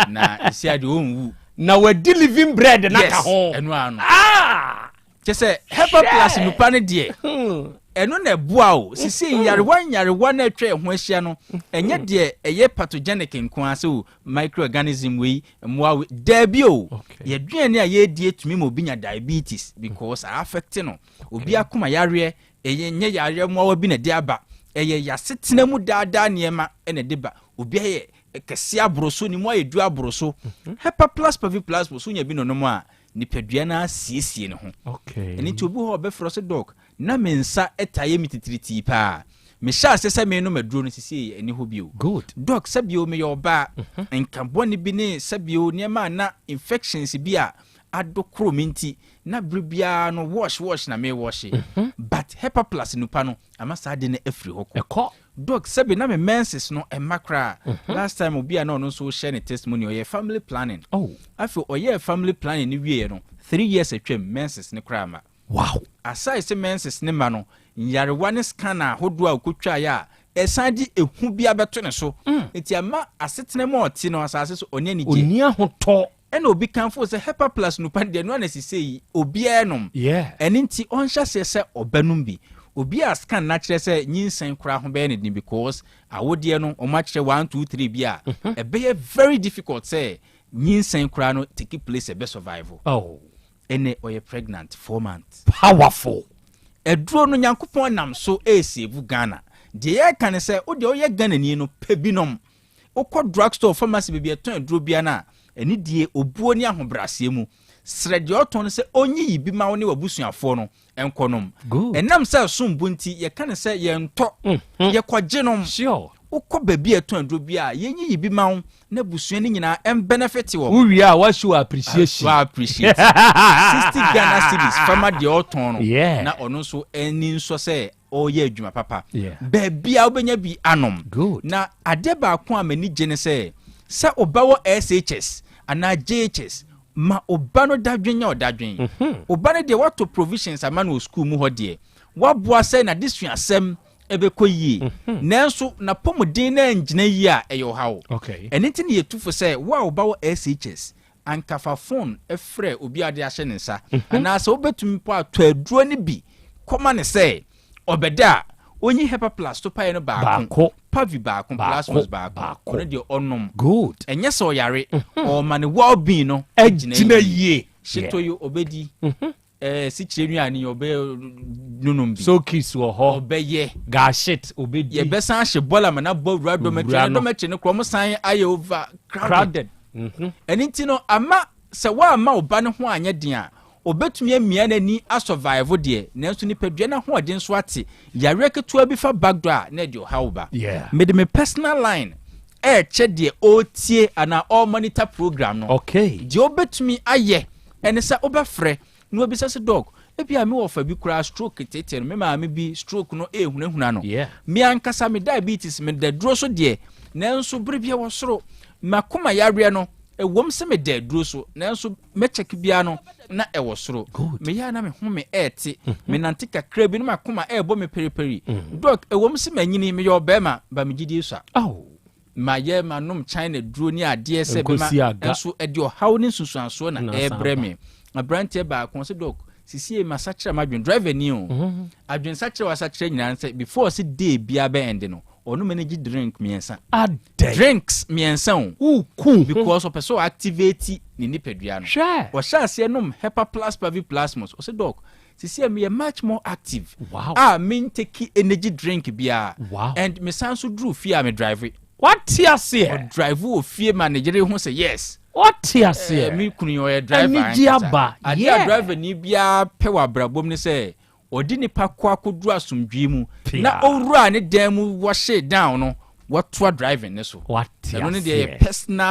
Na sesei adeɛ ɔnwu. Na wadi living bread na ka ho. Yes, ɛno ara no. Ah! Kyɛ sɛ Hepa Plus nupa no deɛ, hmm. ɛno na ɛboa o. Sesei hmm. nyarewa nyarewa na atwa ɛho ahyia no, ɛnyɛ hmm. deɛ ɛyɛ pathogenic nko ara sɛ o microorganism wei mmoa wei. Daabi o. Yɛduane a yɛredie tumi ma obi nya diabetes because a affect no. Obi akoma yareɛ, ɛyɛ nyɛ yareɛ mmoawa bi na ɛde aba, ɛyɛ y'asetena mu daadaa nneɛma na ɛde ba. Obi ayɛ kɛseɛ aboro so, ne mu ayɛ duru aboro so. Mhm. Hepa plus pavi plus so nya bi nonom a, nipadua no asiesie ne ho. Ɛno nti obi hɔ a ɔbɛfrɛ sɛ dɔk, na me nsa taa yɛ me titiritii paa. Mehyɛ aseɛ sɛ menom aduro no sesie ɛni hɔ bio. Good. Dɔk, sɛbio meyɛ ɔbaa, mhm. nka bɔne bi ne sɛbio nneɛma a na infections bi a adokoro me nti na bere biara no wash wash na me wash. But Hepa Plus nupa no ama saa de no afiri hɔ kɔ. Ɛkɔ. Doc, sɛbi na me menses no ɛma koraa. Last time obi a na ɔno nso hyɛ ne testimony, ɔyɛ family planning. Oh. Afei ɔyɛɛ family planning no wieɛ no, 3 years atwam, menses ne koraa ma. Aside sɛ menses ne ma no, nyarewa ne scan ahodoɔ a ɔkɔtwaeɛ a ɛsan de ehu bi abɛto ne so. Nti ama asetena mu a ɔte no asase so ɔne anigye. Ɔni ahotɔ. Ɛna obi kanfo sɛ Hepa Plus nupa deɛ no ana sise yi obiara nom. Ɛne nti ɔnhyɛ aseɛ sɛ ɔbɛnom bi. Obi a scan na kyerɛ sɛ nyinsɛn koraa ho bɛyɛ ne den because awodeɛ no ɔmo akyerɛ 1, 2, 3 bi a ɛbɛyɛ very difficult sɛ nyinsɛn koraa no take place ɛbɛ survive. Ɛnɛ ɔyɛ pregnant 4 months. Powerful. Ɛduro no Nyankopɔn nam so ɛresave Ghana. Deɛ yɛreka ne sɛ wodeɛ woyɛ Ghanani no, pɛ binom. Wokɔ drug store, pharmacy, baabi ɛtɔn aduro bia no a, ɛne die obuo ne ahobrɛaseɛ mu srɛ deɛ ɔtɔn no sɛ ɔnyiyi bi ma wo ne w'abusuafoɔ no nkɔnom. Ɛnam sɛ ɛsom bo nti yɛka ne sɛ yɛntɔ, yɛkɔgye nom. Wokɔ baabi a ɛtɔn aduro bi a, yɛnyiyi bi ma wo na abusua no nyinaa ɛmbenefit wɔ. Wowie a wahyɛ appreciation. Wa appreciate 60 Ghana cedis fama deɛ ɔtɔn no na ɔno nso ani nsɔ sɛ ɔreyɛ adwuma papa. Baabi a wobɛnya bi anom. Na adeɛ baako a m'ani gye ne sɛ ɔba wɔ SHS anaa JHS ma ɔba no dadwen nyɛ ɔdadwen. Ɔba no deɛ, wato provisions ama no wɔ school mu hɔ deɛ, waboa sɛ n'adesuasɛm ɛbɛkɔ yie, nanso n'apɔmuden no angyina yie a, ɛyɛ ɔhaw. Ɛno nti ne yɛtu fo sɛ wo a woba wɔ SHS, ankafa phone frɛ obi a de ahyɛ ne nsa anaasɛ wobɛtumi po atɔ aduro no bi kɔma ne sɛ ɔbɛda a onyi Hepa Plus to paeɛ no baako, Baako. Pavi baako, Baako. Plasmos baako. Baako. Ɔno deɛ ɔnom. Ɛnyɛ sɛ ɔyare, ɔma ne well being no agyina yie. Hyetɔ yi ɔbɛdi, sikyire nnuane ɔbɛ nonom bi. Soakis wɔ hɔ. Ɔbɛyɛ. Gashit obɛdi. Yɛbɛsan ahyɛ bɔɔla ma na bɔ wura dormitory Wura na no. dormitory no korɔ ɔmo san ayɛ over crowded. Crowded. Ɛno nti no ama sɛ woamma wo ba no ho anyɛ den a, obɛtumi amia n'ani asurvive deɛ, nanso nipadua no ahoɔden nso ate, yareɛ ketewa bi fa backdoor a na ɛde ɔhaw ba. Mede me personal line ɛɛkyɛ deɛ ɔretie anaa ɔremonitor program no. Deɛ wobɛtumi ayɛ ɛne sɛ wobɛfrɛ na wabisa sɛ, "Doc, ebi a mewɔ fa bi koraa stroke tete no, me maame bi stroke no ɛhunahuna no. Me ankasa me diabetes, meda duro so deɛ, nanso bere bi ɛwɔ soro. Makoma yareɛ no ɛwom sɛ meda aduro so, nanso mɛkyɛke biara no na ɛwɔ soro. Meyɛ a na me home ɛɛte, menante kakra bi na makoma ɛɛbɔ me periperi. Doc, ɛwom sɛ manyini, meyɛ ɔbɛrima ba, megyidie so a mayɛ manom China duro ne adeɛ sɛ Nkosi bɛma aga. nso ɛde ɔhaw ne nsunsuansoɔ na Na asan ɛrebrɛ aba. me." Aberanteɛ baako sɛ, "Doc, sisie masakyerɛ m'adwene, driver ni o, adwensakyerɛ wasakyerɛ nyinaa sɛ before sɛ day biara bɛ ɛnde no, ɔno energy drink mmiɛnsa." Adɛn? Drinks mmiɛnsa o. Woku. Because ɔpɛ sɛ ɔactivate ne nipadua no. Hwɛ. Ɔhyɛ aseɛ nom Hepa Plus Pavi Plasmos, ɔsɛ, "Doc, sisi a meyɛ much more active a mentake energy drink biara and mesan so duru fie a me drive." Wate aseɛ. Ɔdrive wɔ fie ma ne yere ho sɛ yes. Wate aseɛ. Me kunu yi ɔyɛ driver Anigye ankasa. aba. Adeɛ a driver ni biara pɛ wɔ abrabom ne sɛ ɔde nipa kɔ akɔduru asomdwee mu Pia. na ɔwura ne dan mu wɔhye down no, wɔtoa driving ne so. Wate Ɛno ne deɛ yɛ aseɛ. personal.